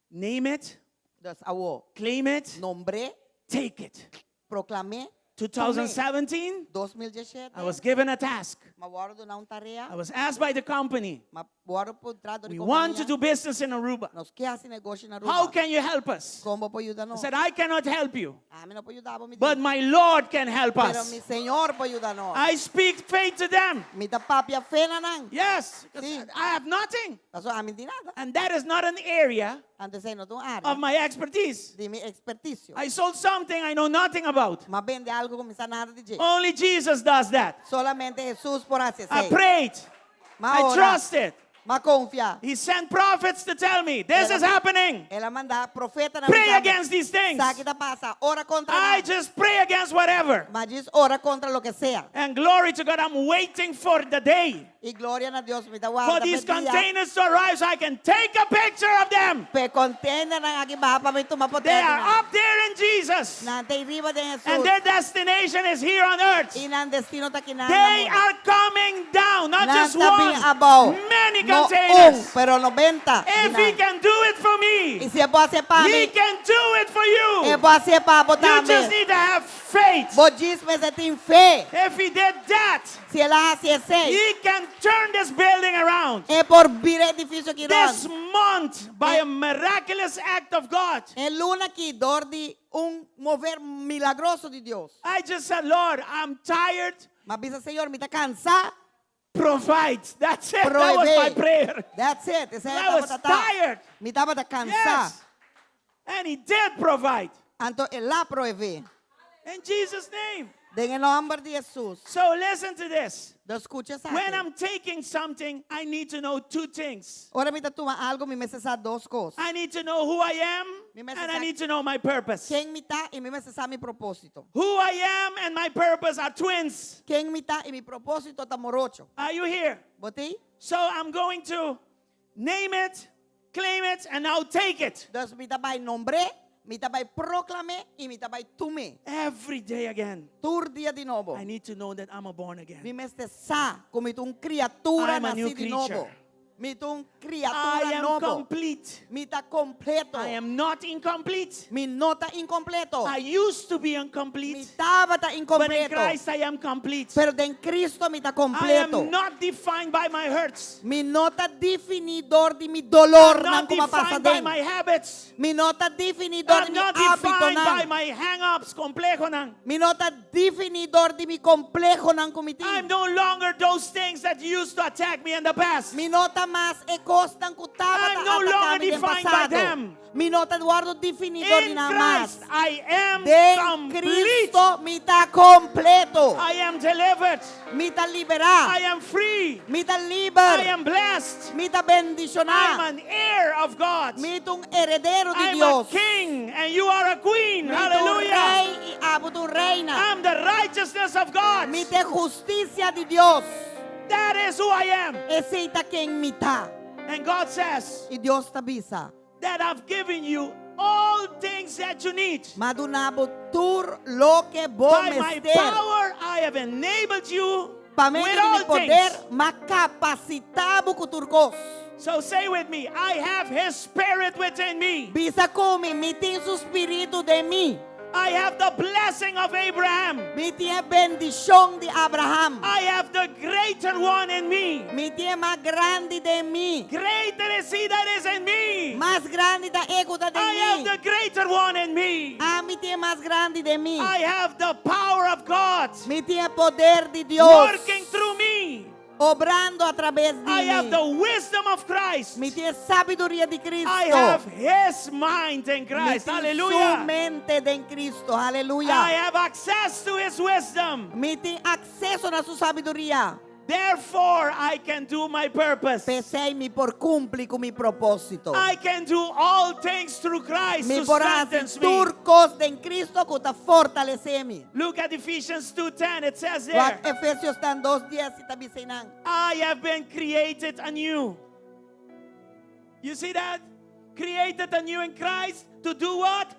name it, Dus awo, claim it, nombr'é, take it. proklam'é, 2017, 2017, I was given a task. m'a wòrdu duná un tarea. I was asked by the company, M'a wòrdu puntrá dor di we want to kompania. do business in Aruba. Nos ke hasi negoshi na Aruba. How can you help us? Kon bo por yuda I nos? said, I cannot help you, Ami no por yuda bo, mi but di. my Lord can help Pero us. mi Señor por yuda nos. I speak faith to them. Mi ta papia fe na nan. Yes, 'cause Sí. I have nothing. Pasobra ami no tin nada. And that is not an area Anto esei no ta un área of my expertise. di mi ekspertisio. I sold something I know nothing about. M'a bende algu ku mi sa nada di dje. Only Jesus does that. Solamente Hesus por hasi I esei. prayed. M'a I ora. trusted. M'a konfia. He sent prophets to tell me this El is happening. El a manda profetanan Pray bisa mi, against these things. Sa ki ta pasa. Ora kontra I nan. just pray against whatever. M'a djis ora kontra loke sea. And glory to God, I'm waiting for the day I gloria na Dios, mi ta for warda these p'e dia. containers to arrive so I can take a picture of them. P'e containernan aki baha pa mi tuma They potrèt are nan. up there in Jesus. Nan ta riba den And Hesus. their destination is here on earth. I nan destino ta akinan na They mundu. are coming down, not Nan just ta bin one, abou. many No un, containers. pero 90 di If he nan. can do it for me, I si e por hasié pa he mi, can do it for you. e por hasié pa bo You just tambe. need to have faith. Bo djis mester tin fe. If he did that, Si el a hasi esei, he can turn this building around. e por bira e edifisio aki This rònt. month, by a miraculous act of God, E luna aki dor di un mover milagroso di Dios. I just said, Lord, I'm tired. M'a bisa Señor, mi ta kansá. Provide. That's it. That was my Proveé. prayer. That's it. Esei I was tabata ta. tired. Mi tabata kansá. Yes. And he did provide. Anto el a proveé. In Jesus' name. Den e nòmber di Hesus. So listen to this. Dus skucha When esaki. I'm taking something, I need to know two things. Ora mi ta tuma algu, mi mester sa dos kos. I need to know who I am Mi mester and I sa need to know my purpose. ken mi ta i mi mester sa mi propósito. Who I am and my purpose are twins. Ken mi ta i mi propósito ta morocho. Are you here? Bo t'ei? So I'm going to name it, claim it, and now take it. Dus mi ta bai nombr'é, mi ta bai proklam'é i mi ta bai tum'é. Every day again. Tur dia di nobo. I need to know that I'm a born again. Mi mester sa ku mi ta un kriatura I'm a new nasí di nobo. creature. Mi ta un I kriatura am nobo. complete. Mi ta kompleto. I am not incomplete. Mi no ta inkompleto. I used to be Mi incomplete, tabata but in inkompleto. Christ I am complete. Pero den Cristo mi ta I kompleto. am not defined by my hurts. Mi no ta definí dor di mi dolornan I'm not ku m'a pasa defined by den. my habits. Mi no ta definí dor I'm di mi not defined by hábitonan. my hang-ups, komplehonan. Mi no ta definí dor di mi komplehonan ku mi tin. I'm no longer those things that used to attack me in the past. Mi no ta mas e kosnan ku tabata I'm no ataká longer mi den defined by pasado. them. Mi no ta wòrdu definí dor di In nan mas. Christ, I am Den complete. Cristo mi ta kompleto. I am delivered. Mi ta liberá. I am free. Mi ta I liber. am blessed. Mi ta I'm bendishoná. an heir of God. Mi ta un heredero di I'm a Dios. king and you are a queen. Mi ta un Hallelujah. rei i abo ta un reina. I'm the righteousness of God. Mi ta e hustisia di Dios. That is who I am. Esei ta ken mi ta. And God says I Dios ta bisa. that I've given you all things that you need. M'a duna bo tur loke bo By my mester. power, I have enabled you Pa with medio di mi all poder, things. m'a kapasitá bo ku tur kos. So say with me, I have His Spirit within me. Bisa ku mi, mi tin su spiritu den mi. I have the blessing of Abraham. Mi tin e bendishon di Abraham. I have the greater one in me. Mi tin e mas grandi den mi. Greater is he that is in me. Mas grandi ta e ku ta I have den mi. the greater one in me. Ami tin e mas grandi den mi. I have the power of God Mi tin e poder di Dios working through me. obrando atraves di I have mi. the wisdom of Christ. Mi tin e sabiduria di Cristo. I have his mind in Mi Christ. tin su Hallelujah. mente den Cristo. I Aleluya. have access to his wisdom. Mi tin akseso na su sabiduria. Therefore, I can do my purpose. P'esei mi por kumpli ku mi propósito. I can do all things through Christ Mi who por hasi strengthens me. tur kos den Cristo ku ta fortalesé mi. Look at Ephesians 2:10. It says there, Wak Efesionan 2:10 e ta bisa einan. I have been created anew. You see that? Created anew in Christ to do what?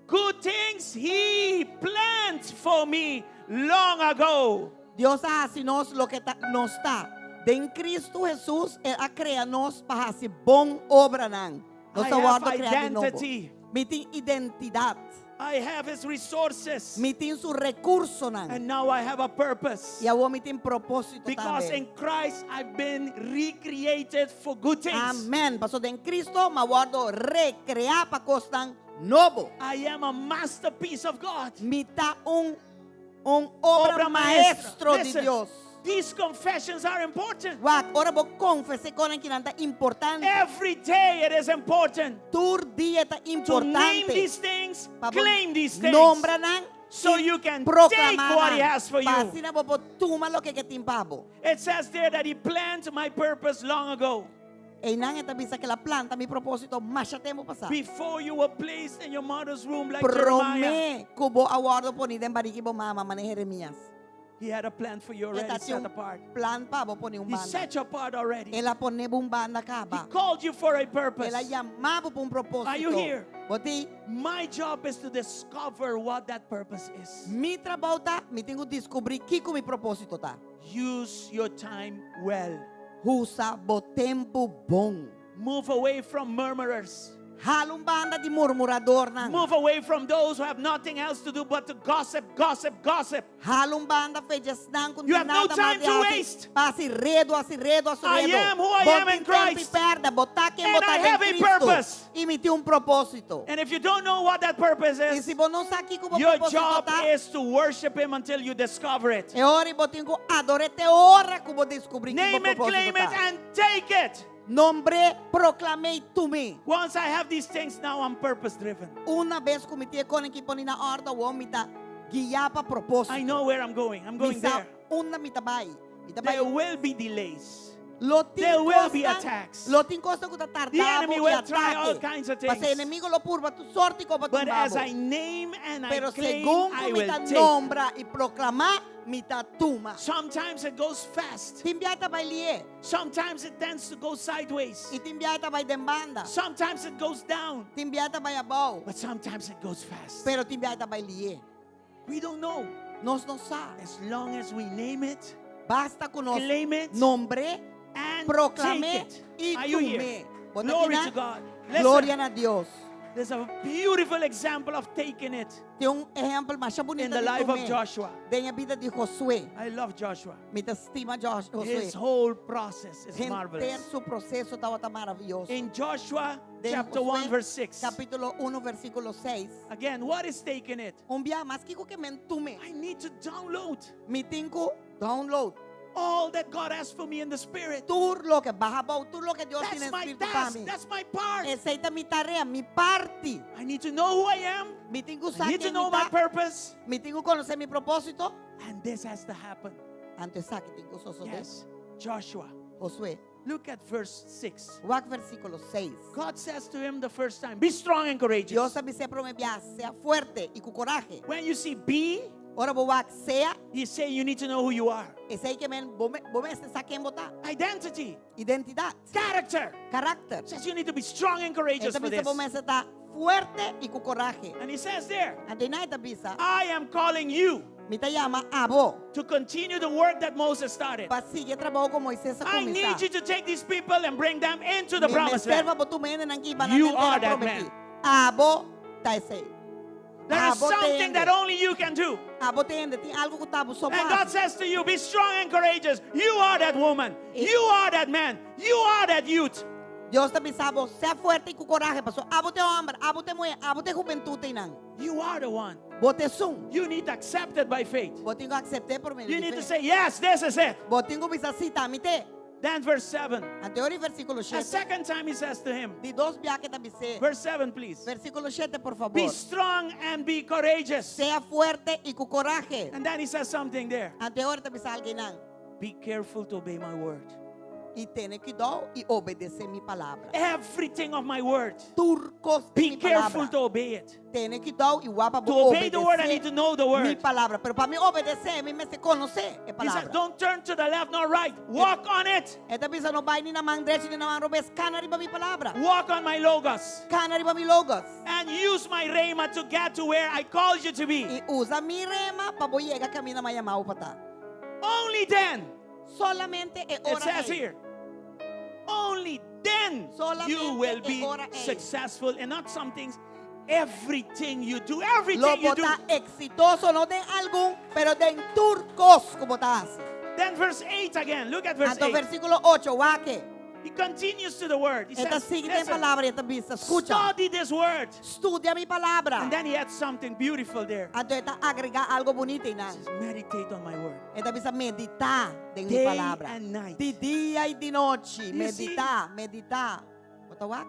Good things he planned for me long ago. Dios a hasi nos loke ta, nos ta. Den Cristo Jesus, El a krea nos pa hasi bon obranan. Nos I a have wòrdu kreá di nobo. identity. Mi tin identidat. I have his resources. Mi tin su rekursonan. And now I have a purpose. I awor mi tin propósito Because tambe. in Christ I've been recreated for good things. Amèn. Paso den Cristo m'a wòrdu rekreá pa kosnan nobo. I am a masterpiece of God. Mi ta un un obra, Obra maestra. maestro di Listen, Dios. These confessions are important. Wak, ora bo konfesá e kosnan akinan ta importante. Every day it is important Tur dia ta to name importante. these things, Pa bo claim these things, Nombra nan so i you can take proklamá what he nan. has for you. Pa asina bo por tuma loke e tin pa bo. It says there that he planned my purpose long ago. Einan e ta bisa ku el a planta mi propósito masha tempu pasá. Before you were placed in your mother's womb like Jeremiah, Promé ku bo a wòrdu poní den barika di bo mama, manera Jeremias. he had a plan for you already E tabatin set un apart. plan pa bo poní un He banda. set you apart already. El a pone bo un banda He kaba. called you for a purpose. El a yama bo pa un propósito. Are you here? Bo t'ei, My job is to discover what that purpose is. mi trabou ta, mi tin ku deskubrí kiko mi propósito ta. Use your time well. Usa bo tempu bon. Move away from murmurers. Hala un banda di murmuradornan. Move away from those who have nothing else to do but to gossip, gossip, gossip. Hala un banda for di esnan ku You have no nada mas time di to hasi. waste. Pa hasi redu, hasi redu, hasi I redu. am who I Bo am tin in tempu i Christ. pèrdè. Bo ta ken And bo ta I den have a Cristo. purpose. I mi tin un propósito. And if you don't know what that purpose I is, si bo no sa kiko bo your propósito job ta, is to worship Him until you discover it. e ora bo tin ku ador'é te ora ku bo deskubrí kiko bo Name it, propósito claim it, ta. and take it. Nombr'é, proklam'é i tum'é. Once I have these things, now I'm purpose driven. Una bes ku mi tin e kosnan aki pone na òrdu, awor mi ta guiá pa propósito. I know where I'm going. I'm Mi going sa there. unda mi ta bai. Mi ta bai. There will be delays. Lo tin There will be kosnan, attacks. lo tin kosnan ku ta The tarda enemy bo will i try all atake. kinds of Pasobra things. enemigu lo purba tur sorto di kos pa But tumba as bo. I name and I Pero claim, segun I ku mi will ta take. nombra i proklamá, mi ta tuma. Sometimes it goes fast. Tin bia ta bai lihé. Sometimes it tends to go sideways. I tin bia ta bai den banda. Sometimes it goes down. Tin bia ta bai abou. But sometimes it goes fast. Pero tin bia ta bai lihé. We don't know. Nos no sa. As long as we name it, Basta ku nos claim it, nombr'é, and proklam'é take it. i Are you here? tum'é. Bo ta Glory aki to nan? God. Listen, Gloria na Dios. there's a beautiful example of taking it Tin un ehèmpel masha in bunita the di life of tum'é Joshua. den e bida di Josué. I love Joshua. Mi ta stima Josué. His whole process is Henter marvelous. su proseso tabata maravioso. In Joshua Den chapter Josué, 1 verse 6. Kapítulo 1, versíkulo 6. Again, what is taking it? Un bia mas kiko ke men tum'é. I need to download Mi tin ku download all that God has for me in the spirit. tur loke baha abou, tur loke Dios tin That's den my spiritu pa task. mi. That's my part. Esei ta mi tarea, mi parti. I need to know who I am. Mi tin ku I sa need to ken know mi my ta. purpose. Mi tin ku konosé mi propósito. And this has to happen. Anto esaki tin ku sosodé. Yes. Joshua. Josué, Look at verse 6. wak versíkulo 6. God says to him the first time, Be strong and courageous. Dios a bis'é promé bia, sea fuerte i ku korahe. When you see be, Ora bo wak sea, he's saying you need to know who you are. esei ke men bo bo mester sa ken bo ta. Identity, Identidat, character. karakter. Says you need to be strong and courageous E ta for bisa this. bo mester ta fuerte i ku korahe. And he says there, Anto einan e ta bisa, I am calling you mi ta yama abo to continue the work that Moses started. pa sigui e trabou ku Moises a I need kuminsá. you to take these people and bring them into the Mi promised mester land. pa bo tuma e hendenan aki hiba nan You den tera are that prometí. man. Abo ta esei. There is Abo something tende. that only you can do. Abo ta e hende, tin algu ku ta abo so And God por hasi. says to you, be strong and courageous. You are that woman. You are that man. You are that youth. Dios ta bisa bo, sea fuerte i ku korahe, paso abo ta e hòmber, abo ta e muhé, abo ta e hubentut einan. You are the one. Bo ta esun. You need to accept it by faith. Bo tin ku asept'é pa medio You di need to fe. say, yes, this is it. Bo tin ku bisa sí, ta mi t'e. Then verse 7. Anto e versíkulo A 7. second time he says to him, Di dos bia ku e ta bis'é. verse 7, please. Versíkulo 7, por Be fabor. strong and be courageous. Sea fuerte i ku korahe. And then he says something there. Anto e ta bisa algu einan. Be careful to obey my word. I tene kuidou i obedesé mi palabra. Everything of my word. Tur kos di Be mi careful palabra. to obey it. Tene kuidou i wak pa To obey the word, I obedesé need to know the mi word. palabra. Pero pa mi obedesé, mi mester konosé e He says, palabra. don't turn to the left nor right. Walk on it. E ta bisa no bai ni na man drechi ni na man robes. Kana riba mi palabra. Walk on my logos. Kana riba mi logos. And use my rhema to get to where I called you to be. I usa mi rema pa bo yega kaminda m'a yama bo pa ta. Only then, Solamente e it ora says ei. here, only then you Solamente will e be ora ei. successful. And not some things, everything you do, Lo everything you do. bo ta eksitoso, no den algun, pero den tur kos ku bo ta hasi. Then verse 8 again, look at verse Anto 8. versíkulo 8, wak e. He continues to the word. He E ta says, sigui den listen, palabra, e ta bisa, skucha. study this word. Studia mi palabra. And then he adds something beautiful there. Anto e ta agregá algu bunita He einan. says, meditate on my word. E ta bisa meditá den mi Day palabra. and night. Di dia i di nochi. You see? Meditá, meditá. Bo ta wak?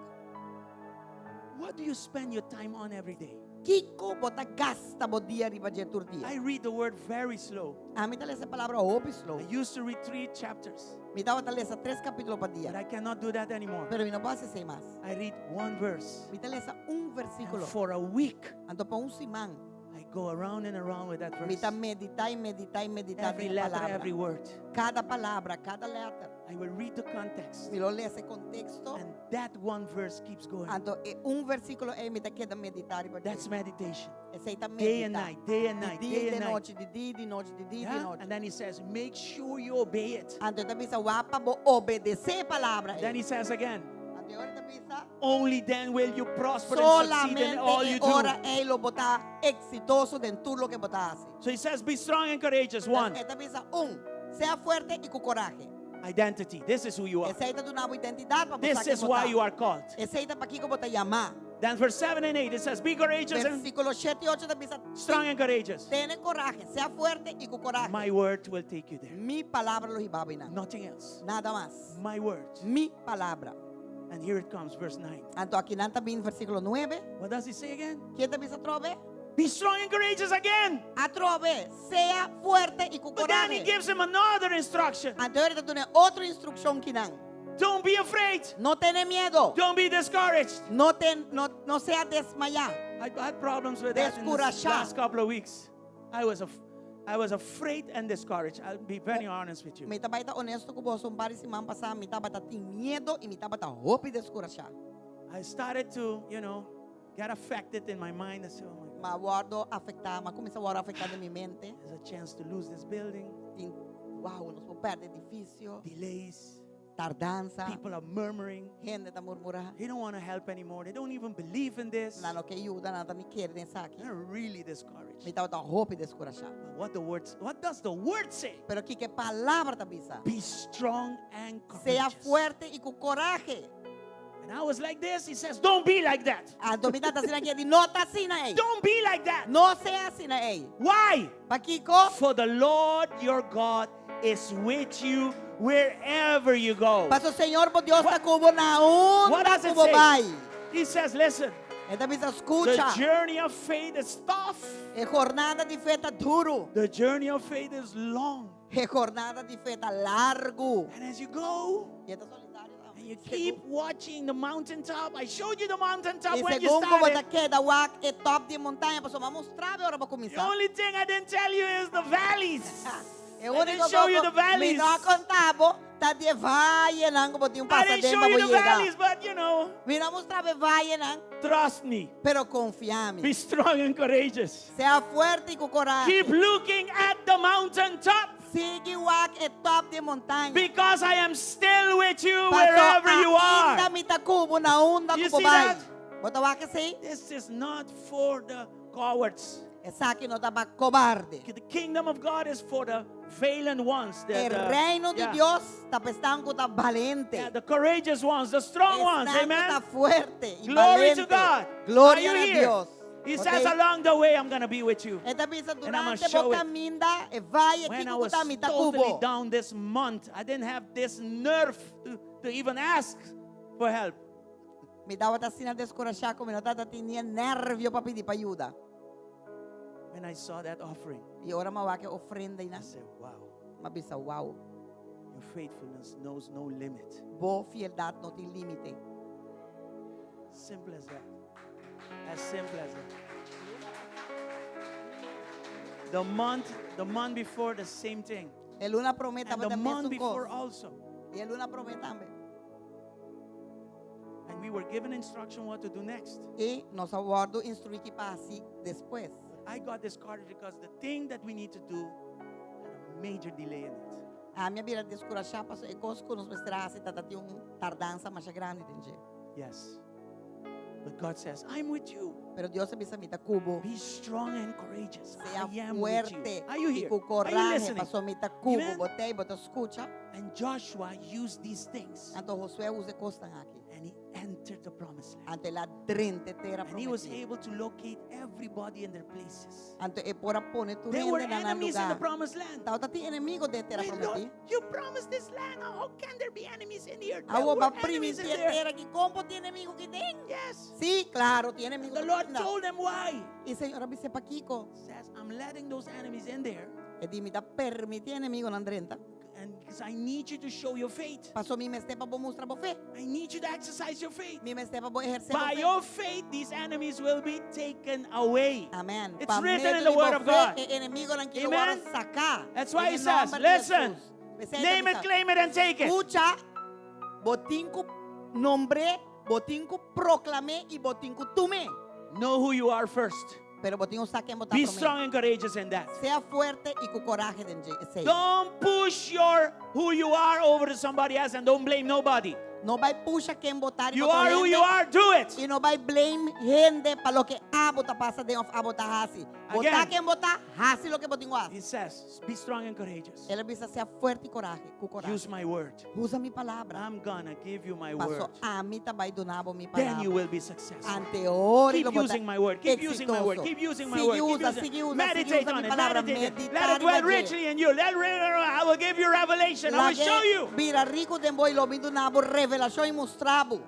What do you spend your time on every day? Kiko bo ta gasta bo dia riba dje tur dia. I read the word very slow. Ami ta lesa e palabra hopi slow. I used to read three chapters, Mi tabata lesa tres kapítulo pa dia. but I cannot do that anymore. Pero mi no por hasi esei mas. I read one verse. Mi ta lesa un And versíkulo. for a week, Anto pa un siman. I go around and around with that Mi verse. ta meditá i meditá i meditá Every den letter, palabra. every word. Kada palabra, kada lèter. I will read the context. Mi lo lesa e konteksto. And that one verse keeps going. Anto e un versíkulo ei mi ta keda meditá riba dje. That's meditation. Esei ta Day and meditá. night, day and Di night, dia day i and di night. nochi, di dia i di nochi, di dia i di Yeah? nochi. And then he says, make sure you obey it. Anto e ta bisa wak pa bo obedesé e palabra Then ei. he says again, Anto e ta bisa. Only then will you prosper and succeed in Solamente all e you do. ora ei lo bo ta eksitoso den tur loke bo ta hasi. So he says, Be strong and courageous. One, E ta bisa, un, sea fuerte i ku korahe. identity. This is who you are. Esei ta duna bo identidat pa bo sa This ken is bo why ta. you are called. Esei ta pakiko bo ta yamá. Then verse 7 and 8, it says, Be courageous and Versíkulo 7 i 8 ta bisa, strong and courageous. Tene korahe, sea fuerte i ku korahe. My word will take you there. Mi palabra lo hiba bo einan. Nothing else. Nada mas. My word. Mi palabra. And here it comes, verse 9. Anto akinan ta bin versíkulo 9. What does he say again? Kiko e ta bisa atrobe? Be strong and courageous again. Atrobe, sea fuerte i ku But then he korahe. gives him another instruction. Anto e ta dun'é otro instrukshon kinan. Don't be afraid. No tene miedu. Don't be discouraged. No, ten, no, no sea desmayá. I had problems with that in the Deskurashá. last couple of weeks. I was, af- I was afraid and discouraged. I'll be very honest with you. Mi ta bai ta honesto ku boso, un par di siman pasá, mi tabata tin miedu i mi tabata hopi deskurashá. I started to, you know, get affected in my mind. I said, oh my God, M'a wòrdu afektá, m'a kuminsá wòrdu afektá den mi mente. there's a chance to lose this building, Tin, wow, nos por pèrdè edifisio, delays, tardansa, people are murmuring. hende ta murmurá. They don't want to help anymore. They don't even believe in this. Nan no ke yuda, nan no ta ni kere den esaki. They're really discouraged. Mi tabata hopi deskurashá. But what the words, what does the word say? Pero kiko e palabra ta bisa? Be strong and Sea courageous. fuerte i ku korahe. And I was like this. He says, Don't be like that. Anto mi tabata asina aki, e di, no ta asina ei. Don't be like that. No sea asina ei. Why? Pakiko? For the Lord your God is with you wherever you go. Paso Señor bo Dios ta ku bo na unda What does it ku bo say? bai. He says, Listen, E ta bisa the skucha. journey of faith is tough. E jornada di fe ta duru. The journey of faith is long. E jornada di fe ta largu. And as you go, I e ta solitario and you keep watching the mountaintop. I showed you the mountaintop I when you segun ku bo ta started. keda wak e top di montaña, paso m'a mustra bo ora bo The kuminsá. only thing I didn't tell you is the valleys. E I úniko didn't show you kos the valleys. mi no a konta bo, ta di e vayenan ku bo tin I pasa didn't den show pa you bo the yega. valleys, but you know, Mi no a mustra bo e vayenan, trust me. pero konfia mi. Be strong and courageous. Sea fuerte i ku korahe. Keep looking at the mountaintop Sigui wak e top di montaña. because I am still with you Paso wherever you ainda are. mi ta ku bo na unda You ku bo see bai. that? Bo ta wak esei? This is not for the cowards. Esaki no ta pa kobarde. The kingdom of God is for the valiant ones. The, E the- reino di yeah. Dios ta pa esnan ku ta balente. Yeah, the courageous ones, the strong ones. Esnan ku Amen. ta fuerte i Glory to balente. God. Gloria Are you na here? Dios. He Ok? says, along the way, I'm going to be with you. E ta bisa And I'm gonna durante show bo it. kaminda e vaye When I kiko was ku ta mi ta totally ku bo. down this month, I didn't have this nerve to, to even ask for help. Mi tabata asina deskurashá ku mi no tabatin ni nervio pa pidi pa yuda. When I saw that offering, I ora m'a wak e ofrenda I einan. said, wow, M'a bisa wow. your faithfulness knows no limit. Bo fieldat no tin límite. Simple as that. As simple as that. The month, the month before, the same thing. E luna promé And tabata the tambe month mesun before kos. also. I e luna promé tambe. And we were given instruction what to do next. I nos a wòrdu instruí ki pa hasi despues. I got discouraged because the thing that we need to do had a major delay in it. Ami a bira deskurashá paso e kos ku nos mester hasi tabatin un tardansa masha grandi den dje. Yes. But God says, I'm with you. Pero Dios a bisa mi ta ku bo. Be strong and courageous. Sea I am with you. fuerte Are you i here? ku Are you korahe listening? paso mi ta ku bo. Amen. Bo t'ei, bo ta skucha. And Joshua used these things. Anto Josué a usa e kosnan aki. And he entered the promised land. Anto el a drenta e tera And he was prometí. able to locate everybody in their places. Anto e por a pone tur There were hende na nan enemies in the lugá. promised land. Tabatin enemigu den e tera Wait, prometí. Lord, you promised this land. How can there be enemies in here? There Awor were b'a enemies primintí in e there. tera aki. Kon por tin enemigu aki den? Yes. Sí, klaro, tin enemigu. The Lord told them why. I Señor a bis'é pakiko. Says, I'm letting those enemies in there. E di mi ta permití enemigunan drenta. And because I need you to show your faith. Paso mi mester pa bo mustra bo fe. I need you to exercise your faith. Mi mester pa bo ehersé bo By fe. your faith, these enemies will be taken away. Amen. It's Pa written medio in the di Word bo of fe, God. E enemigunan aki lo Amen. wòrdu saká. That's why Den he e says, nòmber di listen, Jesus. P'esei name it, ta bisa, claim it, and take it. Skucha, bo tin ku nombr'é, bo tin ku proklam'é i bo tin ku tum'é. Know who you are first. Pero bo tin ku sa ken bo ta Be promé. strong and courageous in that. Sea fuerte i ku korahe den esei. Don't push your who you are over to somebody else and don't blame nobody. No bai pusha ken bo ta You riba are who you are, do it. I no bai blame hende pa loke abo ta pasa den òf abo ta hasi. Bo ta Again. ken bo ta, hasi loke bo tin ku He hasi. says, be strong and courageous. El a bisa sea fuerte i korahe, ku korahe. Use my word. Usa mi palabra. I'm gonna give you my Paso word. ami ta bai duna bo mi Then you palabra. will be successful. Ante ora Keep lo bo ta using my word. Keep using my word. eksitoso. Keep using my Sigui word. Keep usa, using. sigui usa, sigui Meditate usa on mi it. palabra. Meditate. it. Meditá Let it dwell riba dje. richly in you. Let it, I will give you revelation. I will Lag'é show you. Bira riku den bo i lo mi duna bo revelashon i mustra bo.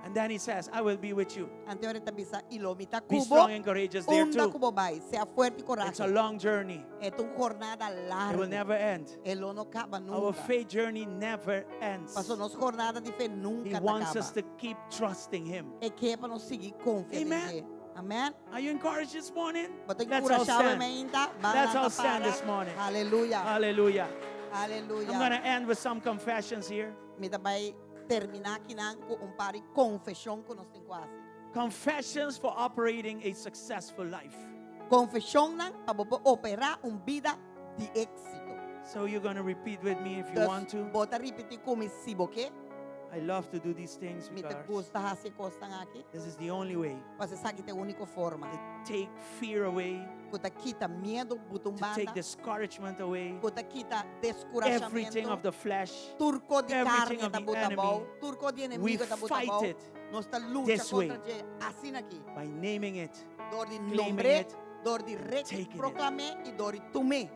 And then he says, I will be with you. Ante ora e ta bisa i lo mi ta Be ku bo. strong and courageous there Unda too. ku bo bai. Sea fuerte i It's a korahe. long journey. E ta un jornada It will largu. never end. E lo no kaba Our nunka. faith journey never ends. Paso nos jornada di fe He nunka ta wants us kaba. to keep trusting him. E ke pa nos sigui konfia den Amen. dje. Amen. Are you encouraged this morning? Bo ta Let's all enkurashá stand. mainta? Ban Let's lanta all stand para. this morning. Aleluya. Hallelujah. I'm Aleluya. going to end with some confessions here. Mi ta bai terminá akinan ku un par di konfeshon ku nos tin ku hasi. Confessions for operating a successful life. Konfeshonnan pa bo por operá un bida di éksito. So you're going to repeat with me if you Dus want to. bo ta ripití ku mi si bo ke. I love to do these things Mi ta because gusta hasi kosnan aki. this is the only way Pasobra esaki ta e úniko forma. to take fear away, Ku ta kita miedu buta un to take banda. discouragement away, Ku ta kita everything of deskurashamentu. the flesh. Tur kos di everything karni of ta the buta enemy. abou. Tur kos di We enemigu ta buta fight abou. it Nos ta lucha this way. kontra dje asina aki. by naming it. Dor di Claiming nombr'é, it, dor di re taking it. proklam'é i dor di tum'é.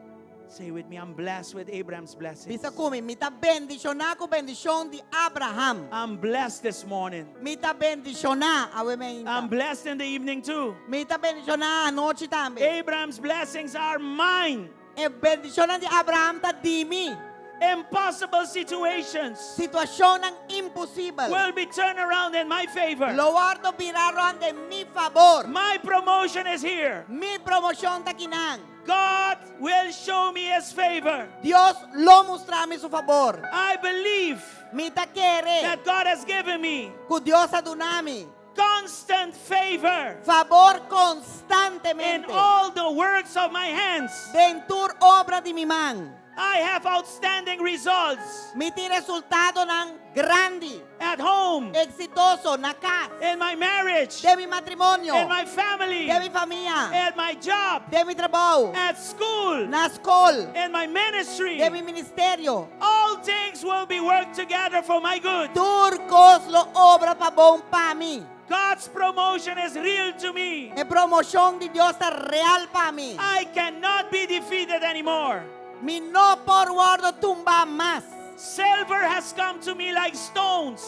Say with me, I'm blessed with Abraham's blessings. Bisa ku mi, mi ta bendishoná ku bendishon di Abraham. I'm blessed this morning. Mi ta bendishoná awe mainta. I'm blessed in the evening too. Mi ta bendishoná anochi tambe. Abraham's blessings are mine. E bendishonnan di Abraham ta di mi. Impossible situations Situashonnan imposibel. will be turned around in my favor. Lo wòrdu birá rònt den mi fabor. My promotion is here. Mi promoshon ta akinan. God will show me his favor. Dios lo mustra mi su fabor. I believe Mi ta kere that God has given me ku Dios a duna mi constant favor fabor in konstantemente all the works of my hands. Den tur obra di mi man. I have outstanding results Mi tin resultadonan grandi, at home, eksitoso na kas, in my marriage, den mi matrimonio, in my family, den mi famia, at my job, den mi trabou, at school, na skol, in my ministry. den mi ministerio. All things will be worked together for my good. Tur kos lo obra pa bon pa mi. God's promotion is real to me. E promoshon di Dios ta real pa mi. I cannot be defeated anymore. Mi no por wòrdu tumbá mas. Silver has come to me like stones.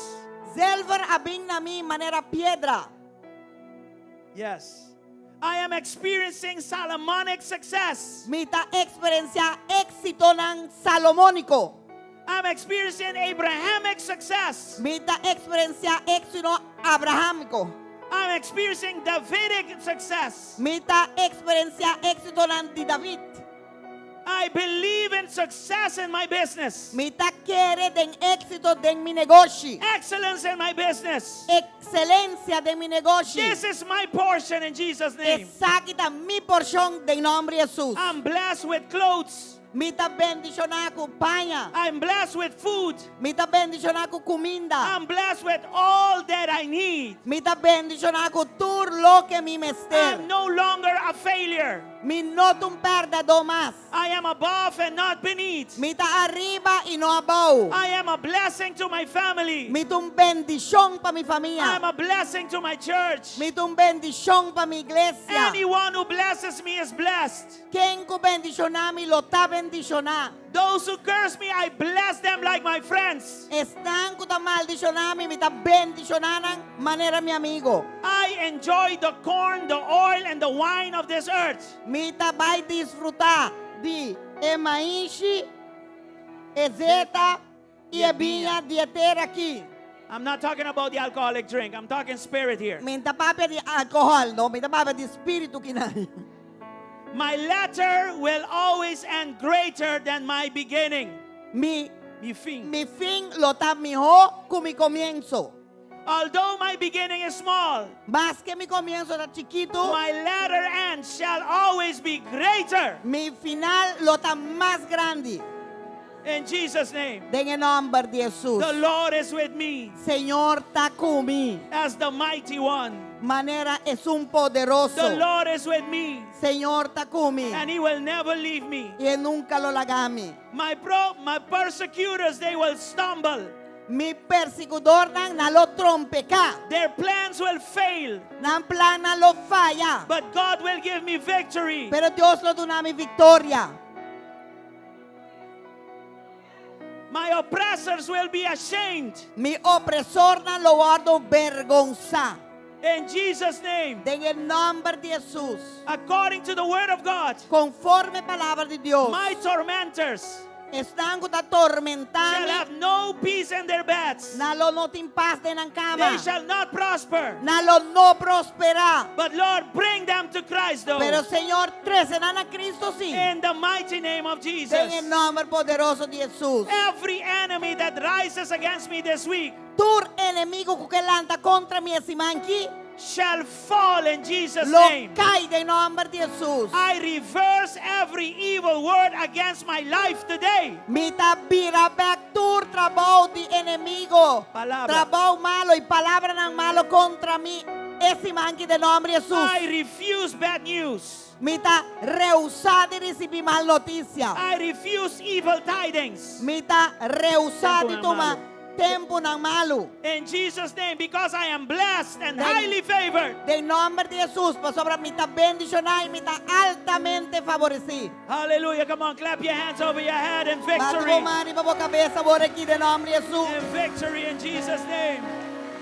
Zilver a bin na mi manera piedra. Yes. I am experiencing Solomonic success. Mi ta eksperensiá éksitonan salomóniko. I'm experiencing Abrahamic success. Mi ta eksperensiá éksito abrahámiko. I'm experiencing Davidic success. Mi ta eksperensiá éksitonan di David. I believe in success in my business. Mi ta kere den éksito den mi negoshi. Excellence in my business. Ekselensia den mi negoshi. This is my portion in Jesus' name. Esaki ta mi porshon den nòmber di Hesus. I'm blessed with clothes. Mi ta bendishoná ku paña. I'm blessed with food. Mi ta bendishoná ku kuminda. I'm blessed with all that I need. Mi ta bendishoná ku tur loke mi mester. I'm no longer a failure. Mi no ta un pèrdèdó mas. I am above and not beneath. Mi ta ariba i no abou. I am a blessing to my family. Mi ta un bendishon pa mi famia. I'm a blessing to my church. Mi ta un bendishon pa mi iglesia. Anyone who blesses me is blessed. Ken ku bendishoná mi lo ta bendishoná. Those who curse me, I bless them like my friends. Esnan ku ta maldishoná mi, mi ta bendishoná nan manera mi amigu. I enjoy the corn, the oil, and the wine of this earth. Mi ta bai disfrutá di e maishi, e zeta i e biña di e tera aki. I'm not talking about the alcoholic drink. I'm talking spirit here. Mi n' ta papia di alkohòl, no, mi ta papia di spiritu akinan. My latter will always end greater than my beginning. Mi Mi fin. mi fin lo ta mihó ku mi komienso. Although my beginning is small, Maske mi komienso ta chikitu, my latter end shall always be greater. mi final lo ta mas grandi. In Jesus' name. Den nòmber di Hesus. The Lord is with me Señor ta ku mi. as the mighty one. Manera esun poderoso. The Lord is with me Señor ta ku mi. and he will never leave me. I e nunka lo laga mi. My persecutors, they will stumble. Mi persiguidónan nan lo trompeká. Their plans will fail, Nan plannan lo faya. but God will give me victory. Pero Dios lo duna mi viktoria. My oppressors will be ashamed. Mi opresornan lo wòrdu bergonsá. In Jesus' name, Den nòmber di Hesus. according to the word of God, Konforme palabra di Dios. my tormentors Esnan ku ta tormentá shall have no peace in their beds. Nan lo no tin pas den nan kama. They shall not prosper. Nan lo no prosperá. But Lord, bring them to Christ, though. Pero Señor, trese nan na Kristu sí. In the mighty name of Jesus. Den nòmber poderoso di Hesus. Every enemy that rises against me this week Tur enemigu ku lanta kontra mi e siman aki shall fall in Jesus' lo name. kai den nòmber di Hesus. I reverse every evil word against my life today. Mi ta bira bèk tur trabou di enemigu. Palabra. Trabou malu i palabranan malu kontra mi e siman aki den nòmber di Hesus. I refuse bad news. Mi ta rehusá di risibí mal notisia. I refuse evil tidings. Mi ta rehusá di Tempu tuma malu. tempunan malu. In Jesus' name, because I am blessed and Den- highly favored. Den nòmber di Hesus, pasobra mi ta bendishoná i mi ta altamente favoresí. Hallelujah. Come on, clap your hands over your head in Bati victory. bo man riba bo kabes awor aki den nòmber di Hesus. In victory in Jesus' name.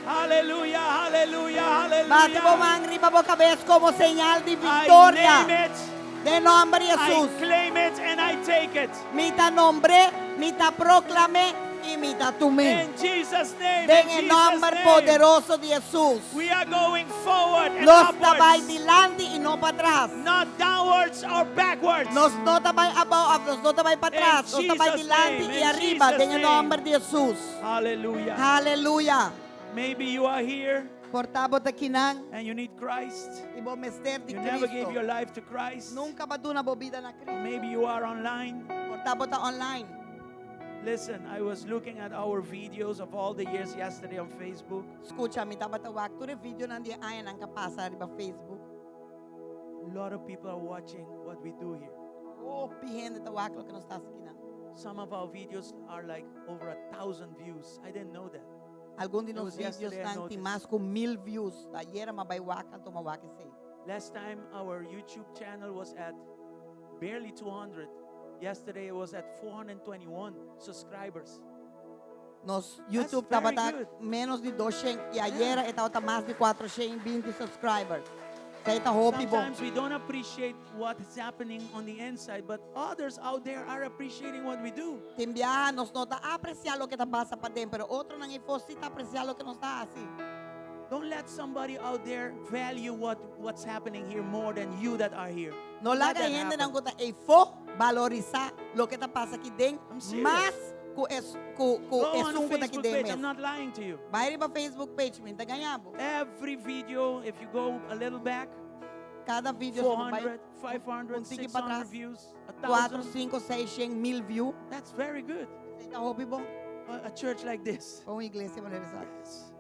Hallelujah, hallelujah, Bati bo hallelujah. man riba bo kabes komo señal di I viktoria. name it, Den nòmber di I Hesus. claim it, and I take it. Mi ta nombr'é, mi ta proklam'é i mi ta tum'é. In Jesus' name, Den in e Jesus' nòmber name. poderoso di Hesus. We are going forward and Nos ta bai upwards, dilanti i no patras. not downwards or backwards. Nos no ta bai abou, nos no ta bai patras. In Nos ta bai Jesus' dilanti name, i in ariba. Jesus' Den name. nòmber di Hesus. Hallelujah. Aleluya. Maybe you are here Por ta bo ta akinan and you need Christ. i bo mester di You never gave your Kristu. life to Christ. Nunka b'a duna bo bida na Kristu. Maybe you are online. Por ta bo ta online. Listen, I was looking at our videos of all the years yesterday on Facebook. Skucha, mi tabata wak tur e videonan di añanan ku a pasa riba Facebook. A lot of people are watching what we do here. Hopi hende ta wak loke nos ta hasi akinan. Some of our videos are like over 1,000 views. I didn't know that. Algun di It nos was videos yesterday I nan tin noticed. mas ku 1000 views. Ayera m'a bai wak, anto m'a wak esei. Last time our YouTube channel was at barely 200. Yesterday it was at 421 subscribers. Nos That's YouTube very tabata good. ménos di 200 i ayera e tabata mas di 420 subscribers. Esei ta hopi bon. Sometimes we don't appreciate what is happening on the inside, but others out there are appreciating what we do. Tin biaha nos no ta apresiá loke ta pasa paden, pero otronan eifó sí ta apresiá loke nos ta hasi. Don't let somebody out there value what's happening here more than you that are here. No Let laga that hende happen. nan ku ta eifó valorisá loke ta pasa aki den I'm serious. mas ku es ku ku Go on esun ku ta aki Facebook den page. I'm mes. not lying to you. Bai riba Facebook page, mi n' ta gaña bo. Every video, if you go a little back, Kada video si bo bai 400, 500, un tiki 600 patras, views, 4, 1,000. 5, 6, 100 mil view. That's very good. Esei ta hopi bon. A church like this. Pa un iglesia manera esaki. Yes.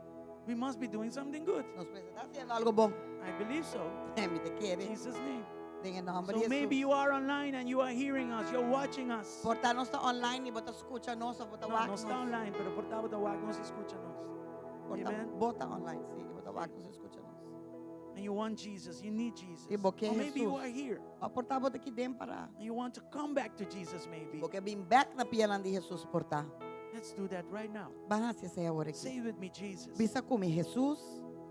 We must be doing something good. Nos mester ta hasiendo algu bon. I believe so. Mi ta kere. In Jesus' name. Den nòmber So di maybe Hesus. you are online and you are hearing us, you're watching us. Por ta nos ta online i bo ta skucha nos, òf bo ta No, wak no ta nos. online, pero por ta bo ta wak nos i skucha nos. Por ta Amen. bo ta online, sí, i bo ta wak nos i skucha nos. And you want Jesus, you need Jesus. I bo ke Or maybe you Hesus. are here. Òf por ta bo ta aki den pará. And you want to come back to Jesus maybe. Bo ke bin bèk na pianan di Hesus por ta. Let's do that right now. Ban hasi esei awor aki. Say with me, Jesus. Bisa ku mi, Hesus,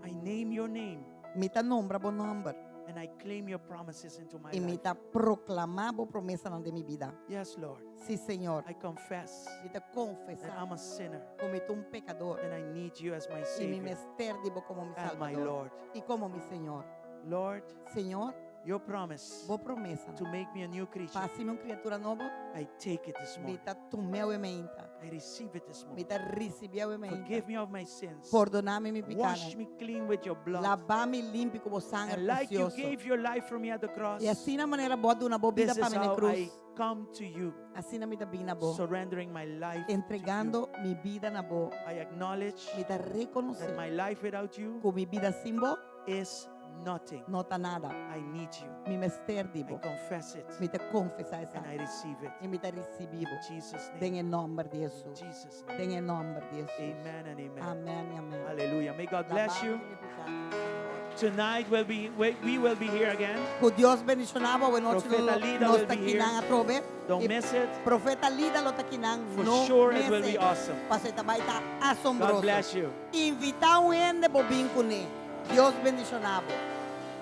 I name your name mi ta nombra bo nòmber. and I claim your promises into my I mi life. ta proklamá bo promesanan den mi bida. Yes, Lord. Sí, Señor. I confess Mi ta that konfesá I'm a sinner ku mi ta un pekadó. and I need you as my I mi Savior mester di bo komo mi and my Salbador Lord. i komo mi Señor. Lord, Señor, Your promise Bo promesa. to make me a new creature. Pa hasi mi un kriatura nobo. I take it this Mi morning. ta tum'é awe mainta. I receive it this Mi morning. ta risibié awe mainta. Forgive me of my sins. Pordoná mi mi Wash pikánan. me clean with your blood. Laba mi limpi ku bo sanger And like you presioso. gave your life for me at the cross, I asina manera bo a duna bo bida this pa is mi na how krus. I come to you, Asina mi ta bin na bo. surrendering my life to you. Entregando mi bida na bo. I acknowledge Mi ta rekonosé that my life without you ku mi bida sin bo is nothing. no ta nada. I need you. Mi mester di I bo. confess it Mi ta konfesá and I esaki. receive it. I mi ta risibí bo. In Jesus' Den name. e nòmber di In Hesus. Jesus' name. Den e nòmber di Hesus. Amen and amen. Amèn i amèn. Hallelujah. May God bless you. Laba mi piká. Tonight we'll be, we, we will be here again. Ku Dios bendishoná bo. Anochi Profeta Lida nos will ta be here. akinan atrobe. Don't I miss it. Profeta Lida lo ta akinan. For No sure it will miss be awesome. Paso e ta bai ta God asombroso. bless you. Invitá un hende pa bin kuné. Dios bendishoná bo.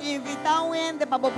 Invitá un hende pa bo.